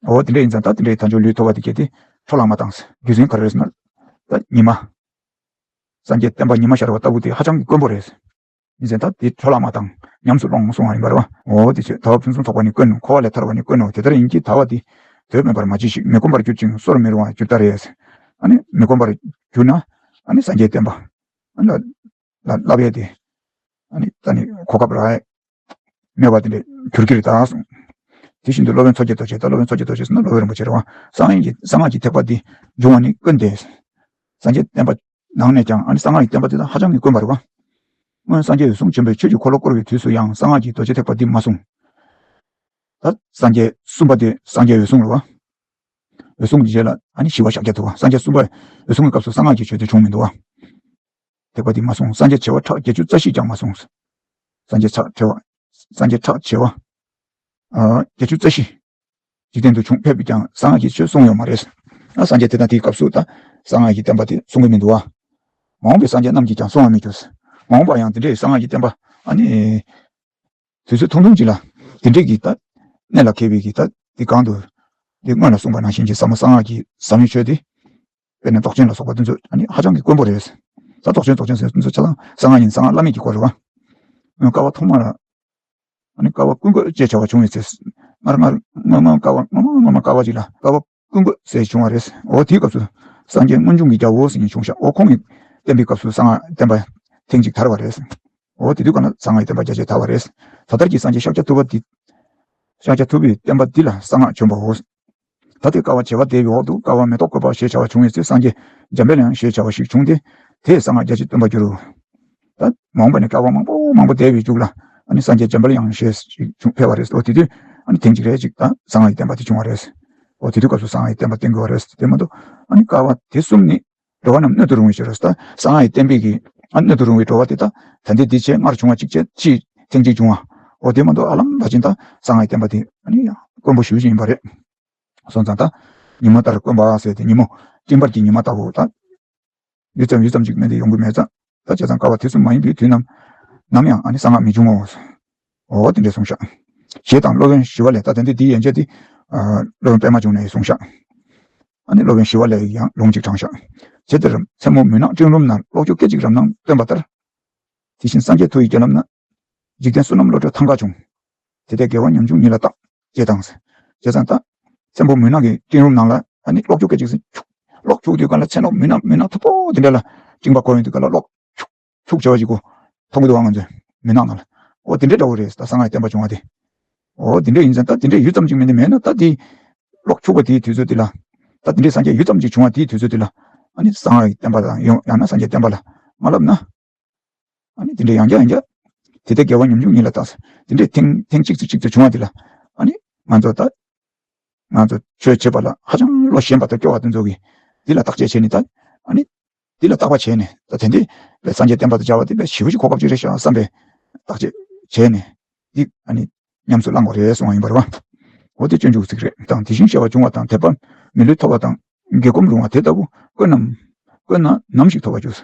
འོ་དེ་འདྲ་ཡིན་ཙང་ད་དེ་འདྲའི་དལ་འབྱོར་ལུས་ཐོབ་པ་དེ་གྱད་དེ་འཕྲོ་བརླག་མ་བཏང་། རྒྱུ་མཚན་ག་རེ་རེད་ཟེར་ན། ད་ཉི་མ། སངས་རྒྱས་བསྟན་པ་ཉི་མ་ཤར་བ་ལྟ་བུ་དེ་ཧ་ཅང་གི་དཀོན་པོ་རེད། ཡིན་ཟེར་ད་དེ་འཕྲོ་བརླག་མ་བཏང་། ཉམས་སུ་ལོངས་གསུང་བ་ཡིན་པ་རེད་བ། འོ་དེ་ཆད། ཐར་པ་ཕུན་སུམ་ཚོགས་པ་ནི་དཀོན་ནོ། འཁོར་བ་ལས་ཐར་བ་ནི་དཀོན་ནོ། དེ་ལྟར་ཡིན་གྱི་ཐར་པ་འདི་དོན་མེད་པར་མ་བྱས་ཤིག། མི་ཁོམ་པར་གྱུར་ཅིང་སོར་མི་རུང་བར་གྱུར་ལྟར་ཡས། ཨ་ནི་མི་ཁོམ་པར་གྱུར་ན་ཨ་ནི་སངས་རྒྱས་བསྟན་པ་ཨ་ནི་ལ་ལ་བསླབ་ཡས་དེ་ཨ་ནི་ད་ནི་གོ་སྐབས་རག་ཡས་མེད་པ་དེ་འདྲ་གྱུར་གྱི་རེད་ད་གསུངས། དེ་བཞིན་དུ་སློབ་དཔོན་མཚོ་སྐྱེས་རྡོ་རྗེ། ད་སློབ་དཔོན་མཚོ་སྐྱེས་རྡོ་རྗེ་ཟེར་ན་སློབ་དཔོན་རིན་པོ་ཆེ་རེད་བ། གསང་སྔགས་ཀྱི་གསང་སྔགས་ཀྱི་ཐེག་པ་འདི་འབྱུང་བ་ནི་དཀོན་ཏེ། སངས་རྒྱས་བསྟན་པ་ནང་ནས་ཀྱང་ཨ་ནི་གསང་སྔགས་ཀྱི་བསྟན་པ་འདི་དག་ཧ་ཅང་གི་དཀོན་པ་རེད་བ། སྔོན་སངས་རྒྱས་འོད་སྲུང་ཆེན་པོས་ཆོས་ཀྱི་འཁོར་ལོ་བསྐོར་བའི་དུས་སུ་ཡང་གསང་སྔགས་ཀྱི་རྡོ་རྗེ་ཐེག་པ་འདི་མ་གསུངས། ད་སངས་རྒྱས་གསུམ་པ་དེ་སངས་རྒྱས་འོད་སྲུང་རེད་བ། འོད་སྲུང་གི་རྗེས་ལ་ཨ་ནི་ཞི་བ་ཤཱཀྱ་ཐུབ་པ། སངས་རྒྱས་གསུམ་པ་འོད་སྲུང་གི་སྐབས་སུ་གསང་སྔགས་ཀྱི་ཆོས་དེ་བྱུང་མི་འདུག་བ། ཐེག་པ་འདི་མ་གསུངས། སངས་རྒྱས་བྱེ་བ་ཕྲག་བརྒྱད་ཅུ་རྩ་བཞི་ཀྱང་མ་གསུངས། སངས་རྒྱས་ཕྲག་བྱེ་བ། སངས་རྒྱས་ཕྲག་བྱེ་བ། ཨ་བརྒྱད་ཅུ་རྩ་བཞི། འཇིག་རྟེན་དུ་བྱུང་ཕེབས་པས་ཀྱང་གསང་སྔགས་ཀྱི་ཆོས་གསུངས་ཡོད་མ་རེད། ཨ་སངས་རྒྱས་དེ་དང་དེའི་སྐབས་སུ་ད་གསང་སྔགས་ཀྱི་བསྟན་པ་དེ་གསུང་གི་མི་འདུག་བ། མ་འོངས་པའི་སངས་རྒྱས་རྣམས་ཀྱིས་ཀྱང་གསུང་བར་མི་འགྱུར། མ་འོངས་པ་ཡང་དེ་འདྲའི་གསང་སྔགས་ཀྱི་བསྟན་པ་ཨ་ནི། དུས་ཚོད་ཐུང་ཐུང་ཅིག་ལ་དེ་འདྲའི་གི་ད་གནད་ལ་འཁེལ་བའི་གི་ད་དེ་གང་དུ་དེ་སྔོན་ལ་གསུངས་པ་ནང་བཞིན་གྱི་ཟབ་མོ་གསང་སྔགས་ཀྱི་ཟབ་མོའི་ཆོས་དེ། དཔེར་ན་རྫོགས་ཆེན་ལ་སོགས་པ་དེ་ཚོ་ཨ་ནི་ཧ་ཅང་གི་དཀོན་པོ་རེད། ད་རྫོགས་ཆེན་རྫོགས་ཆེན་ཟེར་དེ་ཚོ་ཆ་ཚང་གསང་སྔགས་ཡིན། གསང་སྔགས་བླ་མེད་ཀྱི་སྐོར་རེད་བ། ཨ་ནི་བསྐལ་པ་ཐོག་མ་ལ། ཨ་ནི་བསྐལ་པ་ཀུན་དགོས་ཅེས་བྱ་བ་བྱུང་བའི་ཚེ། སྔར་སྔར་སྔོན་སྔོན་བསྐལ་པ་སྔོན་སྔོན་སྔོན་མ་བསྐལ་པ་ཅིག་ལ་བསྐལ་པ་ཀུན་དགོས་ཟེར་བྱུང་བ་རེད། འོ་དེའི་སྐབས་སུ་སངས་རྒྱས་སྔོན་བྱུང་གི་རྒྱལ་པོ་ཟེར་མཁན་བྱུང་ཤག། འོ་ཁོང་གིས་བསྟན་པའི་སྐབས་སུ་གསང་སྔགས་བསྟན་པ་ཐེངས་གཅིག་དར་བ་རེད། འོ་དེ་དུས་ག་ན་གསང་སྔགས་ཀྱི་བསྟན་པ་རྒྱ་ཆེར་དར་བ་རེད། ད་ལྟར་གྱི་སངས་རྒྱས་ཤཱཀྱ་ཐུབ་པ་འདི། ཤཱཀྱ་ཐུབ་པའི་བསྟན་པ་འདི་ལ་གསང་སྔགས་བྱོན་པའོ། ད་དེ་བསྐལ་པ་བྱེ་བ་དེའི་འོག་ཏུ་བསྐལ་པ་མེ་ཏོག་བཀོད་པ་ཞེས་བྱ་བ་བྱུང་བའི་ཚེ་སངས་རྒྱས་འཇམ་དཔལ་དབྱངས་ཞེས་བྱ་བ་ཞིག་བྱུང་སྟེ། དེས་གསང་སྔགས་རྒྱ་ཆེར་སྟོན་པར་གྱུར། ད་མ་འོངས་པ་ནས་བསྐལ་པ་མང་པོ་མང་པོ་འདས་པའི་མཇུག་ལ་ཨ་ནི་སངས་རྒྱས་འཇམ་དཔལ་དབྱངས་ཞེས་ཞིག་བྱུང་ཕེབས་པ་རེད། འོ་དེ་དུས་ཨ་ནི་ཐེངས་གཅིག་རེ་གཅིག་ད་གསང་སྔགས་ཀྱི་བསྟན་པ་དེ་བྱུང་བ་རེད། འོ་དེ་དུས་སྐབས་སུ་གསང་སྔགས་ཀྱི་བསྟན་པ་བསྟན་དགོས་པ་རེད། དེ་མ་གཏོགས་ཨ་ནི་བསྐལ་པ་དེ་གསུམ་ནི་འགྲོ་བ་རྣམས་སྣོད་དུ་རུང་བའི་ཕྱིར་རོ། ད་གསང་སྔགས་ཀྱི་བསྟན་པའི་གི་ ཨ་ནི་གནོད་དུ་རུང་བའི་འགྲོ་བ་དེ་དག་ད་ལྟའི་འདི་བྱས་སྔར་བྱུང་བ་གཅིག་བྱས་ཕྱིས་ཐེངས་གཅིག་བྱུང་བ། འོ་དེ་མ་གཏོགས་ཨ་ལམ་བ་ཅིན་ད་གསང་སྔགས་བསྟན་པ་དེ་ཨ་ནི་ཡང་དཀོན་པོ་ཞེ་པོ་ཅིག་ཡིན་པ་རེད། སོང་ཙང་ད་ཉིན་མོ་ལྟར་དཀོན་པ་ཟེར་ཏེ་ཉིན་མོ་སྤྲིན་བར་གྱི་ཉི་མ་ལྟ་བུ་ད་ཡུད་ཙམ་ཡུད་ཙམ་ཅིག་མིན་ཏེ་ཡོང་གི་མེད་ཙང་། ད་བྱས་ཙང་སྐལ་བ་དུས་གསུམ་མ་ཡིན་པའི་དུས་ནམ་ནམ་ཡང་ཨ་ནི་གསང་སྔགས་མི་འབྱུང་ངོ་། འོ་དེ་འདྲས་གསུངས་ཤག་ཞེས་དང་སློབ་དཔོན་ཞི་བ་ལྷས། ད་དེ་འདི་འདི་ཡན་ཆད་དེ་ཨ་སློབ་དཔོན་པད་མ་འབྱུང་གནས་ཀྱིས་གསུངས་ཤག་ཨ་ནི་སློབ་དཔོན་ཞི་བ་ལྷས་ཡང་ལུང་གཅིག་དྲངས་ཤག་ཇི་ལྟར་མཚན་མོ་མུན་ནག་སྤྲིན་རུམ་ན། གློག་འཁྱུག་སྐད་ཅིག་རབ་སྣང་སྟོན་པ་ལྟར། དེ་བཞིན་སངས་རྒྱས་མཐུ་ཡི་རྒྱལ་ལམ་ན། འཇིག་རྟེན་བསོད་ནམས་བློ་གྲོས་ཐང་ག་བྱུང་། དེ་ལྟས་དགེ་བ་ཉམ་ཆུང་ཉིད་ལ་བརྟག་ཅེས་དང་། བྱས་ཙང་ད་མཚན་མོ་མུན་ནག་གི་སྤྲིན་རུམ་ནང་ལ་ཨ་ནི་གློག་འཁྱུག་སྐད་ཅིག་ཟིན་འཁྱུག་གློག་འཁྱུག་དུས་ག་ལ་མཚན་མོ་མུན་ནག་མུན་ནག་མཐུག་པོ་དེ་འདྲ་ལ་སྤྲིན་པ་འཁོར་ཡོང་དུས་ག་ལ་གློག་འཁྱུག་འཁྱུག་བྱ་བ་ཞིག་གོ་མཐོང་གི་འདུག་བ་ང་ཚོས་མུན་ནག་ནང་ལ། འོ་དེ་འདྲའི་འདྲ་བོ་རེད། ད་གསང་སྔགས་བསྟན་པ་བྱུང་བ་དེ། འོ་དེ་འདྲ་ཡིན་ཙང་ད་དེ་འདྲ་ཡུད་ཙམ་ཅིག་མིན་ཏེ་མེད་ན་ད་དེ་གློག་འཁྱུག་པ་དེའི་དུས་ཚོད་དེ་ལ། ད་དེ་འདྲའི་སངས་རྒྱས་ཡུད་ཙམ་ཅིག་བྱུང་བ་དེའི་དུས་ཚོད་དེ་ལ་ཨ་ནི་གསང་སྔགས་བསྟན་པ་དང་ཡང་ཡང་ན་སངས་རྒྱས་བསྟན་པ་ལ་མ་བསླབ་ན། ཨ་ནི་དེ་འདྲའི་ཡང་བསྐྱར་ཡང་བསྐྱར། དེ་ལྟས་དགེ་བ་ཉམ་ཆུང་ཉིད་ལ་བརྟག་དེ་འདྲའི་ཐེངས་ཐེངས་གཅིག་ཙམ་གཅིག་ཙམ་བྱུང་བ་དེ་ལ་ཨ་ནི་ང་ཚོ་ད་ང་ཚོ་ཆོས་བྱེད་པ་ལ་ཧ་ཅང་བློ་ཞན་པ་དང་སྐྱོ་བ་དེ་ཚོ་གིས་འདི་ལ་བརྟག་དཔྱད་བྱས་ནས་ད་ཨ་ནི་འདི་ལ་བརྟག་པ་བྱས་ནས་ད་དེ་འདི་སངས་རྒྱས་བསྟན་པ་དང་སྦྱར་བ་དེ་དཔེ་ཞེ་པོ་ཞིག་གོ་སྐབས་ཅིག་རེད་ཤག་བསམ་པའི་བརྟག་དཔྱད་བྱས་ནས་འདི་ཨ་ནི་ཉམས་སུ་བླང་དགོས་རེད་གསུངས་པ་ཡིན་པ་རེད་བ། འོ་དེ་སྤྱོད་འཇུག་ཚིག་རེད། དང་དེ་བཞིན་གཤེགས་པ་འབྱུང་བ་དང་དད་པ་མི་ལུས་ཐོབ་པ་དང་། དགེ་གོམས་རུང་བ་དེ་ལྟ་བུ་དཀོན་ནམ་དཀོན་ན་ནམ་ཞིག་ཐོབ་པར་འགྱུར།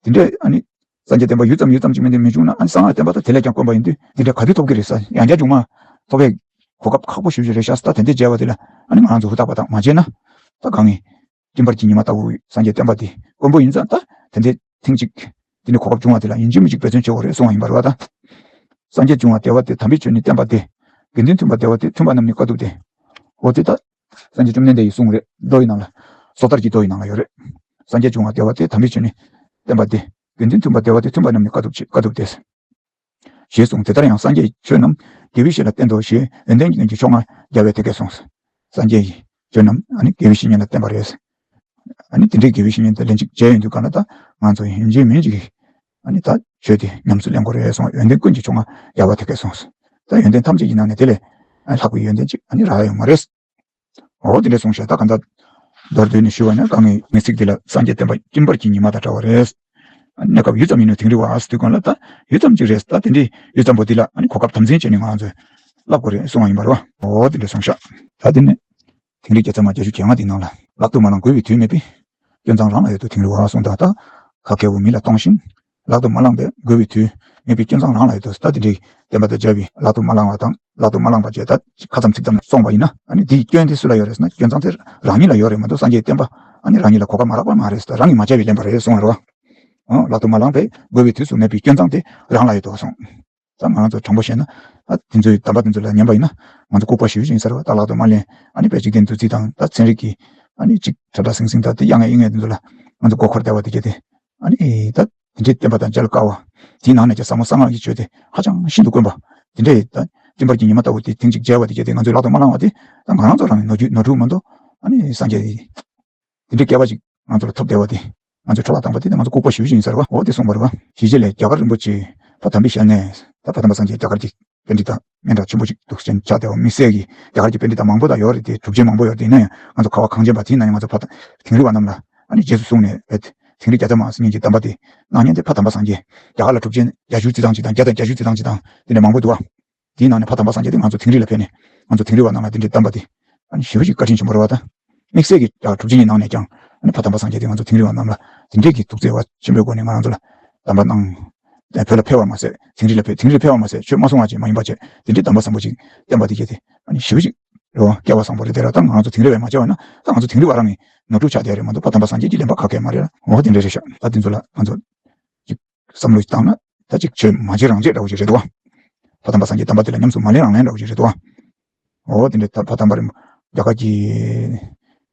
དེ་འདྲས་ཨ་ནི་སངས་རྒྱས་བསྟན་པ་ཡུད་ཙམ་ཡུད་ཙམ་ཅིག་མིན་ཏེ་མི་འབྱུང་ན་ཨ་ནི་གསང་སྔགས་བསྟན་པ་དང་དེ་ལས་ཀྱང་དཀོན་པ་ཡིན་དུས་འདི་འདྲ་ག་དུས་ཐོབ་ཀྱི་རེད་ཟེར་ཡང་བསྐྱར་མཇུག་མ་ཐོབ་པའི་གོ་སྐབས་ཁག་པོ་ཞེ་པོ་ཅིག་རེད་ཤག་ད་དེ་འདྲས་མཇལ་བ་དེ་ལ་ཨ་ནི་ང་རང་ཚོ་ཧུར་ཐག་པ་དང་མ་བྱས་ན་ད་གང་ངེས་སྤྲིན་བར་གྱི་ཉི་མ་ལྟ་བུ་སངས་རྒྱས་བསྟན་པ་དེ་དཀོན་པོ་ཡིན་ཙང་ད་དེ་འདྲས་ཐེངས་གཅིག་དེ་ནི་གོ་སྐབས་བྱུང་བ་དེ་ལ་ཡིན་གཅིག་མིན་གཅིག་འབད་བརྩོན་བྱེད་དགོས་རེད་གསུངས་པ་ཡིན་པ་རེད་བ་ད། སངས་རྒྱས་འབྱུང་བ་བདེ་བ་སྟེ་དམ་པའི་ཆོས་ནི་བསྟན་པ་སྟེ། དགེ་འདུན་མཐུན་པ་བདེ་བ་སྟེ་མཐུན་པ་རྣམས་ནི་དཀའ་ཐུབ་སྟེ། འོ་དེ་ལྟར། སངས་རྒྱས་བཅོམ་ལྡན་འདས་ཀྱི་གསུང་རེད། མདོ་ཡི་ནང་ལ། སོ་ཐར་གྱི་མདོ་ཡི་ནང་ལ་ཡོད་རེད། སངས་རྒྱས་འབྱུང་བ་བདེ་བ་སྟེ་དམ་པའི་ཆོས་ནི་བསྟན་པ་སྟེ། དགེ་འདུན་མཐུན་པ་བདེ་བ་སྟེ་མཐུན་པ་རྣམས་ནི་དཀའ་ཐུབ་ཆེ་དཀའ་ཐུབ་སྟེ། ཞེས་གསུངས། དེ་ལྟར་ཡང་སངས་རྒྱས་ཀྱི་ཆོས་རྣམས་དགེ་བའི་བཤེས་ལ་བསྟན་ཏོ་ཞེས་ཡོན་ཏན་ཀུན་གྱི་མཆོག་ལྔ་རྒྱལ་བས་དེ་སྐད་གསུངས། སངས་རྒྱས་ཀྱི་ཆོས་རྣམས་ཨ་ནི་དགེ་བའི་བཤེས་གཉེན་ལ་བསྟན་པ་རེད། ཨ་ནི་དེ་འདྲའི་དགེ་བའི་བཤེས་གཉེན་དང་ལན་གཅིག་མཇལ་ཡོང་དུས་ག་ལ་ད་ང་ཚོ་ཡིན་གཅིག་མིན་གཅིག་གིས་ཨ་ནི་ད་ཆོས་དེ་ཉམས་སུ་ལེན་དགོས་རེད་གསུངས། ཡོན་ཏན་ཀུན་གྱི་མཆོག་ལྔ་རྒྱལ་བས་དེ་སྐད་གསུངས། ད་ཡོན་ཏན་ཐམས་ཅད་ཀྱི་ནང་ནས་དེ་ལས་ལྷག་པའི་ཡོན་ཏན་གཅིག་ཨ་ནི་རག་ཡོད་མ་རེད། འོ་དེ་འདྲ་གསུངས་ཤག་ད་གང་ལྟར་མདོར་བསྡུས་ནས་ཞུ་བ་ན་གང་ངེས་ངེས་ཚིག་འདི་ལ་སངས་རྒྱས་བསྟན་པ་སྤྲིན་བར་གྱི་ཉི་མ་དང་འདྲ་བ་རེད། གནས་སྐབས་ཡུད་ཙམ་ཡིན་ནོ་དིང་རི་བ་ཟེར་དུས་གང་ལ་ད་ཡུད་ཙམ་གཅིག་རེད། ད་དེ་འདྲའི་ཡུད་ཙམ་པོ་འདི་ལ་ཨ་ནི་གོ་སྐབས་དམ་འཛིན་བྱས་ནས་ང་རང་ཚོས་བསླབ་དགོས་རེད་གསུངས་པ་ཡིན་པ་རེད་བ། འོ་དེ་འདྲ་གསུངས་ཤག་ད་དེ་ནས་དིང་རི་བརྒྱ་རྩ་མ་བརྒྱད་ཅུ་གྱ་ལྔ་དེའི་ནང་ལ་ལག་ཏུ་མ་བླངས་རྒོལ་བའི་དུས་མེད་པས། སྐྱོན་མཚང་རང་ལ་ཡོད་དོ་དིང་རི་བ་གསུངས། ད་ད་ག་གལ་བོ་མི་ལ་གཏོང་ཞིང་། ལག་ཏུ་མ་བླངས་པས་རྒོལ་བའི་དུས་མེད་པའི་སྐྱོན་མཚང་རང་ལ་ཡོད་དོ། ད་དེ་འདྲའི་བསྟན་པ་དང་སྦྱར་བའི་ལག་ཏུ་མ་བླངས་པ་དང་ལག་ཏུ་མ་བླངས་པ་བཅས་ད་ཁ་ཙམ་ཚིག་ཙམ་སོང་བ་ཡིན་ན་ཨ་ནི་དེའི་སྐྱོན་དེ་སུ་ལ་ཡོད་རེད་ཟེར་ན་སྐྱོན་མཚང་དེ་རང་ཉིད་ལ་ཡོད་རེད་མ་གཏོགས་སངས་རྒྱས་བསྟན་པ་ཨ་ནི་རང་ཉིད་ལ་གོ་སྐབས་མ་རག་པ་མ་རེད་ཟེར། རང་གིས་མ་བྱས་པའི་ལན་པ་རེད་གསུངས་རེད་བ། ཨོ་ལག་ཏུ་མ་བླངས་པས་རྒོལ་བའི་དུས་སུ་མེད་པའི་སྐྱོན་མཚང་དེ་རང་ལ་ཡོད་དོ་གསུངས། ད་ང་རང་ཚོ་དྲང་པོ་བཤད་ན་ཨ་དེ་ཚོའི་གདམས་པ་དེ་ཚོ་ལ་ཉན་པ་ཡིན་ན་ང་ཚོ་ལྐུགས་པ་ཞེ་པོ་ཅིག་ཡིན་ས་རེད་བ། ད་ལག་ཏུ་མ་ལེན་ཨ་ནི་དཔེ་འཇིག་རྟེན་བདུད་རྩི་དང་ད་ཚན་རིག་གི་ཨ་ནི་ཅིག་གྲྭ་གྲྭ་ཟིང་ཟིང་ད་དེ་དབྱངས་ངན་དབྱིངས་ངན་དེ་ཚོ་ལ་ང་ཚོ་མགོ་འཁོར་བསྡད་པ་དེ་གྱད་དེ་ཨ་ནི་ད་དེ་འདྲའི་བསྟན་པ་དང་མཇལ་དཀའ་བ། དེའི་ནང་ནས་ཀྱང་ཟབ་མོ་གསང་སྔགས་ཀྱི་ཆོས་དེ་ཧ་ཅང་ཤིན་ཏུ་དཀོན་པ་དེ་འདྲའི་ད་སྤྲིན་པར་གྱི་ཉི་མ་ལྟ་བུ་དེ་ཐེངས་གཅིག་མཇལ་བ་དེ་གྱད་དེ་ང་ཚོས་ལག་ཏུ་མ་བླངས་པ་དེ་ད་ང་རང་ཚོ་རང་གི་ནོར་རྒྱུ་ནོར་འཁྲུལ་མ་གཏོགས་ཨ་ནི་སངས་རྒྱས་དེ་འདྲའི་སྐལ་བ་ཅིག་ང་ཚོ་ལ་ཐོབ་བསྡད་པ་དེ་ང་ཚོ་འཕྲོ་བརླག་བཏང་པ་དེ་ང་ཚོ་ལྐུགས་པ་ཞེ་པོ་ཅིག་ཡིན་ས་རེད་བ། འོ་དེ་གསུངས་པ་རེད་བ། ཞི་བྱེད་ལས་རྒྱ་གར་རིན་པོ་ཆེ་ཕ་དམ་པའི་ཞལ་ནས་ད་ཕ་དམ་པ་སངས་རྒྱས་རྒྱ་གར་གྱི་པཎྜི་ཏ་སྙན་གྲགས་ཆེན་པོ་ཅིག་འདུག་ཟེར་ཆགས་བསྡད་པ་དམིགས་བསལ་གྱི་རྒྱ་གར་གྱི་པཎྜི་ཏ་མང་པོ་དང་ཡོད་རེད་དེ་གྲུབ་ཆེན་མང་པོ་ཡོད་རེད་དེ་ཡིན་ན་ཡང་ང་ཚོ་ཁ་བ་གངས་ཅན་པ་དེ་ཡིན་ན་ཡང་ང་ཚོ་ཕ་དིང་རི་བ་རྣམས་ལ་ཨ་ནི་རྗེས་སུ་བཟུང་ནས་བས་དིང་རི་རྒྱ་རྩ་མ་ཟེར་མཁན་གྱི་གདམས་པ་དེ་གནང་མཁན་དེ་ཕ་དམ་པ་སངས་རྒྱས་རྒྱ་གར་ལ་གྲུབ་ཆེན་བརྒྱད་ཅུ་རྩི་སྟངས་ཅིག་དང་བརྒྱ་དང་བརྒྱད་ཅུ་རྩི་སྟངས་ཅིག་དང་དེ་འདྲ་མང་པོ་འདུག་བ། དེའི་ནང་ནས་ཕ་དམ་པ་སངས་རྒྱས་དེ་ང་ཚོ་དིང་རི་ལ་ཕེབས་ནས་ང་ཚོ་དིང་རི་བ་རྣམས་ལ་དེ་འདྲའི་གདམས་པ་དེ་ཨ་ནི་ཞེ་པོ་ཅིག་བཀའ་དྲིན་ཆེན་པོ་རེད་བ་ད། དམིགས་བསལ་གྱི་ད་གྲུབ་ཆེན་གྱི་ནང་ནས་ཀྱང་ཨ་ནི་ཕ་དམ་པ་སངས་རྒྱས་དེ་ང་ཚོ་དིང་རི་བ་རྣམས་ལ་དེ་འདྲའི་གི་ཐུགས་བརྩེ་བ་ཆེན་པོའི་སྒོ་ནས་ང་རང་ཚོ་ལ་གདམས་པ་གནང་། བོད་ལ་ཕེབས་པར་མ་ཟད་དིང་རི་ལ་ཕེབས་དིང་རིར་ཕེབས་པར་མ་ཟད་ཆོས་མ་གསུང་བ་ཅིག་མ་ཡིན་པ་བྱས་དེ་འདྲའི་གདམས་པ་བཟང་པོ་ཅིག་བསྟན་པ་དེ་གྱད་དེ་ཨ་ནི་ཞེ་པོ་ཅིག་རེད་བ། སྐལ་བ་བཟང་པོ་རེད་དེ་ར་ད་ང་ཚོ་དིང་རི་བས་མ་བྱས་པ་ན་ད་ང་ཚོ་དིང་རི་བ་རང་གི་ནོར་འཁྲུལ་ཆགས་བསྡད་རེད་མ་གཏོགས་ཕ་དམ་པ་སངས་རྒྱས་ཀྱི་ལེན་པ་ག་གེ་མ་རེད། འོ་དེ་འདྲ་རེད་ཤག་ད་དེ་ཚོ་ལ་ང་ཚོ་ཅིག་བསམ་བློ་ཞིག་བཏང་ན་ད་ཅིག་ཆོས་མ་བྱེད་རང་བྱེད་འདྲ་བོ་ཞིག་རེད་འདུག་བ། ཕ་དམ་པ་སངས་རྒྱས་གདམས་པ་དེ་ལ་ཉམས་སུ་མ་ལེན་རང་ལེན་འདྲ་བོ་ཞིག་རེད་འདུག་བ། འོ་དེ་འདྲ་ད་ཕ་དམ་པ་རིན་པོ་རྒྱ་གར་གྱི་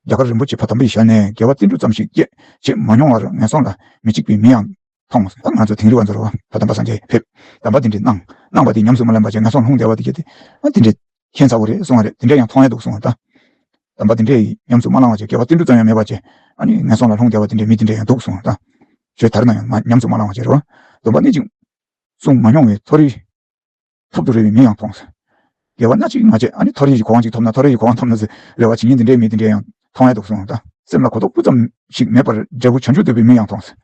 རྒྱ་གར་རིན་པོ་ཆེ་ཕ་དམ་པའི་ཞལ་ནས་དགེ་བ་ཏིལ་འབྲུ་ཙམ་ཞིག་སྐྱེས་བྱེད་མ་མྱོང་བར་ངན་སོང་ལ་མི་འཇིགས་པའི་མི་ཡང་མཐོང་། ད་ང་ཚོ་དིང་རི་བ་ཚོར་བ་ཕ་དམ་པ་སངས་རྒྱས་ཕེབས་གདམས་པ་དེ་འདྲའི་གནང་གནང་བ་དེ་ཉམས་སུ་མ་ལེན་པ་བྱས་ངན་སོང་ལྷུང་བསྡད་པ་དེ་གྱད་དེ་ཨ་དེ་འདྲའི་ཁྱད་མཚར་པོ་རེད་གསུང་བ་རེད། དེ་འདྲ་ཡང་མཐོང་ཡ་འདུག་གསུང་བ་ད། གདམས་པ་དེ་འདྲའི་ཉམས་སུ་མ་བླངས་པ་བྱས་དགེ་བ་ཏིལ་འབྲུ་ཙམ་ཡང་མེད་པ་བྱས་ཨ་ནི་ངན་སོང་ལ་ལྷུང་བསྡད་པ་དེ་འདྲའི་མི་དེ་འདྲ་ཡང་འདུག་གསུང་བ་ད། ཆོས་དར་ན་ཡང་མ་ཉམས་སུ་མ་བླངས་པ་བྱས་རེད་བ། སྡོམ་པ་གནད་གཅིག་གསུངས་མ་མྱོང་བའི་མཐོ་རིས་ཐོབ་ཏུ་རེ་བའི་མི་ཡང་མཐོང་ཟེར། དགེ་བ་སྣ་གཅིག་མ་བྱས་ཨ་ནི་མཐོ་རིས་ཀྱི་གོ་འཕང་ཅིག་ཐོབ་ན་མཐོ་རིས་ཀྱི་གོ་འཕང་ཐོབ་ན་ཟེར་རེ་བ་བྱེད་མཁན་དེ་འདྲའི་མི་དེ་འདྲ་ཡང་མཐོང་ཡ་འདུག་གསུངས་ད། སེམས་ལ་གོ་རྟོགས་སྤུ་ཙམ་ཞིག་མེད་པར་འབྲས་བུ་བྱང་ཆུབ་ཐོབ་པའི་མི་ཡང་མཐོང་ཟེར།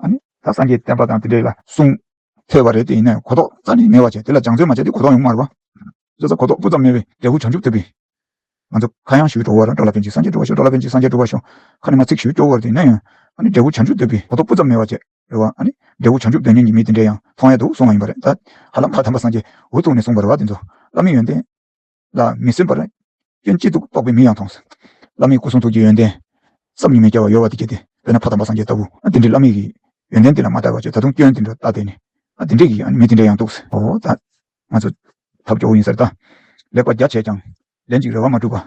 ཨ་ནི་ ད་སངས་རྒྱས་བསྟན་པ་དང་དེ་འདྲའི་ལ་གསུང་ཐོས་པ་རེད་དེ། ཡིན་ནའི་གོ་རྟོགས་རྩ་ནས་མེད་པ་བྱས། དེ་ལ་སྦྱང་བརྩོན་མ་བྱས་དེ་གོ་རྟོགས་ཡོང་མ་རེད་པ། བྱས་ཙང་གོ་རྟོགས་སྤུ་ཙམ་མེད་པའི་འབྲས་བུ་བྱང་ཆུབ་ཐོབ་པའི། ང་ཚོ་ཁ་གཡང་ཞུ་འགྲོ་བར་འགྲོ་ལ་ཕན་ཕྱིར་སངས་རྒྱས་འགྲུབ་པར་ཤོག་འགྲོ་ལ་ཕན་ཕྱིར་སངས་རྒྱས་འགྲུབ་པར་ཤོག་ཁ་ནས་མ་ཚིག་ཞུ་སྐྱོ་བར་དེ་ཡིན་ན་ཡང་། ཨ་ནི་འབྲས་བུ་བྱང་ཆུབ་ཐོབ་པའི་གོ་རྟོགས་སྤུ་ཙམ་མེད་པ་བྱས་རེད་བ། ཨ་ནི་འབྲས་བུ་བྱང་ཆུབ་འདོད་མཁན་གྱི་མི་དེ་འདྲ་ཡང་མཐོང་ཡ་འདུག་གསུང་བ་ཡིན་པ་རེད། ད་ཧ་ལམ་ཕ་དམ་པ་སངས་རྒྱས་འུ་ཐུག་ནས་གསུངས་པ་རེད་བ། དེ་ཚོ་བླ་མའི་ཡོན་ཏན་ལ་མི་སེམས་པར་སྐྱོན་ཅི་འདུག་རྟོག་པའི་མི་ཡང་མཐོང་ཟེར། བླ་མའི་སྐུ་གསུང་ཐུགས་ཀྱི་ཡོན་ཏན་བསམ་གྱིས་མི་ཁྱབ་པ་ཡོད་པ་དེ་གལ་ཏེ། དཔེར་ན་ཕ་དམ་པ་སངས་རྒྱས་ལྟ་བུ། ཨ་དེ་འདྲའི་བླ་མའི་གི་ཡོན་ཏན་དེ་ལ་མ་ལྟ་བ་བྱས། ད་དུང་སྐྱོན་དེ་འདྲ་ལྟ་བསྡད་ནས། ཨ་དེ་འདྲའི་གི་ཨ་ནི་མི་དེ་འདྲ་ཡང་འདུག་ཟེར། ཨོ་ད་ང་ཚོ་ཐབས་སྐྱོ་བོ་ཡིན་ཟེར། ད་ལེགས་པ་བརྒྱ་བྱས་ཀྱང་ལན་གཅིག་རེ་བ་མ་འགྲུབ་པ་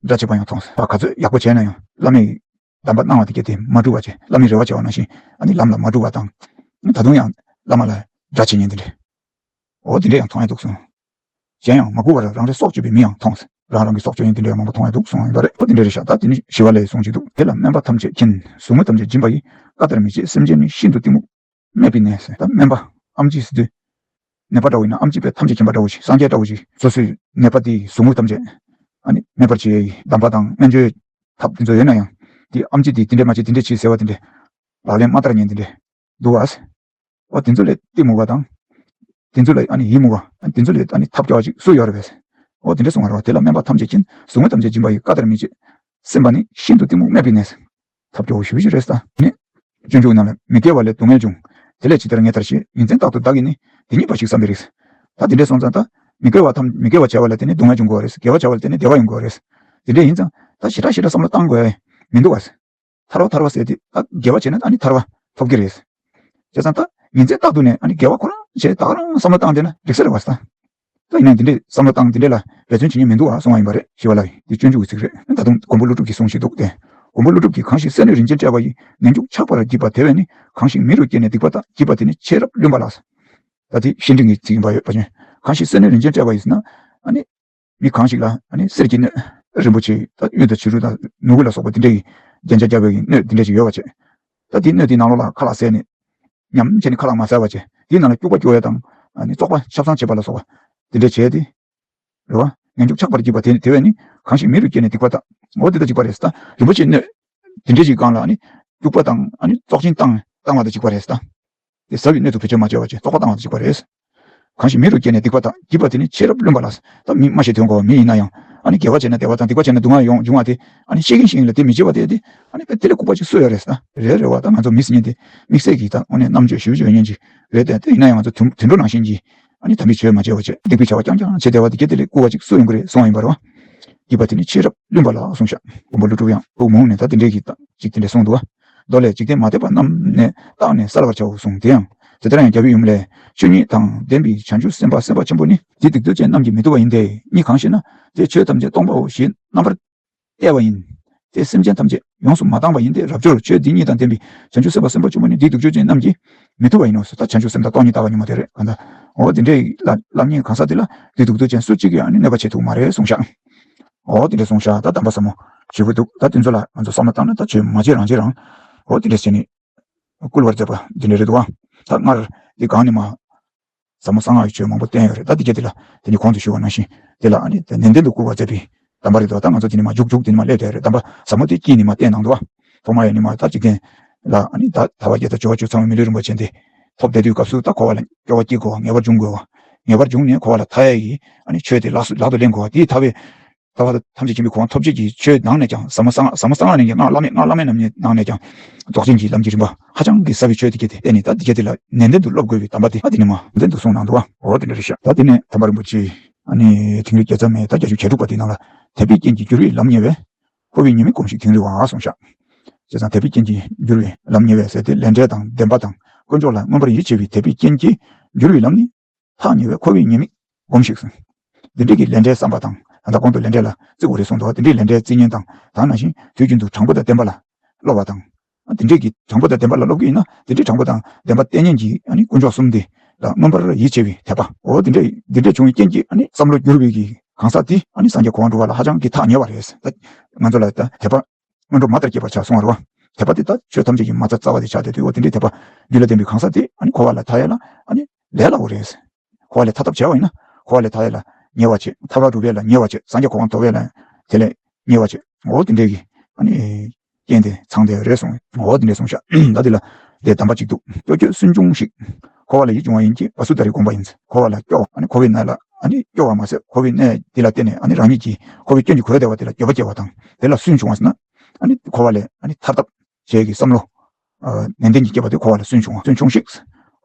འདྲ་བྱེད་པ་ཡང་མཐོང་ཟེར། ད་ག་ཚོད་ཡག་པོ་བྱས་ན་ཡང་བླ་མའི་གདམས་པ་གནང་བ་དེ་གལ་ཏེ་མ་འགྲུབ་པ་བྱས། བླ་མའི་རེ་བ་བྱས་པ་ནང་བཞིན་ཨ་ནི་ལམ་ལ་མ་འགྲོ་བ་དང་། ད་དུང་ཡང་བླ་མ་ལ་དགྲ་བྱེད་མཁན་དེ་འདྲ། འོ་དེ་འདྲ་ཡང་མཐོང་ཡ་འདུག་གསུངས། གཞན་ཡང་མ་མགུ་བར་རང་རེ་སྲོག་གཅོད་པའི་མི་ཡང་མཐོང་ཟེར། རང་རང་གི་སྲོག་གཅོད་མཁན་དེ་འདྲ་ཡང་མང་པོ་མཐོང་ཡ་འདུག་གསུངས་ཡིན་པ་རེད། འོ་དེ་འདྲ་རེད་ཤག་ད་དེ་ནི་ཞི་བ་ལྷས་གསུངས་ཀྱི་འདུག་དེ་ལ་སྨན་པ་ཐམས་ཅད་མཁྱེན། ཟུག་རྔུ་ཐམས་ཅད་སྦྱིན་པ་ཡིས། བཀའ་ལྟར་མི་བྱེད་སེམས་ཅན་ནི། ཤིན་ཏུ་གཏི་མུག་སྨད་པའི་ནད་ཟེར། ད་སྨན་པ་ཨེམ་ཆི་ཟེར་དུས་ནད་པ་འདྲ་བོ་ཡིན་ན་ཨེམ་ཆི་དཔེ་ཐམས་ཅད་མཁྱེན་པ་འདྲ་བོ་ཞིག་སངས་རྒྱས་འདྲ་བོ་ཞིག་སོ་སོའི་ནད་པ་དེའི་ཟུག་རྔུ་ཐམས་ཅད་ཨ་ནི་སྨད་པར་བྱེད་ཡ་ཡི་གདམས་པ་དང་སྨན་བཅོས་ཐབས་དེ་ཚོ་ཡོད་ན་ཡང་། དེ་ཨེམ་ཆི་དེས་དེ་འདྲས་མ་བྱེད་དེ་འདྲས་བྱེད་ཟེར་བ་དེ་འདྲས་ལག་ལེན་མ་བསྟར་མཁན་དེ་འདྲས་འདུག་བ། འོ་དེ་ཚོ་ལས་གཏི་མུག་པ་དང་། དེ་ཚོ་ལས་ཨ་ནི་ཡིད་མུག་པ། དེ་ཚོ་ལས་ཨ་ནི་ཐབས་སྐྱོ་བ་ཅིག་སུ་ཡོད་རེད་པས། འོ་དེ་འདྲས་གསུངས་པ་རེད་བ། དེ་ལ་སྨན་པ་ཐམས་ཅད་མཁྱེན། ཟུག་རྔུ་ཐམས་ཅད་སྦྱིན་པ་ཡིས། བཀའ་ལྟར་མི་བྱེད་སེམས་པ་ནི། ཤིན་ཏུ་གཏི་མུག་སྨད་པའི་ནད་ཟེར། ཐབས་སྐྱོ་བོ་ཞེ་པོ་ཅིག་རེད་ད། ནི། སྤྱོད་འཇུག་ནང་ལ་མི་དགེ་བ་ལས་སྡུག་བསྔལ་འབྱུང་། དེ་ལས་ཇི་ལྟར་ངེས་ལྟར་ཞེས། ཉིན་མཚན་རྟག་ཏུ་བདག་གིས་ནི། དེ་ཉིད་འབའ་ཞིག་བསམ་པའི་རིགས། ད་དེ་འདྲས་སོང་ཙང་ད། མི་དགེ་བ་ཐམས་མི་དགེ་བ་བྱས་པ་ལ་དེ་ནི་སྡུག་བསྔལ་འབྱུང་གི་རེད། དགེ་བ་བྱས་པ་ལ་དེ་ནི་བདེ་བ་ཡོང་གི་རེད། དེ་འདྲས་ཡིན་ཙང་ད་ཞེ་དྲག་ཞེ་དྲག་བསམ་བློ་བཏང་དགོས་མི་འདུག་བ། ཐར་བ་ཐར་བ་ཟེར་དེ་ད་དགེ་བ་བྱས་ན་ཨ་ནི་ཐར་བ་ཐོབ་ཀྱི་རེད། བྱས་ཙང་ད་ཉིན་མཚན་རྟག་ཏུ་ནས་ཨ་ནི་དགེ་བ་ཁོ་རང་བྱས། ད་ག་རང་བསམ་བློ་བཏང་བསྡད་ན་འགྲིག་ས་རེད་བ་ད། ད་ཡིན་ནའི་འདི་འདྲའི་བསམ་བློ་བཏང་འདི་འདྲའི་ལ་འབད་བརྩོན་བྱེད་མཁན་མི་འདུག་ཨ་གསུང་བ་ཡིན་པ་རེད། ཞི་བ་ལྷ་ཡིས་འདི་སྤྱོད་འཇུག་གི་ཚིག་རེད། ད་དུང་མགོན་པོ་ཀླུ་སྒྲུབ་ཀྱིས་གསུངས་བཞིན་འདུག་སྟེ། མགོན་པོ་ཀླུ་སྒྲུབ་ཀྱིས། གང་ཞིག་སེར་སྣས་རིན་ཆེན་སྤྲས་པ་ཡིས། ནན་འཇུག་ཆགས་པར་བགྱིས་པ་དེ་བས་ནི། གང་ཞིག་མི་རུ་སྐྱེས་ནས་སྡིག་པ་དག། བགྱིས་པ་དེ་ནི་ཆེས་རབ་བླུན་པ་ལགས། ད་དེ་བཤེས་སྤྲིང་གི་ཚིག་ཡིན་པ་ཡོད་པ་ཅན། གང་ཞིག་སེར་སྣས་རིན་ཆེན་སྤྲས་པ་ཡིས་ཟེར་ན། ཨ་ནི། མི་གང་ཞིག་ལ་ཨ་ནི་གསེར་གྱི་སྣོད་རིན་པོ་ཆེ་ད་དངུལ་དང་བྱུ་རུ་དང་ནོར་བུ་ལ་སོགས་པ་དེ་འདྲའི་རྒྱན་ཆ་རྒྱབ་པའི་སྣོད་དེ་འདྲ་ཞིག་ཡོད་པ་བྱས། ད་དེའི་སྣོད་དེའི་ནང་ལོགས་ལ་ཁ་ལག་བཟས་ནས། ཉམས་བྱས་ནས་ཁ་ལག་མ་བཟས་པ་བྱས། དེའི་ནང་ལ་སྐྱུག་པ་སྐྱུག་ཡ་དང་། ཨ་ནི་བཙོག་པ་ཆབ་གསང་བྱེད་པ་ལ་སོགས་པ་དེ་འདྲ་བྱས་ཏེ། རེད་བ། ངན་སྐྱུག་ཆགས་པར་བགྱིས་པ་དེ་དེ་བས་ནི། གང་ཞིག་མི་རུ་སྐྱེས་ནས་སྡིག་པ་དག། འོ་དེ་དང་གཅིག་པ་རེད་ད། རིན་པོ་ཆེའི་སྣོད་དེ་འདྲ་ཞིག་སྒང་ལ་ཨ་ནི་སྐྱུག་པ་དང་ཨ་ནི་བཙོག་གཅིན་བཏང་བཏང་བ་དང་གཅིག་པ་རེད་ད། དེ་ཟ་བའི་སྣོད་དུ་བེད་སྤྱོད་མ་བྱས་པ་བྱས། བཙོག་པ་བཏང་བ་དང་གཅིག་པ་རེད། གང་ཞིག་མི་རུ་སྐྱེས་ནས་སྡིག་པ་དག། བགྱིས་པ་དེ་ནི་ཆེས་རབ་བླུན་པ་ལགས། ད་མི་སྨྲ་ཤེས་དོན་གོ་བ་མི་ཡིན་ན་ཡང་། ཨ་ནི་དགེ་བ་བྱས་ན་བདེ་བ་དང་སྡིག་པ་བྱས་ན་སྡུག་བསྔལ་ཡོང་འབྱུང་བ་དེ་ཨ་ནི་ཤེས་ཀྱིན་ཤེས་ཀྱིན་ལ་དེ་མི་བྱེད་པ་དེ་དེ་ཨ་ནི་དཔེ་དེ་ལས་ལྐུགས་པ་ཅིག་སུ་ཡོད་རེད་ད། རེད་རེད་བ། ད་ང་ཚོ་མི་ཟེར་མཁན་དེ་དམིགས་བསལ་གྱིས་ད་དངོས་གནས་རྣམ་དཔྱོད་ཞེ་པོ་ཅིག་ཡོད་མཁན་ཅིག་རེད་དེ། དེ་ཡིན་ན་ཡང་ང་ཚོ་དུད་དུད་འགྲོ་ནང་བཞིན་གྱིས་ཨ་ནི་དམ་པའི་ཆོས་མ་བྱས་པ་བྱས། སྡིག་པའི་བྱ་བ་རྐྱང་རྐྱང་བྱས་བསྡད་པ་དེ་གལ་ཏེ་ལས་ལྐུགས་པ་ཅིག་སུ་ཡོང་གི་རེད་གསུངས་པ་ཡིན་པ་རེད་བ། བགྱིས་པ་དེ་ནི་ཆེས་རབ་བླུན་པ་ལགས་གསུངས་ཤག་མགོན་པོ་ཀླུ་སྒྲུབ་ཡང་དབུགས་མུན་ནས་ད་དེ་འདྲའི་གི་ད་ཅིག་དེ་འདྲ་གསུངས་འདུག་བ། མདོ་ལས། འཇིག་རྟེན་མ་དད་པ་རྣམས་ནི། བརྟགས་ནས་བསལ་བར་བྱའོ་གསུངས། དེ་ཡང་། དེ་ལྟར་ཡང་རྒྱལ་པོའི་ཡུམ་ལས། ཆོས་ཉིད་དང་ལྡན་པའི་བྱང་ཆུབ་སེམས་དཔའ་སེམས་དཔའ་ཆེན་པོ་ནི། འདི་སྡིག་ཏོ་ཅན་རྣམས་ཀྱིས་མི་ཐུབ་པ་ཡིན་ཏེ། གཉིས་གང་ཞེ་ན། དེ་ཆོས་ཐམས་ཅད་སྟོང་པའོ་ཞེས་རྣམ་པར་བལྟས་པ་ཡིན། དེ་སེམས་ཅན་ཐམས་ཅད་ཡོངས་སུ་མ་བཏང་བ་ཡིན་ཏེ། རབ་འབྱོར་ཆོས་འདི་ཉིད་དང་ལྡན་པའི་བྱང་ཆུབ་སེམས་དཔའ་སེམས་དཔའ་ཆེན་པོ་ནི་འདི་སྡིག་ཏོ་ཅན་རྣམས་ཀྱིས་མི་ཐུབ་པ་ཡིན་ནོ། ད་བྱང་ཆུབ་སེམས་དང་སྟོང་ཉིད་ལྟ་བ་ཉིད་མ་དེ་རེད་གང་ལྟར། འོ་དེ་འདྲའི་ལ་བསླབ་མཁན་གང་ཟག་དེ་ལ་འདི་སྡིག་ཏོ་ཅན་སུ་གཅིག་གིས་ཨ་ནི་གནོད་པ་བྱེད་ཐུབ་མ་རེད་གསུངས་ཤག་འོ་དེ་འདྲ་གསུངས་ཤག་ད་གདམས་པ་ཟབ་མོ་ཞེ་པོ་འདུག་ད་དེ་ཚོ་ལ་ང་ཚོ་བསམ་བློ་བཏང་ན་ད་ཆོས་མ་བྱེད་རང་བྱེད་རང་། འོ་དེ་འདྲ་བྱས་ནས་བསྐུལ་བར་མཛད་པ་འདི་འདྲ་རེད་འདུག་ཨ། ད་སྔར་འདི་གང་ནས་མ། ཟབ་མོ་གསང་སྔགས་ཀྱི་ཆོས་མང་པོ་བསྟན་ཡོད་རེད། ད་འདི་ག་དེ་ལ་དེ་ནི་གོང་དུ་ཞུས་པ་ནང་བཞིན་དེ་ལ་ཨ་ནི་ནན་ཏན་དུ་བསྐུལ་བར་མཛད་པའི་གདམས་པ་རེད་འདུག་ད་ང་ཚོ་དེ་ནི་མ་རྒྱུགས་རྒྱུགས་དེ་ནི་མ་སླེབས་བསྡད་རེད། གདམས་པ་ཟབ་མོ་དེ་དཀྱིལ་ནས་མ་བསྟན་གནང་འདུག་བ། ཐོག་མར་ཡང་ནི་མ་ད་འཇིག་རྟེན་ལ་ཨ་ནི་ད་ད་བར་བརྒྱད་དང་བཅུ་བ་བཅུ་ཚང་བའི་མི་ལུས་རིན་པོ་ཆེ་འདི་ཐོབ་བསྡད་དུས་སྐབས་སུ་ད་འཁོར་བ་ལ་སྐྱོ་བ་སྐྱེ་དགོས་པ། ངེས་པར་འབྱུང་དགོས་པ། ངེས་པར་འབྱུང་ནས་འཁོར་བ་ལ་ཐར་ཡ་ཡི་ཨ་ནི་ཆོས་དེ་ལག་སུ་ལག་ཏུ་ལེན་དགོས་པ། དེའི་ཐར་བའི་ད་བར་ཐམས་ཅད་མཁྱེན་པའི་གོ་འཕང་ཐོབ་བྱེད་ཀྱི་ཆོས་ནང་ནས་ཀྱང་ཟབ་མོ་གསང་སྔགས། ཟབ་མོ་གསང་སྔགས་ནས་ཀྱང་སྔགས་བླ་མེད། སྔགས་བླ་མེད་རྣམས་ནང་ནས་ཀྱང་རྫོགས་ཆེན་གྱི་ལམ་གྱི་རིམ་པ་ཧ་ཅང་གི་ཟབ་པའི་ཆོས་དེ་གྱད་དེ་བསྟན་ནས། ད་འདི་གྱད་དེ་ལ་ནན་ཏན་དུ་སློབ་དགོས་པའི་གདམས་པ་དེ་ཨ་དེ་ནི་མ་ནན་ཏན་དུ་གསུངས་གནང་འདུག་བ། འོ་དེ་འདྲ་རེད་ཤག་ད་དེ་ནས་དམ་པ་རིན་པོ་ཆེ་ཨ་ནི་དིང་རི་བརྒྱ་རྩ་མེད་ད་བརྒྱད་ཅུ་གྱ་དྲུག་པ་དེའི་ནང་ལ། དད་པས་རྐྱེན་གྱིས་འགྱུར་བའི་ལམ་ཉེ་བས། འཁོར་བའི་ཉེས་དམིགས་སྒོམས་ཤིག་དིང་རི་བ་གསུངས་ཤག་བྱས་ཙང་དད་པས་རྐྱེན་གྱིས་འགྱུར་བའི་ལམ་ཉེ་བས་ཟེར་ཏེ་ལས་འབྲས་དང་བདེན་པ་དང་དཀོན་མཆོག་ལ་མངོན་པར་ཡིད་ཆེས་པའི་དད་པས་རྐྱེན་གྱིས་འགྱུར་བའི་ལམ་ནི། ཐག་ཉེ་བས་འཁོར་བའི་ཉེས་དམིགས་སྒོམས་ཤིག་ཟེར། འདི་འདྲའི་གི་ལས་འབྲས་བསམ་པ་དང་། ད་ལྟ་གོང་དུ་ལས་འབྲས་ལ་བརྩི་དགོས་རེད་གསུངས་འདུག་དེ་འདྲའི་ལས་འབྲས་བརྩི་ཉེན་དང་། དེ་ནང་བཞིན་དུས་རྒྱུན་དུ་དྲང་པོ་དང་བདེན་པ་ལ་སློབ་པ་དང་། འདི་འདྲའི་གི་དྲང་པོ་དང་བདེན་པ་ལ་སློབ་ཀྱི་ཡིན་ན། འདི་འདྲའི་དྲང་པོ་དང་བདེན་པ་བསྟན་ཉེན་གྱི་ཨ་ནི་དཀོན་མཆོག་གསུམ་འདི་ལ་མངོན་པར་ཡིད་ཆེས་པའི་དད་པ། འོ་འདི་འདྲའི་འདི་འདྲའི་བྱུང་བའི་རྐྱེན་གྱིས་ཨ་ནི་བསམ་བློ་འགྱུར་བའི་གི་གང་ཟག་འདི་ཨ་ནི་སངས་རྒྱས་གོ་འཕང་འགྲོ་བ་ལ་ཧ་ཅང་གི་ཐག་ཉེ་བ་རེད། ད་ང་ཚོ་ལ་ད་དད་པ། སྔོན་འགྲོ་མ་ལྟར་སྐྱེད་པར་བྱ་གསུང་བ་རེད་བ། དད་པ་དེ་ད་ཆོས་ཐམས་ཅད་ཀྱི་མ་རྩ་རྩ་བ་དེ་ཆགས་བསྡད་དུས། འོ་དེ་འདྲའི་དད་པ་རྒྱུད་ལ་ལྡན་པའི་གང་ཟག་དེ་ཨ་ནི་འཁོར་བ་ལ་ཐར་ཡ་ལ་ཨ་ནི་ལས་སླ་བོ་རེད། འཁོར་བ་ལས་ཐར་ཐབས་བྱ་བ་ཡིན་ན། འཁོར་བ་ལས་ཐར་ཡ་ལ་ཉེ་བ་བྱེད། ཐར་པ་སྒྲུབ་ཡ་ལ་ཉེ་བ་བྱེད། སངས་རྒྱས་གོ་འཕང་ཐོབ་ཡ་ལ་དེ་ལས་ཉེ་བ་བྱེད། འོ་དེ་འདྲའི་གི་ཨ་ནི་རྐྱེན་དེ་ཚང་བསྡད་རེད་གསུངས། འོ་དེ་འདྲའི་གསུངས་ཤག་ད་དེ་ལ་ དེ་གདམས་པ་གཅིག་འདུག་སྐྱོ་སྐྱོ་སུན་ཕྱུང་ཞིག་འཁོར་བ་ལ་ཡིད་འབྱུང་བ་ཡིན་གྱི་བ་སུ་དྷ་རའི་དགོངས་པ་ཡིན། འཁོར་བ་ལ་སྐྱོ་བ་ཨ་ནི་འཁོར་བའི་གནས་ལ་ཨ་ནི་སྐྱོ་བ་མ་ཟད་འཁོར་བའི་གནས་འདི་ལ་བརྟེན་ནས་ཨ་ནི་རང་ཉིད་ཀྱིས་འཁོར་བའི་སྐྱོན་གྱིས་གོས་བདེ་བ་དེ་ལ་འགྱོད་པ་སྐྱེ་བ་དང་དེ་ལ་སུན་བྱུང་བ་ཟེར་ན་ཨ་ནི་འཁོར་བ་ལས་ཨ་ནི་ཐར་ཐབས་བྱེད་ཀྱི་བསམ་བློ། ཨ་ནན་ཏན་གྱིས་སྐྱེས་པ་དེ་འཁོར་བ་ལ་སུན་བྱུང་བ། སུན་ཕྱུང་ཞིག་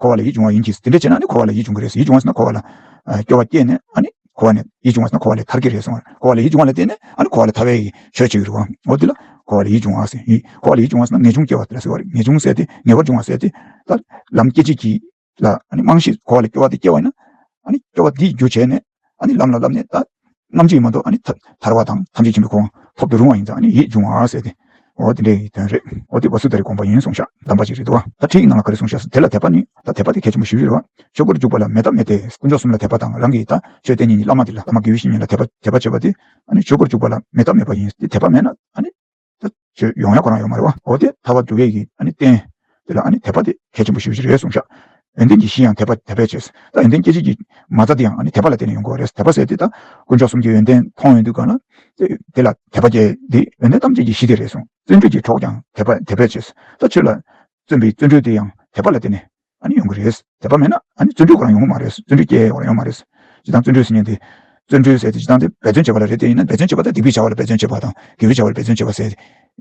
འཁོར་བ་ལ་ཡིད་འབྱུང་བ་ཡིན་གྱི། དེ་འདྲ་བྱས་ན་ནི་འཁོར་བ་ལ་ཡིད་འབྱུང་གི་རེད། ཡིད་འབྱུང་བ་ཟེར་ན་འཁོར་བ་ལ་ཨ་སྐྱོ་བ་སྐྱེས་ནས་ཨ་ནི་འཁོར་བ་ནས་ཡིད་འབྱུང་བ་ཟེར་ན་འཁོར་བ་ལས་ཐར་གྱི་རེད་གསུངས་པ་རེད། འཁོར་བ་ལ་ཡིད་འབྱུང་བ་ལ་བརྟེན་ནས་ཨ་ནི་འཁོར་བ་ལས་ཐར་བའི་ཆོས་བྱེད་ཀྱི་རེད་བ། འོ་དེ་ལ་འཁོར་བ་ལ་ཡིད་འབྱུང་བ་ཟེར། ཡིད་འཁོར་བ་ལ་ཡིད་འབྱུང་བ་ཟེར་ན་ངེས་འབྱུང་སྐྱེ་བ་དེ་ལ་ཟེར་བ་རེད། ངེས་འབྱུང་ཟེར་དེ་ངེས་པར་འབྱུང་བ་ཟེར་དེ་ད་ལམ་སྐྱེ་མཆེད་ཀྱི་ལ་ཨ་ནི་རྨང་གཞི་འཁོར་བ་ལ་སྐྱོ་བ་དེ་སྐྱེ་བ་ཡིན་ན་ཨ་ནི་སྐྱོ་བ་དེའི་རྒྱུ་བྱས་ནས་ཨ་ནི་ལམ་ལ་བསླབ་ནས་ད་རྣམ་འབྱེད་མ་གཏོགས་ཨ་ནི་ཐ་ཐར་བ་དང་ཐམས་ཅད་མཁྱེན་པའི་གོ་འཕང་ཐོབ་ཏུ་རུང་བ་ཡིན་ཙང་ཨ་ནི་ཡིད་འབྱུང་བ་ཟེར་ཏེ། འོ་དེ་འདྲའི་དོན་རེད། འོ་དེ་བ་སུ་དྷ་རའི་དགོངས་པ་ཡིན་གསུངས་ཤག་གདམས་པ་ཅིག་རེད་འདུག་བ། ད་ཁྲིད་ནང་ལ་ག་རེ་གསུངས་ཤག་དེ་ལ་དད་པ་ནི་ད་དད་པ་དེ་གལ་ཆེན་པོ་ཞེ་པོ་ཅིག་རེད་བ། ཆོས་འཁོར་འཇུག་པ་ལ་མེད་ཐབས་མེད་དེ། དཀོན་མཆོག་གསུམ་ལ་དད་པ་དང་རང་གི་ད་ཆོས་དེ་ཉིད་ཀྱི་བླ་མ་དེ་ལ་བླ་མ་དགེ་བའི་བཤེས་གཉེན་ལ་དད་པ་དད་པ་བྱེད་པ་དེ་ཨ་ནི་ཆོས་འཁོར་འཇུག་པ་ལ་མེད་ཐབས་མེད་པ་ཡིན། དེ་དད་པ་མེད་ན་ཨ་ནི། ད་ཆོས་ཡོང་ཡ་ཁོ་རང་ཡོད་མ་རེད་བ། འོ་དེ་ཐར་པ་སྒྲུབ་ཡས་ཀྱི་ཨ་ནི་རྟེན། དེ་ལ་ཨ་ནི་དད་པ་དེ་གལ་ཆེན་པོ་ཞེ་པོ་ཅིག་རེད་གསུངས་ཤག་ཡོན་ཏན་གྱི་གཞི་ཡང་དད་པ་དད་པས་བྱས། ད་ཡོན་ཏན་སྐྱེད་བྱེད་ཀྱི་མ་རྩ་དེ་ཡང་ཨ་ནི་དད་པ་ལ་བརྟེན་ནས་ཡོང་གི་རེད། དད་པ་ཟེར་དེ་ད་དཀོན་མཆོག་གསུམ་གྱི་ཡོན་ཏན་མཐོང་ཡོང་དུས་གང་ལ། དེ་དེ་ལ་དད་པ་སྐྱེ་དེ་ཡོན་ཏན་ཐམས་ཅད་ཀྱི་གཞི་དེ་རེད་གསུངས། བརྩོན་འགྲུས་ཀྱི་གྲོགས་ཀྱང་དད་པ་དད་པས་བྱས། ད་ཆོས་ལ་བརྩོན་པའི་བརྩོན་འགྲུས་དེ་ཡང་དད་པ་ལ་བརྟེན་ནས་ཨ་ནི་ཡོང་གི་རེད། དད་པ་མེད་ན་ཨ་ནི་བརྩོན་འགྲུས་ཁོ་རང་ཡོང་གི་མ་རེད། བརྩོན་འགྲུས་སྐྱེ་ཡ་ཁོ་རང་ཡོང་མ་རེད། སྤྱིར་བཏང་བརྩོན་འགྲུས་ཟེར་མཁན་དེ། བརྩོན་འགྲུས་ཟེར་དེ་སྤྱིར་བཏང་དེ་འབད་བརྩོན་བྱེད་པ་ལ་རེད། དེ་ཡིན་ན་འབད་བརྩོན་བྱེད་པ་དང་སྡིག་པའི་བྱ་བ་ལ་འབད་བརྩོན་བྱེད་པ་དང་དགེ་བའི་བྱ་བ་ལ་འབད་བརྩོན་བྱེད་པ་ཟེར།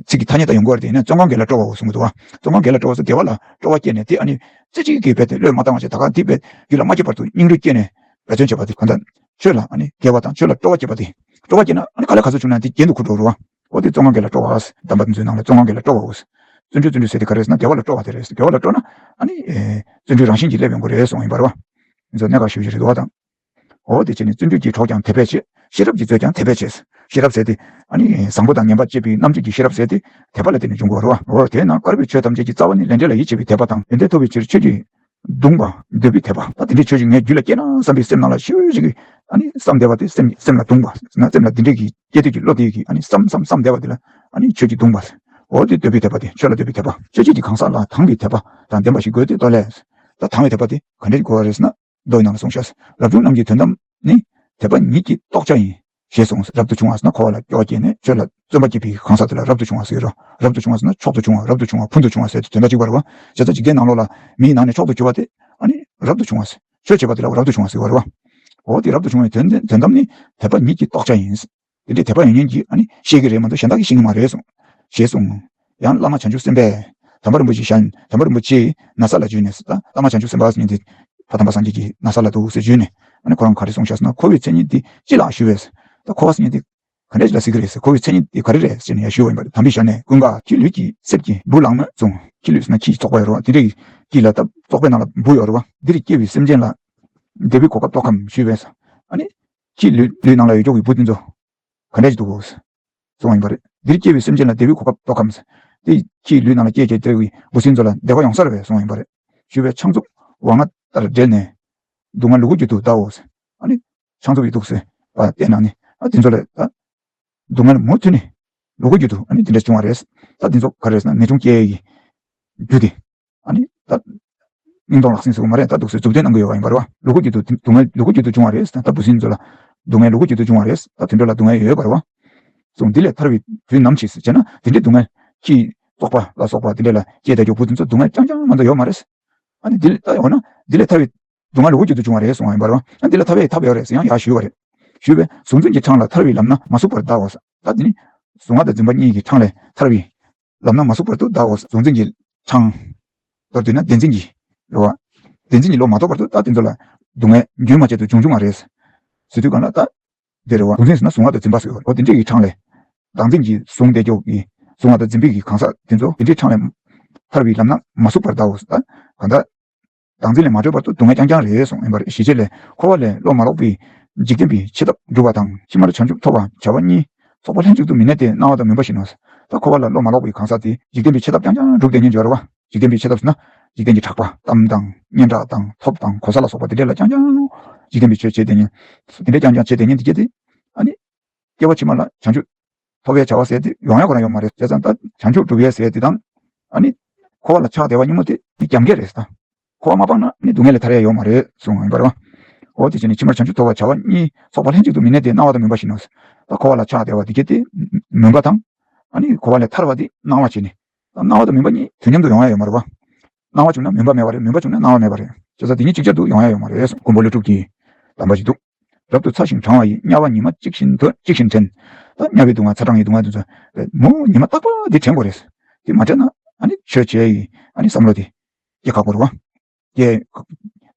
ཚིག་གི་ཐ་སྙད་ད་ཡོང་གི་རེད། དེ་ཡིན་ན་བརྩོན་གང་དགེ་ལ་སྤྲོ་བའོ་གསུང་གི་འདུག་བ། བརྩོན་གང་དགེ་ལ་སྤྲོ་བ་ཟེར་དགེ་བ་ལ་སྤྲོ་བ་སྐྱེས་ནས་དེ་ཨ་ནི་རྩེ་གཅིག་གིས་རྦད་དེ་བློས་མ་བཏང་བ་བྱས་ད་ག་དེ་རྦད་རྒྱུད་ལ་མ་སྐྱེས་བར་དུ་སྙིང་རུས་བསྐྱེད་ནས་འབད་བརྩོན་བྱེད་པ་དེ་གང་ལྟར་ཆོས་ལ་ཨ་ནི་དགེ་བ་དང་ཆོས་ལ་སྤྲོ་བ་སྐྱེས་པ་དེ། སྤྲོ་བ་སྐྱེས་ན་ཨ་ནི་ག་ལ་ག་ཚོད་བྱུང་ན་དེ་རྒྱན་དུ་འཁུར་འགྲོ་རུ་བ། འོ་དེ་བརྩོན་གང་དགེ་ལ་སྤྲོ་བ། གདམས་པ་འདི་ཚོའི་ནང་ལ་བརྩོན་གང་དགེ་ལ་སྤྲོ་བའོ། བརྩོན་འགྲུས་བརྩོན་འགྲུས་ཟེར་དེ་ག་རེ་ཟེར་ན་དགེ་བ་ལ་སྤྲོ་བ་དེ་རེད། དགེ་བ་ལ་སྤྲོ་ན་ཨ་ནི་བརྩོན་འགྲུས་རང་བཞིན་གྱིས་སླེབས་ཡོང་གི་རེད་གསུངས་ཡིན་པ་རེད་བ། འདི་ཚོ་གནད་འགག་ཞེ་པོ་ཅིག་རེད་འདུག་བ་དང་། འོ་དེ་བྱས་ནས་བརྩོན་འགྲུས་ཀྱི་གྲོགས་ཀྱང་དད་པས་བྱེད། ཤེས་རབ་ཀྱི་མཛོད་ཀྱང་དད་པས་བྱེད། ཤེས་རབ་ཟེར་དེ་ཨ་ནི་བཟང་པོ་དང་ངན་པ་དཔྱད་པའི་རྣམ་དཔྱོད་ཀྱི་ཤེས་རབ་ཟེར་དེ་དད་པ་ལ་བརྟེན་ནས་འབྱུང་དགོས་རེད་བ། འོ་དེས་ན་དཀར་པོའི་ཆོས་ཐམས་ཅད་ཀྱི་རྩ་བ་ནི་ལས་འབྲས་ལ་ཡིད་ཆེས་པའི་དད་པ་དང་ཡོན་ཏན་ཐོབ་པའི་ཕྱིར་ཆོས་ཀྱི་གདུང་བ་འདོད་པའི་དད་པ། ད་དེ་འདྲའི་ཆོས་ཤིག་ངའི་རྒྱུད་ལ་སྐྱེས་ན་བསམ་པའི་སེམས་ནང་ལ་ཞེ་པོ་ཅིག་གིས་ཨ་ནི་བསམ་བསྡད་པ་དེ་སེམས་སེམས་ལ་གདུང་བ་ཟེར་ན་སེམས་ལ་འདི་འདྲའི་གི་སྐྱེ་དུས་ཀྱི་བློ་དེ་གིས་ཨ་ནི་བསམ་བསམ་བསམ་བསྡད་པ་དེ་ལ་ཨ་ནི་ཆོས་ཀྱི་གདུང་བ་ཟེར། འོ་དེ་འདོད་པའི་དད་པ་དེ་ཆོས་ལ་འདོད་པའི་དད་པ། སྤྱོད་བྱེད་ཀྱི་གང་ཟག་ལ་དང་བའི་དད་པ་དང་ལྡན་པ་ཞིག་དགོས་ཏེ་མདོ་ལས། ད་དང་བའི་དད་པ་དེ་ག་འདྲའི་དགོས་པ་རེད་ཟེར་ན། མདོ་ཡི་ནང་ལ་གསུངས་ཤག་རབ་བྱུང་རྣམས་ཀྱི་དོན་དམ་ནི། དད་པ་ཉིད་ཀྱི་རྟོགས་བྱ་ཡིན། ཞེས་གསུངས། རབ་ཏུ་བྱུང་བ་ཟེར་ན་འཁོར་བ་ལ་སྐྱོ་བ་སྐྱེས་ནས་ཆོས་ལ་བརྩོན་པ་བསྐྱེད་པའི་གང་ཟག་དེ་ལ་རབ་ཏུ་བྱུང་བ་ཟེར་རོ། རབ་ཏུ་བྱུང་བ་ཟེར་ན་མཆོག་ཏུ་བྱུང་བ། རབ་ཏུ་བྱུང་བ། ཕུན་དུ་བྱུང་བ་ཟེར་དེ་དོན་དག་གཅིག་པ་རེད་བ། བྱས་ཙང་འཇིག་རྟེན་ནང་ལོགས་ལ་མིའི་ནང་ནས་མཆོག་ཏུ་གྱུར་པ་དེ་ཨ་ནི་རབ་ཏུ་བྱུང་བ་ཟེར། ཆོས་བྱེད་པ་དེ་ལ་རབ་ཏུ་བྱུང་བ་ཟེར་བ་རེད་བ། འོ་དེ་རབ་ཏུ་བྱུང་བའི་དོན་དོན་དམ་ནི་དད་པ་ཉིད་ཀྱི་རྟོགས་བྱ་ཡིན། དེ་འདྲའི་དད་པ་ཡོད་མཁན་གྱིས་ཨ་ནི་ཤེས་ཀྱི་རེད་མ་གཏོགས་གཞན་དག་གིས་ཤེས་ཀྱི་མ་རེད་གསུངས། ཞེས་གསུངས། ཡང་བླ་མ་བྱང་ཆུབ་སེམས་དཔས་དམ་པ་རིན་པོ་ཆེ་ཞལ་དམ་པ་རིན་པོ་ཆེའི་ན་བཟའ་ལ་འཇུས་ནས་ད་བླ་མ་བྱང་ཆུབ་སེམས་དཔའ་ཟེར་མཁན་དེ་ཕ་དམ་པ་སངས་རྒྱས་ཀྱི་ན་བཟའ་ལ་འདུག་ཟེར་འཇུས་ནས་ཨ་ནི་ཁོ་རང་ག་རེ་གསུངས་ཤག་ཟེར་ན་འཁོར་བའི་མཚན་ཉིད་འདི་ཅི་ལགས་ཞུས་པས། ད་འཁོར་བ་ཟེར་མཁན་འདི་ག་འདྲ་ཞིག་ལ་ཟེར་གྱི་རེད་ཟེར། འཁོར་བའི་མཚན་ཉིད་འདི་ག་རེ་རེད་ཟེར་ནས་ཡང་ཞུས་པ་ཡིན་པ་རེད། དམ་པའི་ཞལ་ནས་ཀུན་དགའ་ཁྱི་ལུད་ཀྱི་གསེབ་ཀྱི་སྦུག་ལངས་ན་བཟུང་། ཁྱི་ལུད་ཟེར་ན་ཁྱི་བཙོག་པ་ཡོད་རེད་བ། འདི་འདྲའི་ཁྱི་ལ་ད་བཙོག་པའི་ནང་ལ་སྦུག་ཡོད་རེད་བ། འདིར་སྐྱེ་བའི་སེམས་ཅན་ལ་བདེ་བའི་གོ་སྐབས་ཐོབ་གམ་ཞུས་པས། ཨ་ནི་ཁྱི་ལུད་ལུད་ནང་ལ་ཡོད་ཀྱོག་གི་འབུ་དེ་ཚོ་ག་འདྲ་ཞིག་འདུག་གོ་གསུངས་པ་ཡིན་པ་རེད། འདིར་སྐྱེ་བའི་སེམས་ཅན་ལ་བདེ་བའི་གོ་སྐབས་ཐོབ་གམ། དེ་ཁྱིའི་ལུས་ནང་ལ་སྐྱེས་སྐྱེས་བསྡད་པའི་འབུ་སྲིན་ཚོ་ལ་བདེ་བ་ཡོང་ས་རེད་པས་གསུངས་པ་ཡིན་པ་རེད། ཞུས་པས། ཕྱག་མཛུབ་འོ་ལྔ་ལྟར་སྦྲེལ་ནས་སྡུག་བསྔལ་ལུ་གུ་རྒྱུད་དུ་བལྟའོ། ཨ་ནི་ཕྱག་མཛུབ་ཡི་འདུག་ཟེར་བ་བསྟན་ན་ནི་ཨ་དེ་ཚོ་ལ་ད་སྡུག་བསྔལ་མུ་མཐུད་ནས་ལུ་གུ་རྒྱུད་དུ་ཨ་ནི་དེ་འདྲ་བྱུང་བ་རེད། ད་དེ་ཚོ་ག་རེ་རེད་ཟེར་ན་ངེས་འབྱུང་སྐྱེ་ཡི་རྒྱུ་དེ། ཨ་ནི་ད་མིག་མཐོང་ལག་ཟིན་ཟེར་བ་མ་རེད། ད་འདུག་སེ་མཛུབ་སྟོན་གནང་གི་ཡོད་པ་ཡིན་པ་རེད་བ། ལུ་གུ་རྒྱུད་དུ་སྡུག་བསྔལ་ལུ་གུ་རྒྱུད་དུ་བྱུང་བ་རེད། ད་ད་འབུ་སྲིན་ཚོ་ལ་སྡུག་བསྔལ་ལུ་གུ་རྒྱུད་དུ་བྱུང་བ་རེད། ད་དེ་འདྲ་ལ་སྡུག་བསྔལ་ཡོད་པ་རེད་བ། གསུངས། འདི་ལས་ཐར་བའི་དུས་ནམ་ཞིག་ཟེར་བྱས་ན་དེ་འདྲའི་སྡུག་བསྔལ་ཁྱི་བཙོག་པ་ལ་སོགས་པ་དེ་འདྲ་ལ་སྐྱེས་བསྡད་ཀྱོག་འབུ་སྲིན་ཚོ་སྡུག་བསྔལ་རྐྱང་རྐྱང་མ་གཏོགས་ཡོད་མ་རེད། ཨ་ནི་འདི་ལས་ད་འོ་ན་འདི་ལས་ཐར་བའི་སྡུག་བསྔལ་ལུ་གུ་རྒྱུད་དུ་བྱུང་བ་རེད་གསུངས་པ་ཡིན་པ་རེད་བ། ཨ་འདི་ལས་ཐར་བ་ཡོད་རེད་ཟེར་ཡང་ཡར་ཞུས་པ་རེད། ཞུས་པས། གཟུང་འཛིན་གྱི་འཕྲང་ལ་ཐར་བའི་ལམ་སྣ་མ་ཟུག་པར་བལྟའོ། ད་འདི་ནི་གཟུང་བ་དང་འཛིན་པ་གཉིས་ཀྱི་འཕྲང་ལས་ཐར་བའི་ལམ་སྣ་མ་ཟུག་པར་དུ་བལྟའོ། གཟུང་འཛིན་གྱི་འཕྲང་མདོར་བསྡུས་ན་བདེན་འཛིན་གྱི་རེད་བ། བདེན་འཛིན་གྱི་བློ་མ་རྟོགས་བར་དུ་ད་དེ་ཚོ་ལ་སྡུག་བསྔལ་རྒྱུན་མ་ཆད་དུ་འབྱུང་འབྱུང་བ་རེད། ཟེར་དུས་གང་ལ་ད་དེ་རེད་བ། གཟུང་འཛིན་ཟེར་ན་གཟུང་བ་དང་འཛིན་པ་ཟེར་བ། འོ་དེ་འདྲ་གི་འཕྲང་ལས་བདག་འཛིན་གྱིས་བཟུང་བསྡད་ཀྱོག་གི་གཟུང་བ་དང་འཛིན་པའི་གི་གང་ཟག་དེ་ཚོ་དེ་འདྲའི་འཕྲང་ལས་ཐར་བའི་ལམ་སྣ་མ་ཟུག་པར་བལྟའོ། ད་གང་ལྟར། བདག་འཛིན་ལས་མ་གྲོལ་བར་དུ་སྡུག་བསྔལ་རྐྱང་རྐྱང་རེད་གསུངས་ཡིན་པ་རེད། ཞི་བྱེད་ལས་འཁོར་བ་ལས་བློ་མ་ལོག་པའི་འཇིག་རྟེན་པའི་ཆེ་ཐབས་སྒྲུབ་པ་དང་ཕྱི་མར་བྱང་ཆུབ་ཐོབ་པར་བྱ་བ་གཉིས་ཚོགས་པ་ལྷན་ཅིག་ཏུ་མི་གནས་ཏེ་སྣང་བ་དང་མུན་པ་བཞིན་ནོ། ད་འཁོར་བ་ལ་བློ་མ་ལོག་པའི་གང་ཟག་དེ་འཇིག་རྟེན་པའི་ཆེ་ཐབས་རྐྱང་རྐྱང་སྒྲུབ་བསྡད་མཁན་ཅིག་ཡོད་རེད་བ། འཇིག་རྟེན་པའི་ཆེ་ཐབས་ཟེར་ན་འཇིག་རྟེན་གྱི་གྲགས་པ་གཏམ་དང་སྙན་གྲགས་དང་ཐོབ་དང་གོ་ས་ལ་སོགས་པ་དེ་འདྲས་ལ་རྐྱང་རྐྱང་འཇིག་རྟེན་པའི་ཆོས་བྱེད་བསྡད་མཁན་དེ་འདྲས་རྐྱང་རྐྱང་བྱེད་བསྡད་མཁན་དེ་གྱད་དེ་ཨ་ནི། སྐྱེ་བ་ཕྱི་མ་ལ་བྱང་ཆུབ་ཐོབ་པའི་བྱ་བ་ཟེར་དེ་ཡོང་ཡ་ཁོ་རང་ཡོད་མ་རེད། བྱས་ཙང་ད་བྱང་ཆུབ་སྒྲུབ་ཡས་ཟེར་དེ་དང་། ཨ་ནི་འཁོར་བ་ལ་ཆགས་བསྡད་པ་སྙིང་པོ་དེ་ནི་རྒྱབ་འགལ་རེད་ཟེར། ད་འཁོར་བ་མ་སྤངས་ན་ནི་སྡུག་བསྔལ་ལས་ཐར་ཡ་ཡོད་མ་རེད་གསུངས་ཡིན་པ་རེད་བ། འོ་དེ་བྱས་ནས་ཕྱི་མར་བྱང་ཆུབ་ཐོབ་པར་བྱ་བ་གཉིས་ཚོགས་པ་ལྷན་ཅིག་ཏུ་མི་གནས་ཏེ་སྣང་བ་དང་མུན་པ་བཞིན་ནོ། ད་འཁོར་བ་ལ་ཆགས་བསྡད་པ་དེ་གྱད་དེ་མུན་པ་དང་། ཨ་ནི་འཁོར་བ་ལས་ཐར་བ་དེ་སྣང་བ་བྱས་ནས། ད་སྣང་བ་དང་མུན་པ་གཉིས་དུས་མཉམ་དུ་ཡོང་ཡ་ཡོད་མ་རེད་བ། སྣང་བ་བྱུང་ན་མུན་པ་མེད་པ་རེད། མུན་པ་བྱུང་ན་སྣང་བ་མེད་པ་རེད། བྱས་ཙང་དེ་གཉིས་གཅིག་ཆར་དུ་ཡོང་ཡ་ཡོད་མ་རེད། མགོན་པོ་ཀླུ་སྒྲུབ་ཀྱི་གདམས་པ་ཞིག་འདུག་རབ་ཏུ་ཚ་ཞིང་གྲང་བ་ཡི། དམྱལ་བ་ཉི་མ་གཅིག་བཞིན་དུ་གཅིག་བཞིན་དྲན། ད་དམྱལ་བའི་སྡུག་བསྔལ་ཚ་གྲང་གི་སྡུག་བསྔལ་དེ་ཚོ་མོ་ཉི་མ་རྟག་པ་དེ་དྲན་དགོས་རེད། དེ་མ་དྲན་ན་ཨ་ནི་ཆོས་བྱེད་ཡི་ཨ་ནི་བསམ་བློ་དེ་སྐྱེ་ཁག་པོ་རེད་བ། ཀྱེ།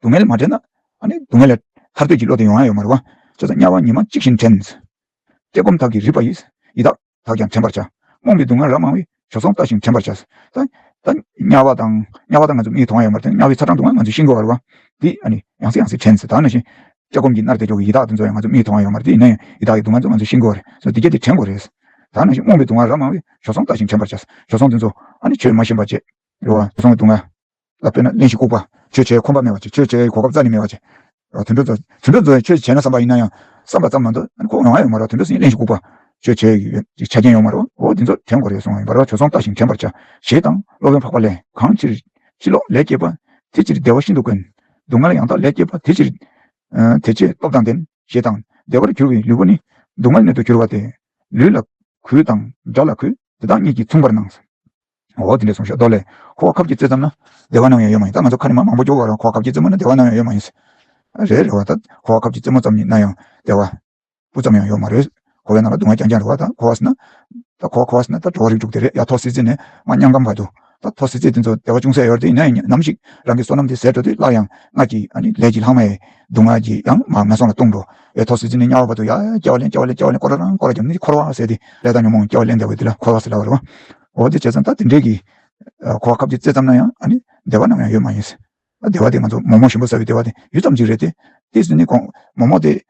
སྡུག་བསྔལ་མ་དྲན་ན། ཨ་ནི་སྡུག་བསྔལ་ལས་ཐར་འདོད་ཀྱི་བློ་དེ་ཡོང་ཡ་ཡོད་མ་རེད་བ། བྱས་ཙང་དམྱལ་བ་ཉི་མ་གཅིག་བཞིན་དྲན། བཀྲེས་སྐོམ་དག་གིས་རིད་པ་ཡི། ཡི་དྭགས་དག་ཀྱང་དྲན་པར་བྱ། རྨོངས་པའི་སྡུག་བསྔལ་རབ་མང་བས། བྱོལ་སོང་ལྟ་ཞིང་དྲན་པར་བྱ། ད། ད་དམྱལ་བ་དང་། དམྱལ་བ་དང་ང་ཚོ་མིག་གིས་མཐོང་ཡ་ཡོད་མ་རེད། དམྱལ་བའི་ཚ་གྲང་སྡུག་བསྔལ་ང་ཚོས་ཤེས་དགོས་པ་རེད་བ། དེ་ཨ་ནི་ཡང་སེ་ཡང་སེ་དྲན་ཟེར། ད་ནང་བཞིན། བཀྲེས་སྐོམ་གྱིས་མནར་ཏེ་འགྲོ་གི་ཡི་དྭགས་དེ་ཚོ་ཡང་ང་ཚོ་མིག་གིས་མཐོང་ཡ་ཡོད་མ་རེད། དེ་ཡིན་ན་ཡང་ཡི་དྭགས་ཀྱི་སྡུག་བསྔལ་ཚོ་ང་ཚོས་ཤེས་དགོས་པ་རེད། སོ་དེ་གྱད་དེ་དྲན་དགོས་རེད། ད་ནང་བཞིན་རྨོངས་པའི་སྡུག་བསྔལ་རབ་མང་བས། བྱོལ་སོང་ལྟ་ཞིང་དྲན་པར་བྱ། བྱོལ་སོང་དེ་ཚོ་ཨ་ནི་ཆོས་མ་ཤེས་པ་བྱས། རེད་བ། བྱོལ་སོང་གི་སྡུག་བསྔལ། ལ་དཔེར་ན་གླེན་ཞིང་ལྐུགས་པ། ཆོས་བྱེད་ཁོམ་པ་མེད་པ་བྱས། ཆོས་བྱེད་གོ་སྐབས་རྩ་ནས་མེད་པ་བྱས། དུད་འགྲོ་ཚོ། དུད་འགྲོ་ཚོས་ཆོས་བྱས་ན་བསམ་པ་ཡིན་ན་ཡང་། བསམ་པ་ཙམ་མ་གཏོགས་ཁོ་ཡོང་ཡ་ཡོད་མ་རེད། དུད་འགྲོ་ཚོ་གླེན་ཞིང་ལྐུགས་པ། ཆོས་བྱེད་ཀྱི་ཆ་རྐྱེན་ཡོད་མ་རེད། འོ་དེ་ཚོ་དྲན་དགོས་རེད་གསུངས་པ་ཡིན་པ་རེད། བྱོལ་སོང་ལྟ་ཞིང་དྲན་པར་བྱ། ཞེས་དང་སློབ་དཔོན་འཕགས་པ་ལས། གང་ཕྱིར་ཕྱི་ལོགས་ལས་སྐྱེས་པ། དེ་ཕྱིར་བདེ་བ་ཤིན་ཏུ་དཀོན། སྡུག་བསྔལ་ཡང་དག་ལས་སྐྱེས་པ། དེ་ཕྱིར། དེ་ཕྱིར་སྟོབས་དང་ལྡན། ཞེས་དང་བདེ་བར་གྱུར་པའི་ལུས་པོ་ནི། སྡུག་བསྔལ་སྣོད་དུ་གྱུར་པ་སྟེ། ལུས་ལ་གོས་དང་སྒྲ་ལ་གོས། དེ་དག་ཉིད་ཀྱིས་མཚུངས་པར་སྣང་། འོ་དེ་འདྲ་གསུངས་ཤག་མདོ་ལས། འཁོར་བ་ཁབ་ཀྱིས་རྩེ་ཙམ་ན། བདེ་བ་ནམ་ཡང་ཡོད་མ་ཡིན། ད་ང་ཚོ་ཁ་ནས་མ་མང་པོ་སྐྱོར་བ་རང་། འཁོར་བ་ཁབ་ཀྱིས་རྩེད་མོ་ན་བདེ་བ་ནམ་ཡང་ཡོད་མ་ཡིན། རེད་རེད་བ། ད་འཁོར་བ་ཁབ་ཀྱིས་རྩེད་མོ་ཙམ་ཡིན་ན་ཡང་བདེ་བ་སྤུ་ཙམ་ཡང་ཡོད་མ་རེད། འཁོར་བའི་ནང་ལ་སྡུག་བསྔལ་རྐྱང་རྐྱང་རེད་བ། ད་འཁོར་བ་ཟེར་ན། ད་འཁོར་བ་འཁོར་བ་ཟེར་ན་ད་འགྲོ་བ་རིགས་དྲུག་དེ་རེད་ཡ། ཐོག་སྲིད་རྩེ་ནས་མར་མྱང་སྐམ་བར་དུ། ད་ཐོག་སྲིད་རྩེ་དེ་ཚོ་བདེ་བ་ཅུང་ཟད་ཡོད་རེད། དེ་ཡིན་ན་ཡང་ནམ་ཞིག་རང་གི་བསོད་ནམས་དེ་ཟད་འགྲོ་དུས་སླར་ཡང་སྔར་གྱི་ཨ་ནི་ལས་ཀྱི་ལྷག་མའི་སྡུག་བསྔལ་གྱིས་ཡང་མར་ངན་སོང་ལ་ལྟུང་འགྲོ། ཡ་ཐོག་སྲིད་རྩེ་ནས་དམྱལ་བ་བར་དུ་ཡ་སྐྱེ་བ་ལེན་སྐྱེ་བ་ལེན་སྐྱེ་བ་ལེན་སྐོར་ར་རང་སྐོར་ར་བརྒྱབ་ནས་འཁོར་བ་ཟེར་ཏེ་ལས་དང་ཉོན་མོངས་སྐྱེ་བ་ལེན་བསྡད་པ་དེ་ལ་འཁོར་བ་ཟེར་ལབ་པ་རེད་བ། འོ་དེ་བྱས་ཙང་ད་དེ་འདྲས་ཀྱི། འཁོར་བ་ཁབ་ཀྱིས་རྩེ་ཙམ་ན་ཡང་ཨ་ནི་བདེ་བ་ནམ་ཡང་ཡོད་མ་ཡིན། བདེ་བ་དེ་ང་ཚོ་མོག་མོག་ཞིམ་པོ་ཟ་བའི་བདེ་བ་དེ་ཡུད་ཙམ་ཅིག་རེད་དེ། དེ་ཟེར་ནས་ཁོང་མོག་མོག་དེ།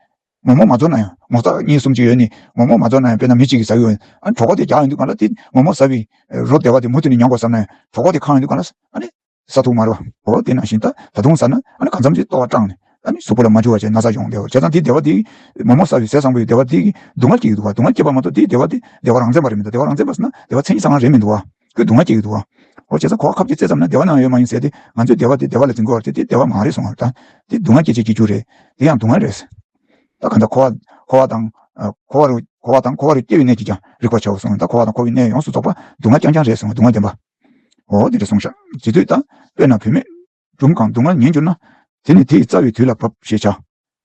མོག་མོག་མ་རྫོགས་ན་ཡང་། མོག་ཚ་གཉིས་གསུམ་ཅིག་ཡོད་ནི་མོག་མོག་མ་རྫོགས་ན་ཡང་། དཔེར་ན་མི་གཅིག་གིས་ཟ་གི་ཡོད། ཨ་ནི་གྲོད་ཁོག་དེ་རྒྱགས་ཡོང་དུས་གང་ལ་དེ་མོག་མོག་ཟ་བའི་རོ་བདེ་བ་དེ་མུ་མཐུད་ནས་མྱོང་དགོས་བསམ་ན་ཡང་། གྲོད་ཁོག་དེ་ཁེངས་ཡོང་དུས་གང་ལ་ཨ་ནི་ཟ་ཐུབ་མ་རེད་བ། འོ་དེ་ནང་བཞིན་ད་ད་དུང་ཟ་ན་ཨ་ནི་གང་འཚམ་ཅིག་ལྟོ་བ་སྐྲངས་ནས་ཨ་ནི་གཟུགས་པོ་ལ་མ་འཇུ་བ་བྱས་ན་ཚ་ཡོང་བསྡད་པ་བྱས་ཙང་། དེའི་བདེ་བ་དེ་མོག་མོག་ཟ་བའི་ཟས་བཟང་པོའི་བདེ་བ་དེ་གིས་སྡུག་བསྔལ་སྐྱེ་གི་འདུག་བ། སྡུག་བསྔལ་སྐྱེས་པ་མ་གཏོགས་དེའི་བདེ་བ་དེ་བདེ་བ་རང་མཚན་པ་རེད་མི་འདུག་བདེ་བ་རང་མཚན་པ་ཟེར་ན་བདེ་བ་མཚན་ཉིད་གསང་སྔགས་རེད་མི་འདུག་བ། ཁོས་སྡུག་བསྔལ་སྐྱེ་གི་འདུག་བ། འོ་བྱས་ཙང་འཁོར་བ་ཁབ་ཀྱིས་རྩེ་ཙམ་ན་བདེ་བ་ནམ་ཡང་ཡོད་མ་ཡིན་ཟེར་ཏེ། ང་ཚོས་བདེ་བ་དེ་བདེ་བ་ལ་འཛིན་དགོས་པ་རེད་དེ། བདེ་བ་མ་རེད་གསུངས་པ་དང་། དེ་སྡུག་བསྔལ་སྐྱེད་བྱེད་ཀྱི་རྒྱུ་རེད། དེ་ཡང་སྡུག་བསྔལ་རེད། ད་གང་ལྟར་འཁོར་བ་འཁོར་བ་དང་། འཁོར་བ་རུ་འཁོར་བ་དང་འཁོར་བ་རུ་སྐྱེ་བའི་གནས་ཀྱིས་ཀྱང་རིག་པར་བྱའོ་གསུངས། ད་འཁོར་བ་དང་འཁོར་བའི་གནས་ཡོངས་སུ་རྫོགས་པ་སྡུག་བསྔལ་རྐྱང་རྐྱང་རེད་གསུངས། སྡུག་བསྔལ་བདེན་པ། འོ་དེ་འདྲ་གསུངས་ཤག་དེ་དུས་ད་དཔེར་ན་བུད་མེད་སྦྲུམ་གང་སྡུག་བསྔལ་ཉིད་གྱུར་ན། དེ་ནི་དེ་ཡི་རྩ་བའི་དུས་ལ་བབ་ཞེས་བྱ།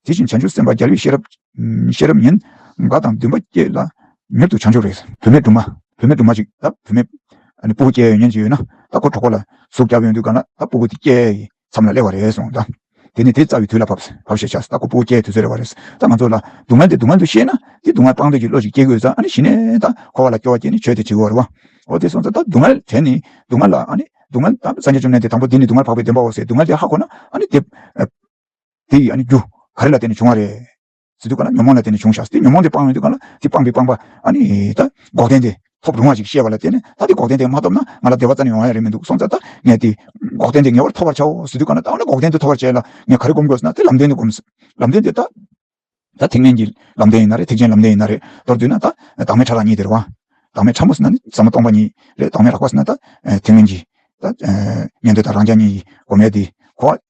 དེ་བཞིན་བྱང་ཆུབ་སེམས་དཔའ་རྒྱལ་བའི་ཤེས་རབ། ཤེས་རབ་ཉིད། དགའ་དང་འདུན་པ་བསྐྱེད་ལ་མྱུར་དུ་བྱང་ཆུབ་རེག། བུད་མེད་སྦྲུམ་མ། བུད་མེད་སྦྲུམ་མ་ཞིག་ད་བུད་མེད། ཨ་ནི་སྤུ་གུ་སྐྱེ་ཡོད་མཁན་ཞིག་ཡོད་ན། ད་ཁོ་གྲོད་ཁོག་ལ་ཟུག་བརྒྱབ་ཡོང་དུས་གང་ལ་ད་སྤུ་གུ་དེ་སྐྱེ་ཡི་མཚམས་ལ་སླེབས་པ་རེད་གསུངས་ད། དེ་ནི་དེ་རྩ་བའི་དུས་ལ་བབ། བབ་ཞེས་བྱ། ད་ཁོ་སྤུ་གུ་སྐྱེ་དུས་ཚོད་རེད་པ་རེད། ད་ང་ཚོ་ལ་སྡུག་བསྔལ་དེ་སྡུག་བསྔལ་དུ་ཤེས་ན་དེ་སྡུག་བསྔལ་སྤང་འདོད་ཀྱི་བློ་ཞིག་སྐྱེ་དགོས་ཙང་། ཨ་ནི་གཞི་ནས་ད་འཁོར་བ་ལ་སྐྱོ་བ་སྐྱེས་ནས་བྱོས་ཏེ་བྱེད་དགོས་རེད་པ། འོ་དེ་སོང་ཙང་ད་སྡུག་བསྔལ་དྲན་ནས་སྡུག་བསྔལ་ལ་ཨ་ནི་སྡུག་བསྔལ་ད་སངས་རྒྱས་བཅོམ་ལྡན་འདས་དང་པོ་འདི་ནི་སྡུག་བསྔལ་འཕགས་པའི་བདེན་པའོ་ཟེར་སྡུག་བསྔལ་དེ་ཧ་གོ་ན། ཨ་ནི་དེ། དེ་ཡི་ཨ་ནི་རྒྱུ་ག་རེ་ལ་བརྟེན་ནས་བྱུང་བ་རེད་ཟེར་དུས་གང་ལ་ཉོན་མོངས་ལ་བརྟེན་ནས་བྱུང་ཤག་དེ་ཉོན་མོངས་དེ་སྤངས་ཡོང་དུས་གང་ལ་དེ་སྤངས་པའི་སྤངས་པ་ཨ་ནི་ད་འགོག་བདེན་དེ་ཐོབ་རུང་བ་ཞིག་ཤེས་པ་ལ་བརྟེན་ནས། ད་དེ་འགོག་བདེན་དེ་མ་ཐོབ་ན་ང་ལ་བདེ་བ་རྩ་ནས་ཡོང་ཡ་རེད་མི་འདུག་སོང་ཙང་། ད་ངས་དེ་འགོག་བདེན་དེ་ངེས་པར་ཐོབ་པར་བྱའོ་ཟེར་དུས་གང་ལ། ད་ཨ་ནི་འགོག་བདེན་དེ་ཐོབ་པར་བྱས་ལ་ངས་ག་རེ་སྒོམ་དགོས་ཟེར་ན། དེ་ལམ་བདེན་དེ་སྒོམ། ལམ་བདེན་དེ་ད། ད་ཐེག་དམན་གྱི་ལམ་བདེན་ཡིན་ན་རེད། ཐེག་ཆེན་ལམ་བདེན་ཡིན་ན་རེད། མདོར་བསྡུས་ན་ད་བདག་མེད་ཕྲ་རགས་གཉིས་དེ་རེད་པ། བདག་མེད་ཕྲ་མོ་ཟེར་ན་ནི་ཟབ་མོ་སྟོང་པ་ཉིད་རེད། བདག་མེད་རགས་པ་ཟེར་ན་ད་ཐེག་དམན་གྱི་ད་ཉན་ཐོས་དང་རང་རྐྱ་གཉིས་ཀྱི་སྒོམ་ཡས་དེ་འཁོར་བ།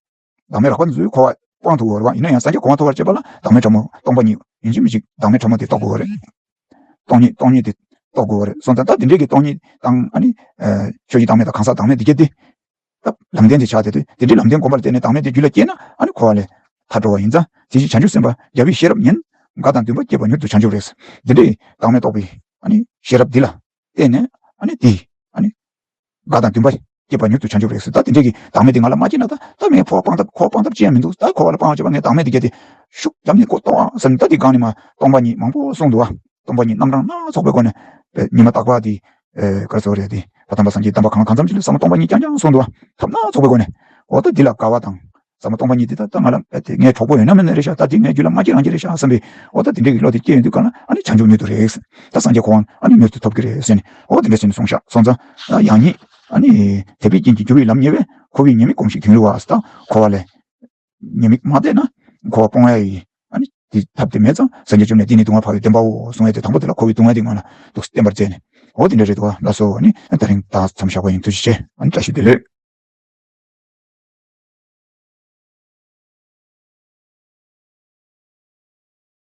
བདག་མེད་རགས་པ་འདི་ཚོས་འཁོར་བ་སྤང་ཐུབ་ཀྱི་ཡོད་རེད་པ། ཡིན་ན་ཡང་སངས་རྒྱས་གོ་འཕང་ཐོབ་པར་བྱེད་པ་ལ་བདག་མེད་ཕྲ་མོ་སྟོང་པ་ཉིད་ཡིན་གཅིག་མིན་གཅིག་བདག་མེད་ཕྲ་མོ་དེ་རྟོགས་དགོས་པ་རེད། སྟོང་ཉིད་སྟོང་ཉིད་དེ་རྟོགས་དགོས་པ་རེད། སོང་ཙང་ད་དེ་འདྲས་ཀྱི་སྟོང་ཉིད་དང་ཨ་ནི། ཆོས་ཀྱི་བདག་མེད་དང་གང་ཟག་བདག་མེད་དེ་གྱད་དེ། ད་ལམ་བདེན་དེ་ཆགས་བསྡད་དུས་དེ་འདྲའི་ལམ་བདེན་སྒོམ་པ་ལ་བརྟེན་ནས་བདག་མེད་དེ་རྒྱུད་ལ་སྐྱེས་ན་ཨ་ནི་འཁོར་བ་ལས་ཐར་འགྲོ་བ་ཡིན་ཙང་། དེ་བཞིན་བྱང་ཆུབ་སེམས་དཔའ་རྒྱལ་བའི་ཤེས་རབ་ཉིད། དགའ་དང་འདུན་པ་བསྐྱེད་པ་མྱུར་དུ་བྱང་ཆུབ་རེག། དེ་འདྲའི་བདག་མེད་རྟོགས་པའི་ཨ་ནི་ཤེས་རབ་འདི་ལ་བརྟེན་ནས་ཨ་ནི་དེ་ཨ་ནི་དགའ་དང་འདུན་པ་བསྐྱེད་པ་མྱུར་དུ་བྱང་ཆུབ་རེག་ཟེར། ད་དེ་འདྲའི་གི་བདག་མེད་དེ་ང་ལ་མ་སྐྱེས་ན་ད་ད་ངས་འཁོར་བ་སྤང་ཐབས་འཁོར་བ་སྤང་ཐབས་ཅི་ཡང་མི་འདུག་ད་འཁོར་བ་ལ་སྤང་བྱེད་པ་ངས་བདག་མེད་དེ་གྱད་དེ་ཤུགས་བརྒྱབ་ནས་ཁོ་གཏོང་བ་ཟེར་ནས། ད་དེ་སྒང་ནས་མར་སྟོང་པ་ཉིད་མང་པོ་གསུངས་འདུག་བ། སྟོང་པ་ཉིད་རྣམ་གྲངས་སྣ་ཚོགས་པའི་སྒོ་ནས་པའི་ཉི་མ་རྟག་པ་དེ། ཨེ་ག་རེ་ཟེར་བ་རེད། དེ་ཕ་དམ་པ་སངས་རྒྱས་དམ་པ་གང་གང་འཚམ་ཞིག་ལ་ཟབ་མོ་སྟོང་པ་ཉིད་རྐྱང་རྐྱང་གསུངས་འདུག་བ། ཐབས་སྣ་ཚོགས་པའི་སྒོ་ནས། འོ་ད་འདི་ལ་དགའ་བ་དང་ཟབ་མོ་སྟོང་པ་ཉིད་འདི་ད་ད་ང་ལ་ཨེ་དེ་ངའི་གྲོགས་པོ་ཡོད་ན་མེད་ན་རེད་ཤག་ད་འདི་ངའི་རྒྱུད་ལ་མ་སྐྱེས་རང་སྐྱེས་རེད་ཤག་བསམ་པའི། འོ་ད་དེ་འདྲའི་གི་བློ་དེ་སྐྱེས་ཡོང་དུས་གང་ལ་ཨ་ནི་བྱང་ཆུབ་མྱུར་དུ་རེག་ཟེར། ད་སངས་རྒྱས་གོ་འཕང་ཨ་ནི་མྱུར་དུ་ཐོབ་ཀྱི་རེད་ཟེར་ནས། འོ་དེ་འདྲ་ཟེར་ནས་གསུངས་ཤག་སོང་ཙང་། ཡང་ཉིད་ཨ་ནི་དད་པའི་རྐྱེན་གྱིས་གྱུར་པའི་ལམ་ཉེ་བས། འཁོར་བའི་ཉེས་དམིགས་སྒོམས་ཤིག་དིང་རི་བ་ཟེར། ད་འཁོར་བ་ལས། ཉེས་དམིགས་མ་བལྟས་ན་འཁོར་བ་སྤོང་ཡ་ཡི་ཨ་ནི་དེ་ཐབས་དེ་མེད་ཙང་། སངས་རྒྱས་བཅོམ་ལྡན་འདས་ནི་སྡུག་བསྔལ་འཕགས་པའི་བདེན་པའོ་གསུངས་ཡ་དེ་དང་པོ་དེ་ལ་འཁོར་བའི་སྡུག་བསྔལ་དེ་ངོ་ལ་འདུག་བསྟན་པར་མཛད་ནས། འོ་དེ་འདྲ་རེད་འདུག་བ། ལགས་སོ། ཨ་ནི་དེ་རིང་ད་མཚམས་བཞག་པ་ཡིན། ཐུགས་རྗེ་ཆེ། ཨ་ནི་བཀྲ་ཤིས་བདེ་ལེགས།